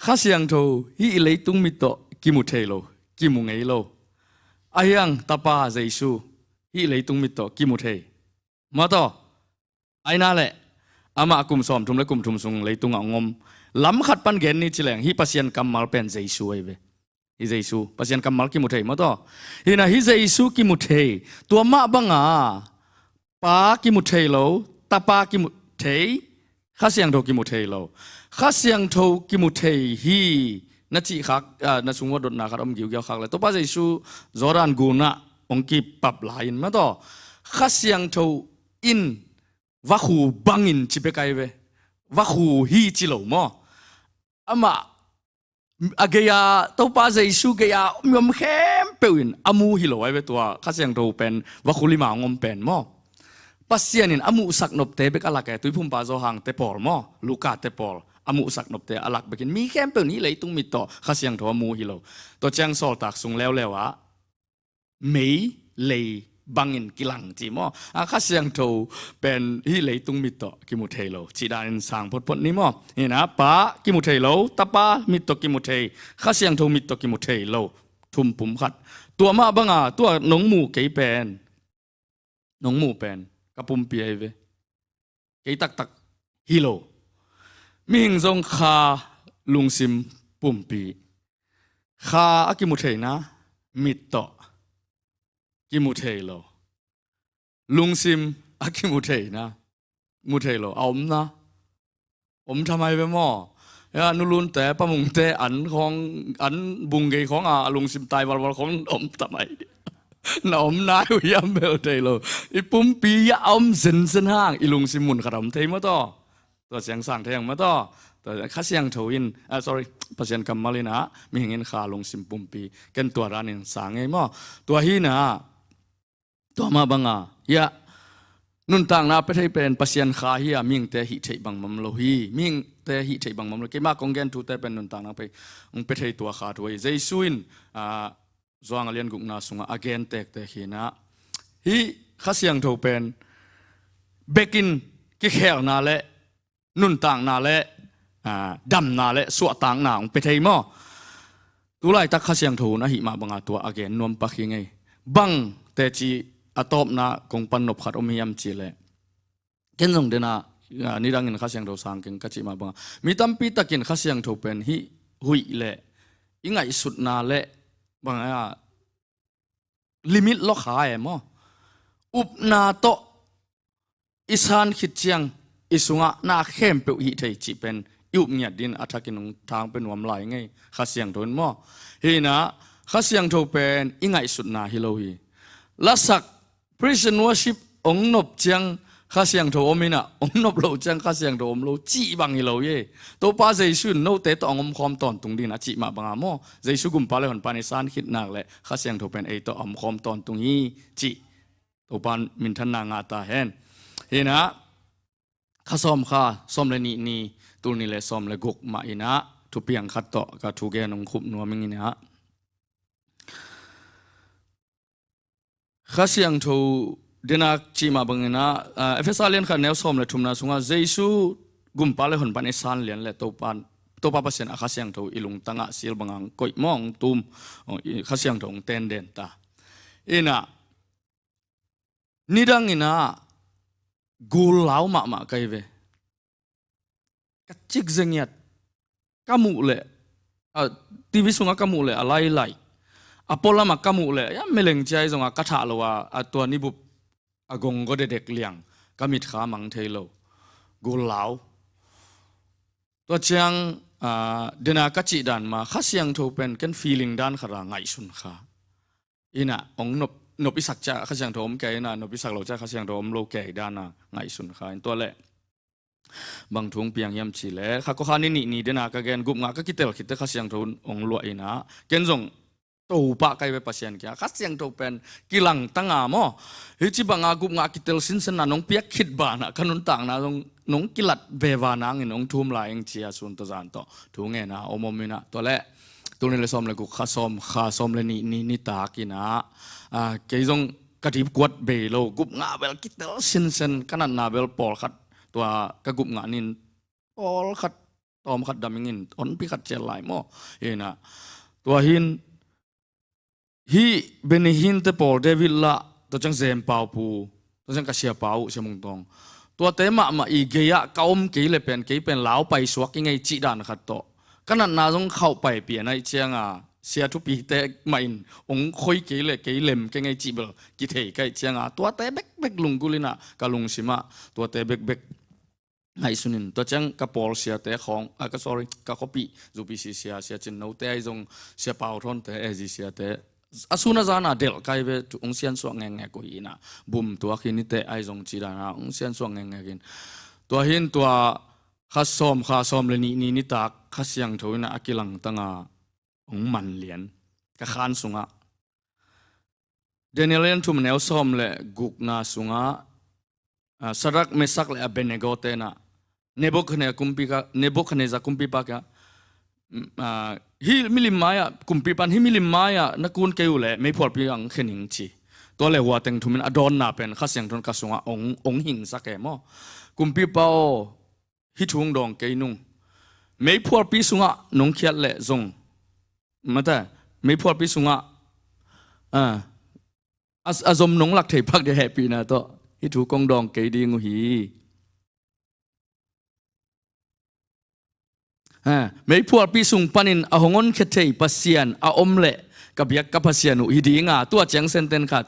Kha Siangtho hih leitung mit tawh kimu thei lo, kimu ngei lo. Ahi hang Tapa Jesu hih leitung mit tawh kimu thei. Mataw, aina le amah kum sawmthum le kum thum sung leitungah hong om. Lam khat pan gen ni ci leng, hih Pasian kammal pen Jesu ahi ve. Hih Jesu, Pasian kammal kimu thei mataw. Hi inah hih Jesu kimu thei. Tua mah banga Pa kimu thei lo, Tapa kimu thei, Kha Siangtho kimu thei lo. Kha Siangtho kimu thei hi, na cih khak, ah, na sung uah dotna khat om giugiau khak le. Topa Jesu Jordan gunah hong kipap lai-in mataw, Kha Siangtho in vakhu bangin ci bek ahi ve. Vakhu hi ci lo maw. Amah a gei-a, Topa Jesu gei-a mi om khempeuh in a mu hi lo ahi ve, tua Kha Siangtho pen vakhu lima hong om pen maw. Pasian in a muhsak nopte bek a lak e, Tuiphumpa Johan te pawl maw, Luka te pawl, a muhsak nopte a lak bekin mi khempeuh in hih leitung mit tawh Kha Siangtho a mu hi lo. Tua ciang Sawltak sung leuleu ah mei lei bangin kilang ci maw. A Kha Siangtho pen hih leitung mit tawh kimu thei lo cih danin sang photphot ni maw. Hi inah Pa kimu thei lo, Tapa mit tawh kimu thei, Kha Siangtho mit tawh kimu thei lo. Thum pum khat. Tua mah banga tua nong mu kei pen, nong mu pen ka pumpi ahi ve. Kei taktak hi lo. Mihing zong kha, lungsim, pumpi. Kha a kimu theina mit tawh kimu thei lo. Lungsim a kimu theina mu thei lo. A omna om thamai ve maw. Ya, nulunte, pamungte an khawng, an bung gei khawng a, a lungsim tai valval khawng om thamai. Na om nai uh hiam bel thei lo. I pumpi ah a om zenzen hang i lungsim mun khat a om thei maw taw. Tua siang sang thei ang maw taw. Tua Kha Siangtho in, ah, sorry, Pasian kammal in ah mihing in kha, lungsim, pumpi, ken tua danin sang ei maw. Tua hi na, tua mah banga, ya, nuntakna pia thei pen Pasian kha hi a, mihingte hih theih bangmah om lo hi. Mihingte hih theih bangmah om lo. Keimah kong gen thute pen nuntakna pia, pia thei tua kha thu hi. Jesu in, ah, Johan a lian gukna sungah a gen tektek hi na. Hih Kha Siangtho pen bekin kikhelna le nuntakna le, aa, damna le suahtakna hong pia thei maw? Tulaitak Kha Siangtho hun ahih mah banga tua a gen nuam pak hi ngei. Bang teci a tawpna kong pan nop khat om hiam cih leh, ken zong dena, aa, nidangin Kha Siangtho sang keng ka cih mah banga, mi tampi takin Kha Siangtho pen hih huih le i ngaihsutna le banga limit lua kha e maw? Upna tawh i san khit ciang i sungah na khempeuh hih thei cih pen i up ngiat dingin a thakin hong thang pia nuam lai ngei, Kha Siangtho in maw? Hi inah Kha Siangtho pen i ngaihsutna hi lo hi. Lasak, praise and worship hong nop ciang Kha Siangtho om inah, hong nop loh ciang Kha Siangtho om lo cih bang hi lo hi. Topa Jesu in note tawh hong omkhawm tawntung dingin a cih mah banga maw? Jesu Gumpa le Honpa in i san khit nak leh Kha Siangtho pen ei tawh a omkhawm tawntung hi cih Topa in minthanna ngah ta hen. Hi inah, Kha Sawm Kha sawm le nih ni, tul nih le sawm le guk mah inah thupiang khat tawh ka thugen hong khup nuam ing inah, Kha Siangtho dena cih mah bangin ah, aa, Efesa lian khat neu sawm le thumna sungah Jesu Gumpa le Honpa in i san lian le Topa, Topa Pasian a Kha Siangtho i lungtangah sil banga hong koih maw, hong tum, hong, i Kha Siangtho hong tenden ta. Inah, nidang inah gul lau mahmah ka hi ve. Ka cik zengiat, ka muh leh, a, T V sungah ka muh leh a lailai, a pualamah ka muh leh, ya, meleng ciai zongah ka thah lo a, a tua nibup a gonggo dedek liang, ka mitkha mang thei lo. Gul lau. Tua ciang, aa, dena ka cih dan mah, Kha Siangtho pen ken feeling dan khat a ngaihsun kha. Inah, hong nop, nop i sak ciang Kha Siangtho om kei inah, nop i sak lo ciang Kha Siangtho om lo kei dan a ngaihsun kha in. Tua leh bang thu hong piang hiam cih leh, kha kua kha ni nih ni dena ka gen, gupngah ka kitel khit teh Kha Siangtho hong luah inah, ken zong topah ka hi ve Pasian kiang, Kha Siangtho pen kilangtang a maw? Hih ci banga gupngah kitel sinsen a nong piak khit banah ka nuntakna zong nong kilat ve va nangin hong thum lai ing ci a sun tawh zan tawh thu ngen a om om inah. Tua leh tul nih le sawm le guk, Kha Sawm Kha sawm le nih ni nitak inah, aa, kei zong ka dipkuat bei lo, gupngah bel kitel sinsen, ka natna bel pawlkhat, tua ka gupngah ni-in pawlkhat, tawmkhat dam ingin, honpi khat cial lai maw? Inah, tua hi-in, hih Benny Hinn te pawl, David Lah, tua ciang Jem Pau Pu, tua ciang ka siapa uh, Sia Mung Tawng, tuate mahmah i gei-ah ka om kei leh pen, kei pen lau paisuak ing ei cih dan khat tawh, ka natna zong khauh paipih a naih cianga, sia thupite mah in hong khoi kei leh kei lem keng ei cih bel kithei ka hih cianga, tuate bekbek lunggulh inah ka lungsimah tuate bekbek ngaihsun in. Tua ciang ka pawl siate khawng, a, ka, sorry, ka khuapih, U P C sia, Sia Cin Note ahi zong, Sia Pau Thawnte, A Z siate, a sun a zan a delh ka hi ve, hong siansuah ngekngek uh hi inah, bum tuak hi ni teh ahi zong cih dan a hong siansuah ngekngek in. Tua hi-in tua Kha Sawm Kha sawm le nih ni nitak Kha Siangtho inah a kilangtang a hong man lian ka khan sungah. Daniel lian thum neu sawm le gukna sungah, aa, Sadrak, Mesak le Abednego te inah Nebuchadnezzar kumpipa, Nebuchadnezzar kumpipa kiangah, mm, aa, hih milim mai-ah, kumpipa in hih milim mai-ah na kun kei uh leh meiphualpi ah hong khia ning ci. Tua leh hua teng thumin a dawnna pen Kha Siangtho in ka sungah hong, hong hingsak e maw? Kumpipa aw, hih thu hong dawng kei nung. Meiphualpi sungah nong khiat leh zong, mate, meiphualpi sungah, a, a, a zom nong lak thei pak ding hehpihna tawh hih thu kong dawng kei ding uh hi. A, meiphualpi sung panin a hong honkhia thei Pasian a om leh ka biak ka Pasian uh hi ding a, tua ciang sentence khat.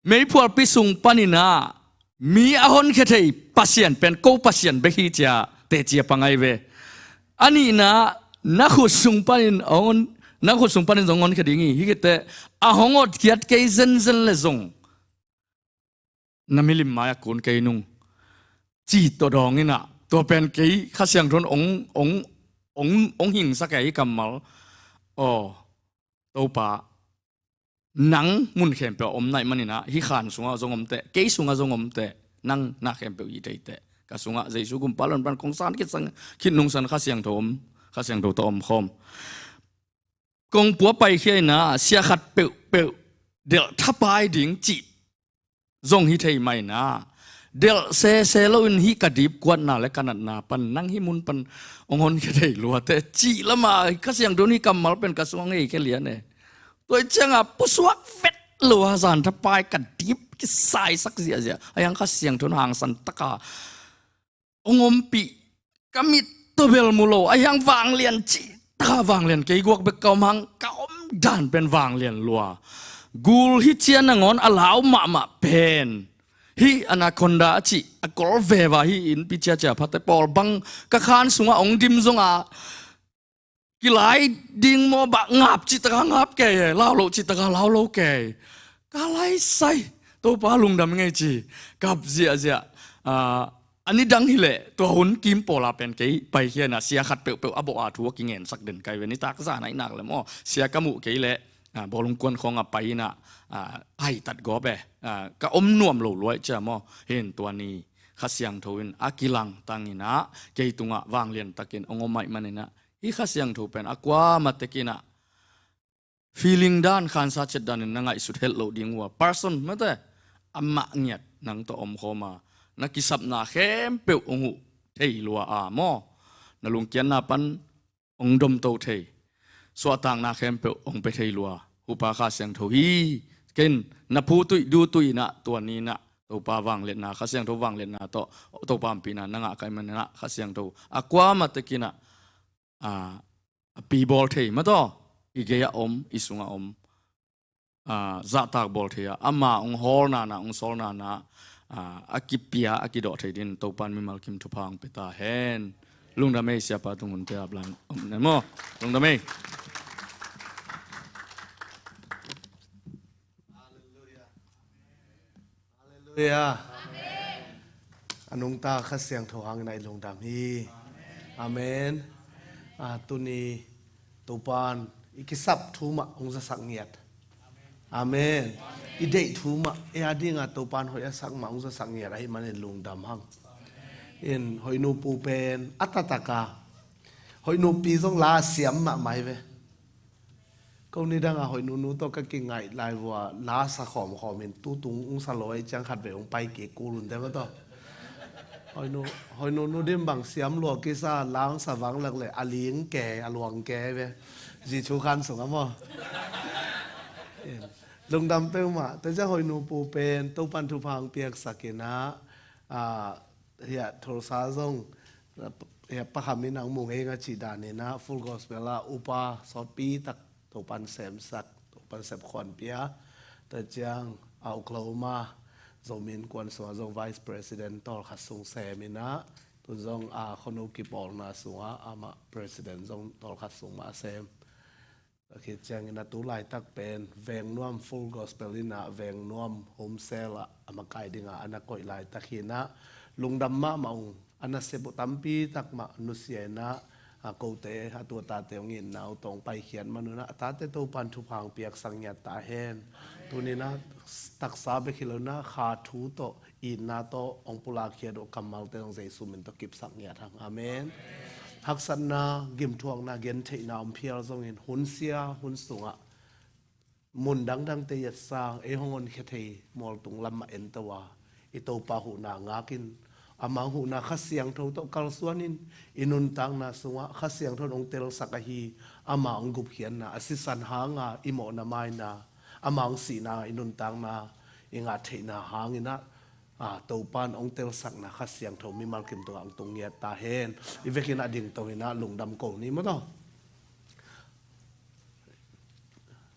Meiphualpi sung panin ah mi a honkhia thei Pasian pen ko Pasian bek hi ci-a teci a pang ahi ve. A nihna, na khut sung panin a hong, na khut sung panin zong hong honkhia ding hi. Hi khit teh a hong hotkhiat kei zenzen leh zong na milim mai-ah kun kei nung, ci tawh dawng inah, tua pen kei Kha Siangtho in hong, hong, hong, hong hingsak e hih kammal. Aw, Topa, nang mun khempeuh ah om na hih manin ah, hih khan sungah zong om teh, kei sungah zong om teh, nang na khempeuh hih thei teh, ka sungah Jesu Gumpa le Honpa in kong san khit sang, khit nungsan Kha Siangtho om, Kha Siangtho tawh omkhawm. Kong pua paikhia inah, sia khat peuhpeuh delh thapai ding cih zong hi thei mah inah, delh sese loin hih ka dipkuatna le ka natna pan nang hih mun pan hong honkhia thei lua teh cih lamah Kha Siangtho in hih kammal pen ka sungah hong heikhia lian e. Tua ih ciangah pusuak vet lo a zanthapai ka dip kisaisak ziahziah a hiang Kha Siangtho in hangsan taka hong ompih, ka mit tawh bel mu lo a hiang vanglian cih taka vanglian kei guak bek ka om hang ka om dan pen vanglian lua. Gul hi cia nangawn a lau mahmah pen hih anaconda a cih a kol veva hih innpi ciacia phate pawl bang ka khan sungah hong dim zonga kilai ding maw bah ngap cih taka ngap kei e, lau lo cih taka lau lo kei. Ka laisai Topa lungdam ngei ci kap ziahziah. A nidang hileh tua hun kim pawla pen kei paikhia inah sia khat peuhpeuh a bawh a thu a kingensak den kai ve. Nitak zan ahih nak le maw sia ka muh kei leh bawlung kuan khawngah pai inah aitat gawp e. Ka om nuam lo luai cia maw. Hin tua ni Kha Siangtho in a kilang tanginah kei tungah vanglian takin hong om ahih maninah hih Kha Siangtho pen a kuamah tekinah feeling dan khansa ciat danin na ngaihsut helh loh ding uh a person mate amah ngiat nang tawh omkhawm a na kisapna khempeuh hong huh thei lua a maw. Na lungkiatna pan hong domto thei, suahtakna khempeuh hong pia thei lua hupa Kha Siangtho hi. Ken na phutuih dutuih inah tua ni inah Topa vangliatna Kha Siangtho vangliatna tawh Topa ompihna na ngah ka hih maninah Kha Siangtho a kuamah tekinah a pibawl thei mataw i gei-ah om i sungah om zahtak bawl thei a ama hong hawlnana hong sawlnana a kipia a kidawh thei din Topa in mimal kim thupha hong pia ta hen. Lungdam ei siapa tung hunte aplan om ne maw. Lungdam ei. Halleluia. A nungta Kha Siangtho hangin a i lungdam hi. Amen. Tuni Topan i kisap thu mah hong zasak ngiat. Amen. I deih thu mah ei a dinga Topan hoih a sak mah hong zasak ngiat ahih manin lungdam hang. In hoihnu pu pen a tataka hoihnu pi zong la siam mahmah hi ve. Ko nidanga hoihnunu tawh ka kingaih lai vua la sa khawmkhawm in tutung ung sa lo ahi ciang khat vei ung pai kik kul unte mataw. Hoihnunu dim bang siam lua kisa lang sa vanglak le a ling ke a luang ke ve. Zi chu khan sungah maw. Lungdam peuhmah tua ciang hoihnu pu pen Topan thupha hong piaksak inah hiah Thulsa zong hiah pakham in ang mu ngei nga cih daninah Full Gospel ah upa sawtpi tak Topan semsak Topan sepkhuan pia. Tua ciang a Oklahoma Zomi Innkuan sungah zong vice president tawlkhat sung sem inah tu zong a khuanu kipawlna sungah amah president zong tawlkhat sung mah a sem. Tua khit ciangin a tu laitak pen Vengnuam Full Gospel inah Vengnuam home cell ah a makai dingah a na koih laitak hinah lungdam mahmah ung. A nasep uh tampi tak mah nusia inah a kote a tu a tate hong itna uh tawh hong paikhiat man unah a tate Topan thupha hong piaksak ngiat ta hen. Tuninah taksa bek hi lo inah kha thu tawh itna tawh hong pulak khiat uh kammalte zong Jesu min tawh kipsak ngiat hang. Amen. Haksatna gimthuakna gentheihna om phial zongin hun sia hun sungah mun dangdangte i et sang ei hong honkhia thei mualtung lam mah ento a i Topa huhna ngakin ama huhna Kha Siangtho tawh kalsuanin i nuntakna sungah Kha Siangtho in hong telsak ahi ama hong gupkhiatna a sisan hanga i mawhna maina ama hong sihna i nuntakna i ngah theihna hanginah Topan hong telsakna Kha Siangtho mimal kim tungah hong tung ngiat ta hen. I vekin a dingto inah lungdam ko ni mataw.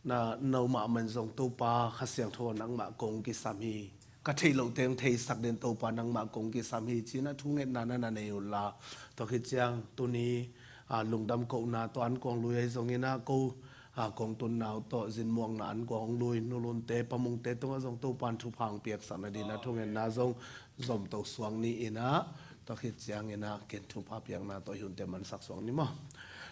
Na no mahmah in zong Topa Kha Siangtho nangmah kong kisam hi. Ka theih loh teng theisak den Topa nangmah kong kisam hi cinah thungetna na na nei unla. Tua khit ciang tuni lungdam kohna tawh an kuang lui ahi zonginah ko kong tunna uh tawh zinmuakna an kuang hong lui nulunte pamungte tungah zong Topan thupha hong piaksak nadinah thungetna zong zomto suak ni inah tua khit cianginah ken thupha piakna tawh i hunte mansak suak ni maw.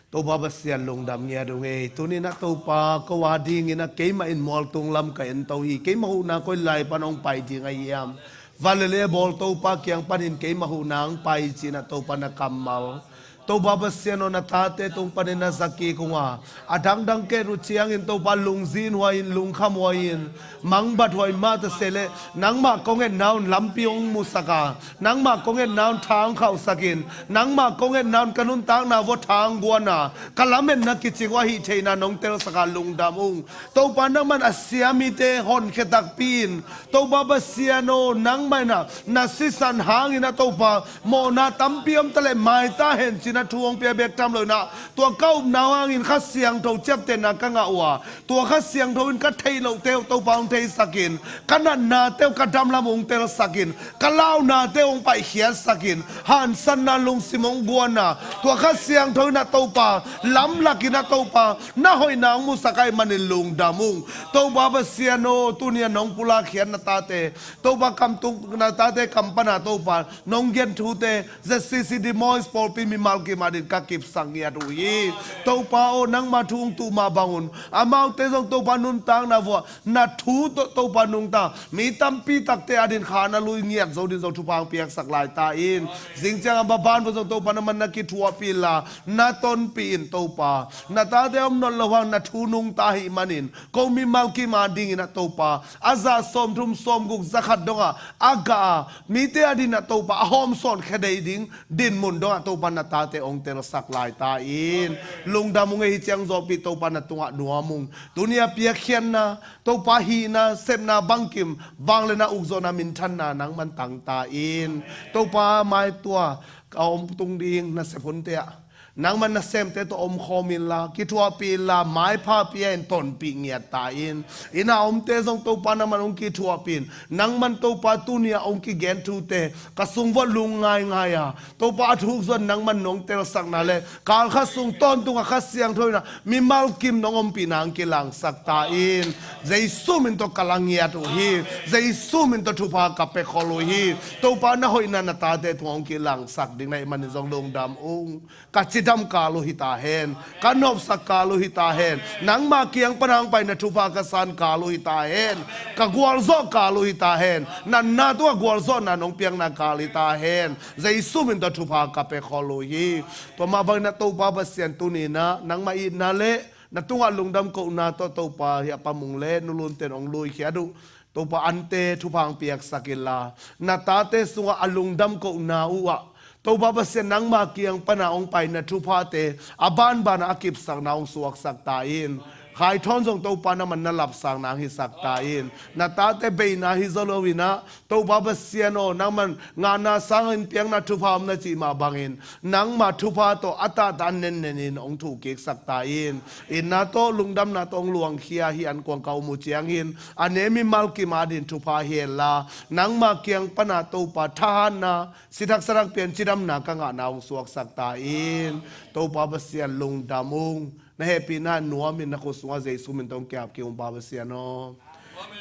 Topa Pasian lungdam ngiat ung ei. Tuninah Topa ko a dinginah keimah in mualtung lam ka ento hi. Keimah huhna koi lai pan hong pai ding ahi hiam? Van le le bawl Topa kiang panin keimah huhna hong pai cinah Topa na kammal Topa Pasian aw, na tate tung panin na zakik ung a, a dangdang ket uh ciangin Topa lungzin huai in, lungkham huai in, mangbat huai mah ta se leh, nangmah kong etna un lampi hong musak a, nangmah kong etna un tha hong khauhsak in, nangmah kong etna un ka nuntakna vua tha hong guan a, ka lametna kicing uh ahih theihna nong telsak a, lungdam ung. Topa nangman a sia mite honkhia takpi in, Topa Pasian aw, nangmah in ah na sisan hangin ah Topa, mawhna tampi om ta leh mai ta hen ci-in ah thu hong pia bek tham lo in ah, tua ka upna uh hangin Kha Siangtho ciaptehna ka ngah uh a, tua Kha Siangtho in ka theih lohte uh Topa hong theisak in, ka natnate uh ka damlam hong telsak in, ka launate uh hong paihkhiatsak in, hansatna lungsim hong guan a, tua Kha Siangtho in ah Topa, lamlak in ah Topa, na hoihna hong musak ahih manin lungdam ung. Topa Pasian aw, tuni-a nong pulakkhiat na tate, Topa kam tung, na tate kam pana Topa nong gen thute, Z C C Des Moines pawlpi mimal kim adin ka kipsak ngiat uh hi. Topa aw, nangma thu hong tuh mah bangun, amaute zong Topa nuntakna vuah na thu tawh Topa nungta mi tampi takte adin kha na lui ngiat zo ding zong thupha hong piaksak lai ta in. Zing ciang a maban vuah zong Topa nangman na kithuahpih inla, na tonpih in Topa. Na tate om nawn loh hang na thu nungta ahih manin, ko mimal kim adingin ah Topa, a zah sawmthum sawmguk zakhat dongah a gah a, mite adin ah Topa a hawmsawn khia dei ding dinmun dongah Topa na tate hong telsak lai ta in. Lungdam ung ei, hih ciang zawhpih Topa na tungah nuam ung. Tuni-a piakkhiatna, Topa hihna, sepna bangkim, vangliatna, ukzawhna, minthanna nangman tang ta in. Topa mai tua ka om tung ding nasep hunte ah nangman nasemte tawh omkhawm inla, kithuahpih inla, maipha pia in, tonpih ngiat ta in. Inn a omte zong Topa nangman hong kithuahpih in, nangman Topa tuni-a hong kigen thute ka sung vuah lung ngaingai a, Topa a thuk zong nangman nong telsakna le kal khat sung tawntung a Kha Siangtho in ah mimal kim nong ompihna hong kilangsak ta in. Jesu min tawh ka la ngiat uh hi. Jesu min tawh thupha ka pia khol uh hi. Topa na hoihna na tate tungah hong kilangsak ding na hih manin zong lungdam ung. Ka cidam kal uh hi ta hen. Ka nopsak kal uh hi ta hen. Nangma kiang pana hong pai na thupha ka san kal uh hi ta hen. Ka gualzawh kal uh hi ta hen. Natna tungah gualzawhna nong piakna kal hi ta hen. Jesu min tawh thupha ka pia khol uh hi. Tua mah bangin ah Topa Pasian tuni-in ah nangma itna le na tungah lungdam kohna tawh Topa hih a Pa Mung le Nu Lun ten hong luikhiat uh Topa ante thupha hong piaksak inla, na tate sungah a lungdam kohna uh ah Topa Pasian nangma kiang pana hong paina thuphate a banbanah a kipsakna hong suaksak ta in. Khai Thawn zong Topa nangman na lapsakna hong hisak ta in. Na tate beina hi zo lo-in ah Topa Pasian aw, nangman ngahna sangin piakna thupha om na cih mah bangin nangma thupha tawh a tahtah a nennenin hong thuhkiksak ta in. Itna tawh lungdamna tawh hong luangkhia hih ankuang ka um uh ciangin a ne mimal kim adin thupha hi henla, nangma kiang pana Topa thahatna, sithak sathak pian cidamna ka ngahna hong suaksak ta in. Topa Pasian lungdam ung. Na hehpihna nuamin na khut sungah Jesu min tawh hong kiap kik ung, Pa Pasian aw.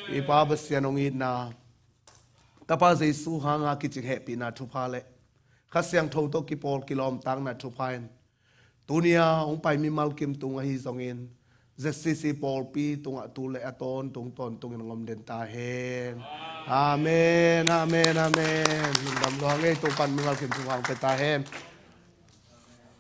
I Pa Pasian hong itna, Tapa Jesu hanga kicing hehpihna thupha le Kha Siangtho tawh kipawl kilawmtatna thupha in tuni-a hong pai mimal kim tung ahi zongin Z C C pawlpi tungah tu le a tawntung tawntungin hong om den ta hen. Amen, amen, amen. Lungdam lua ngei, Topan mimal kim thupha hong pia ta hen.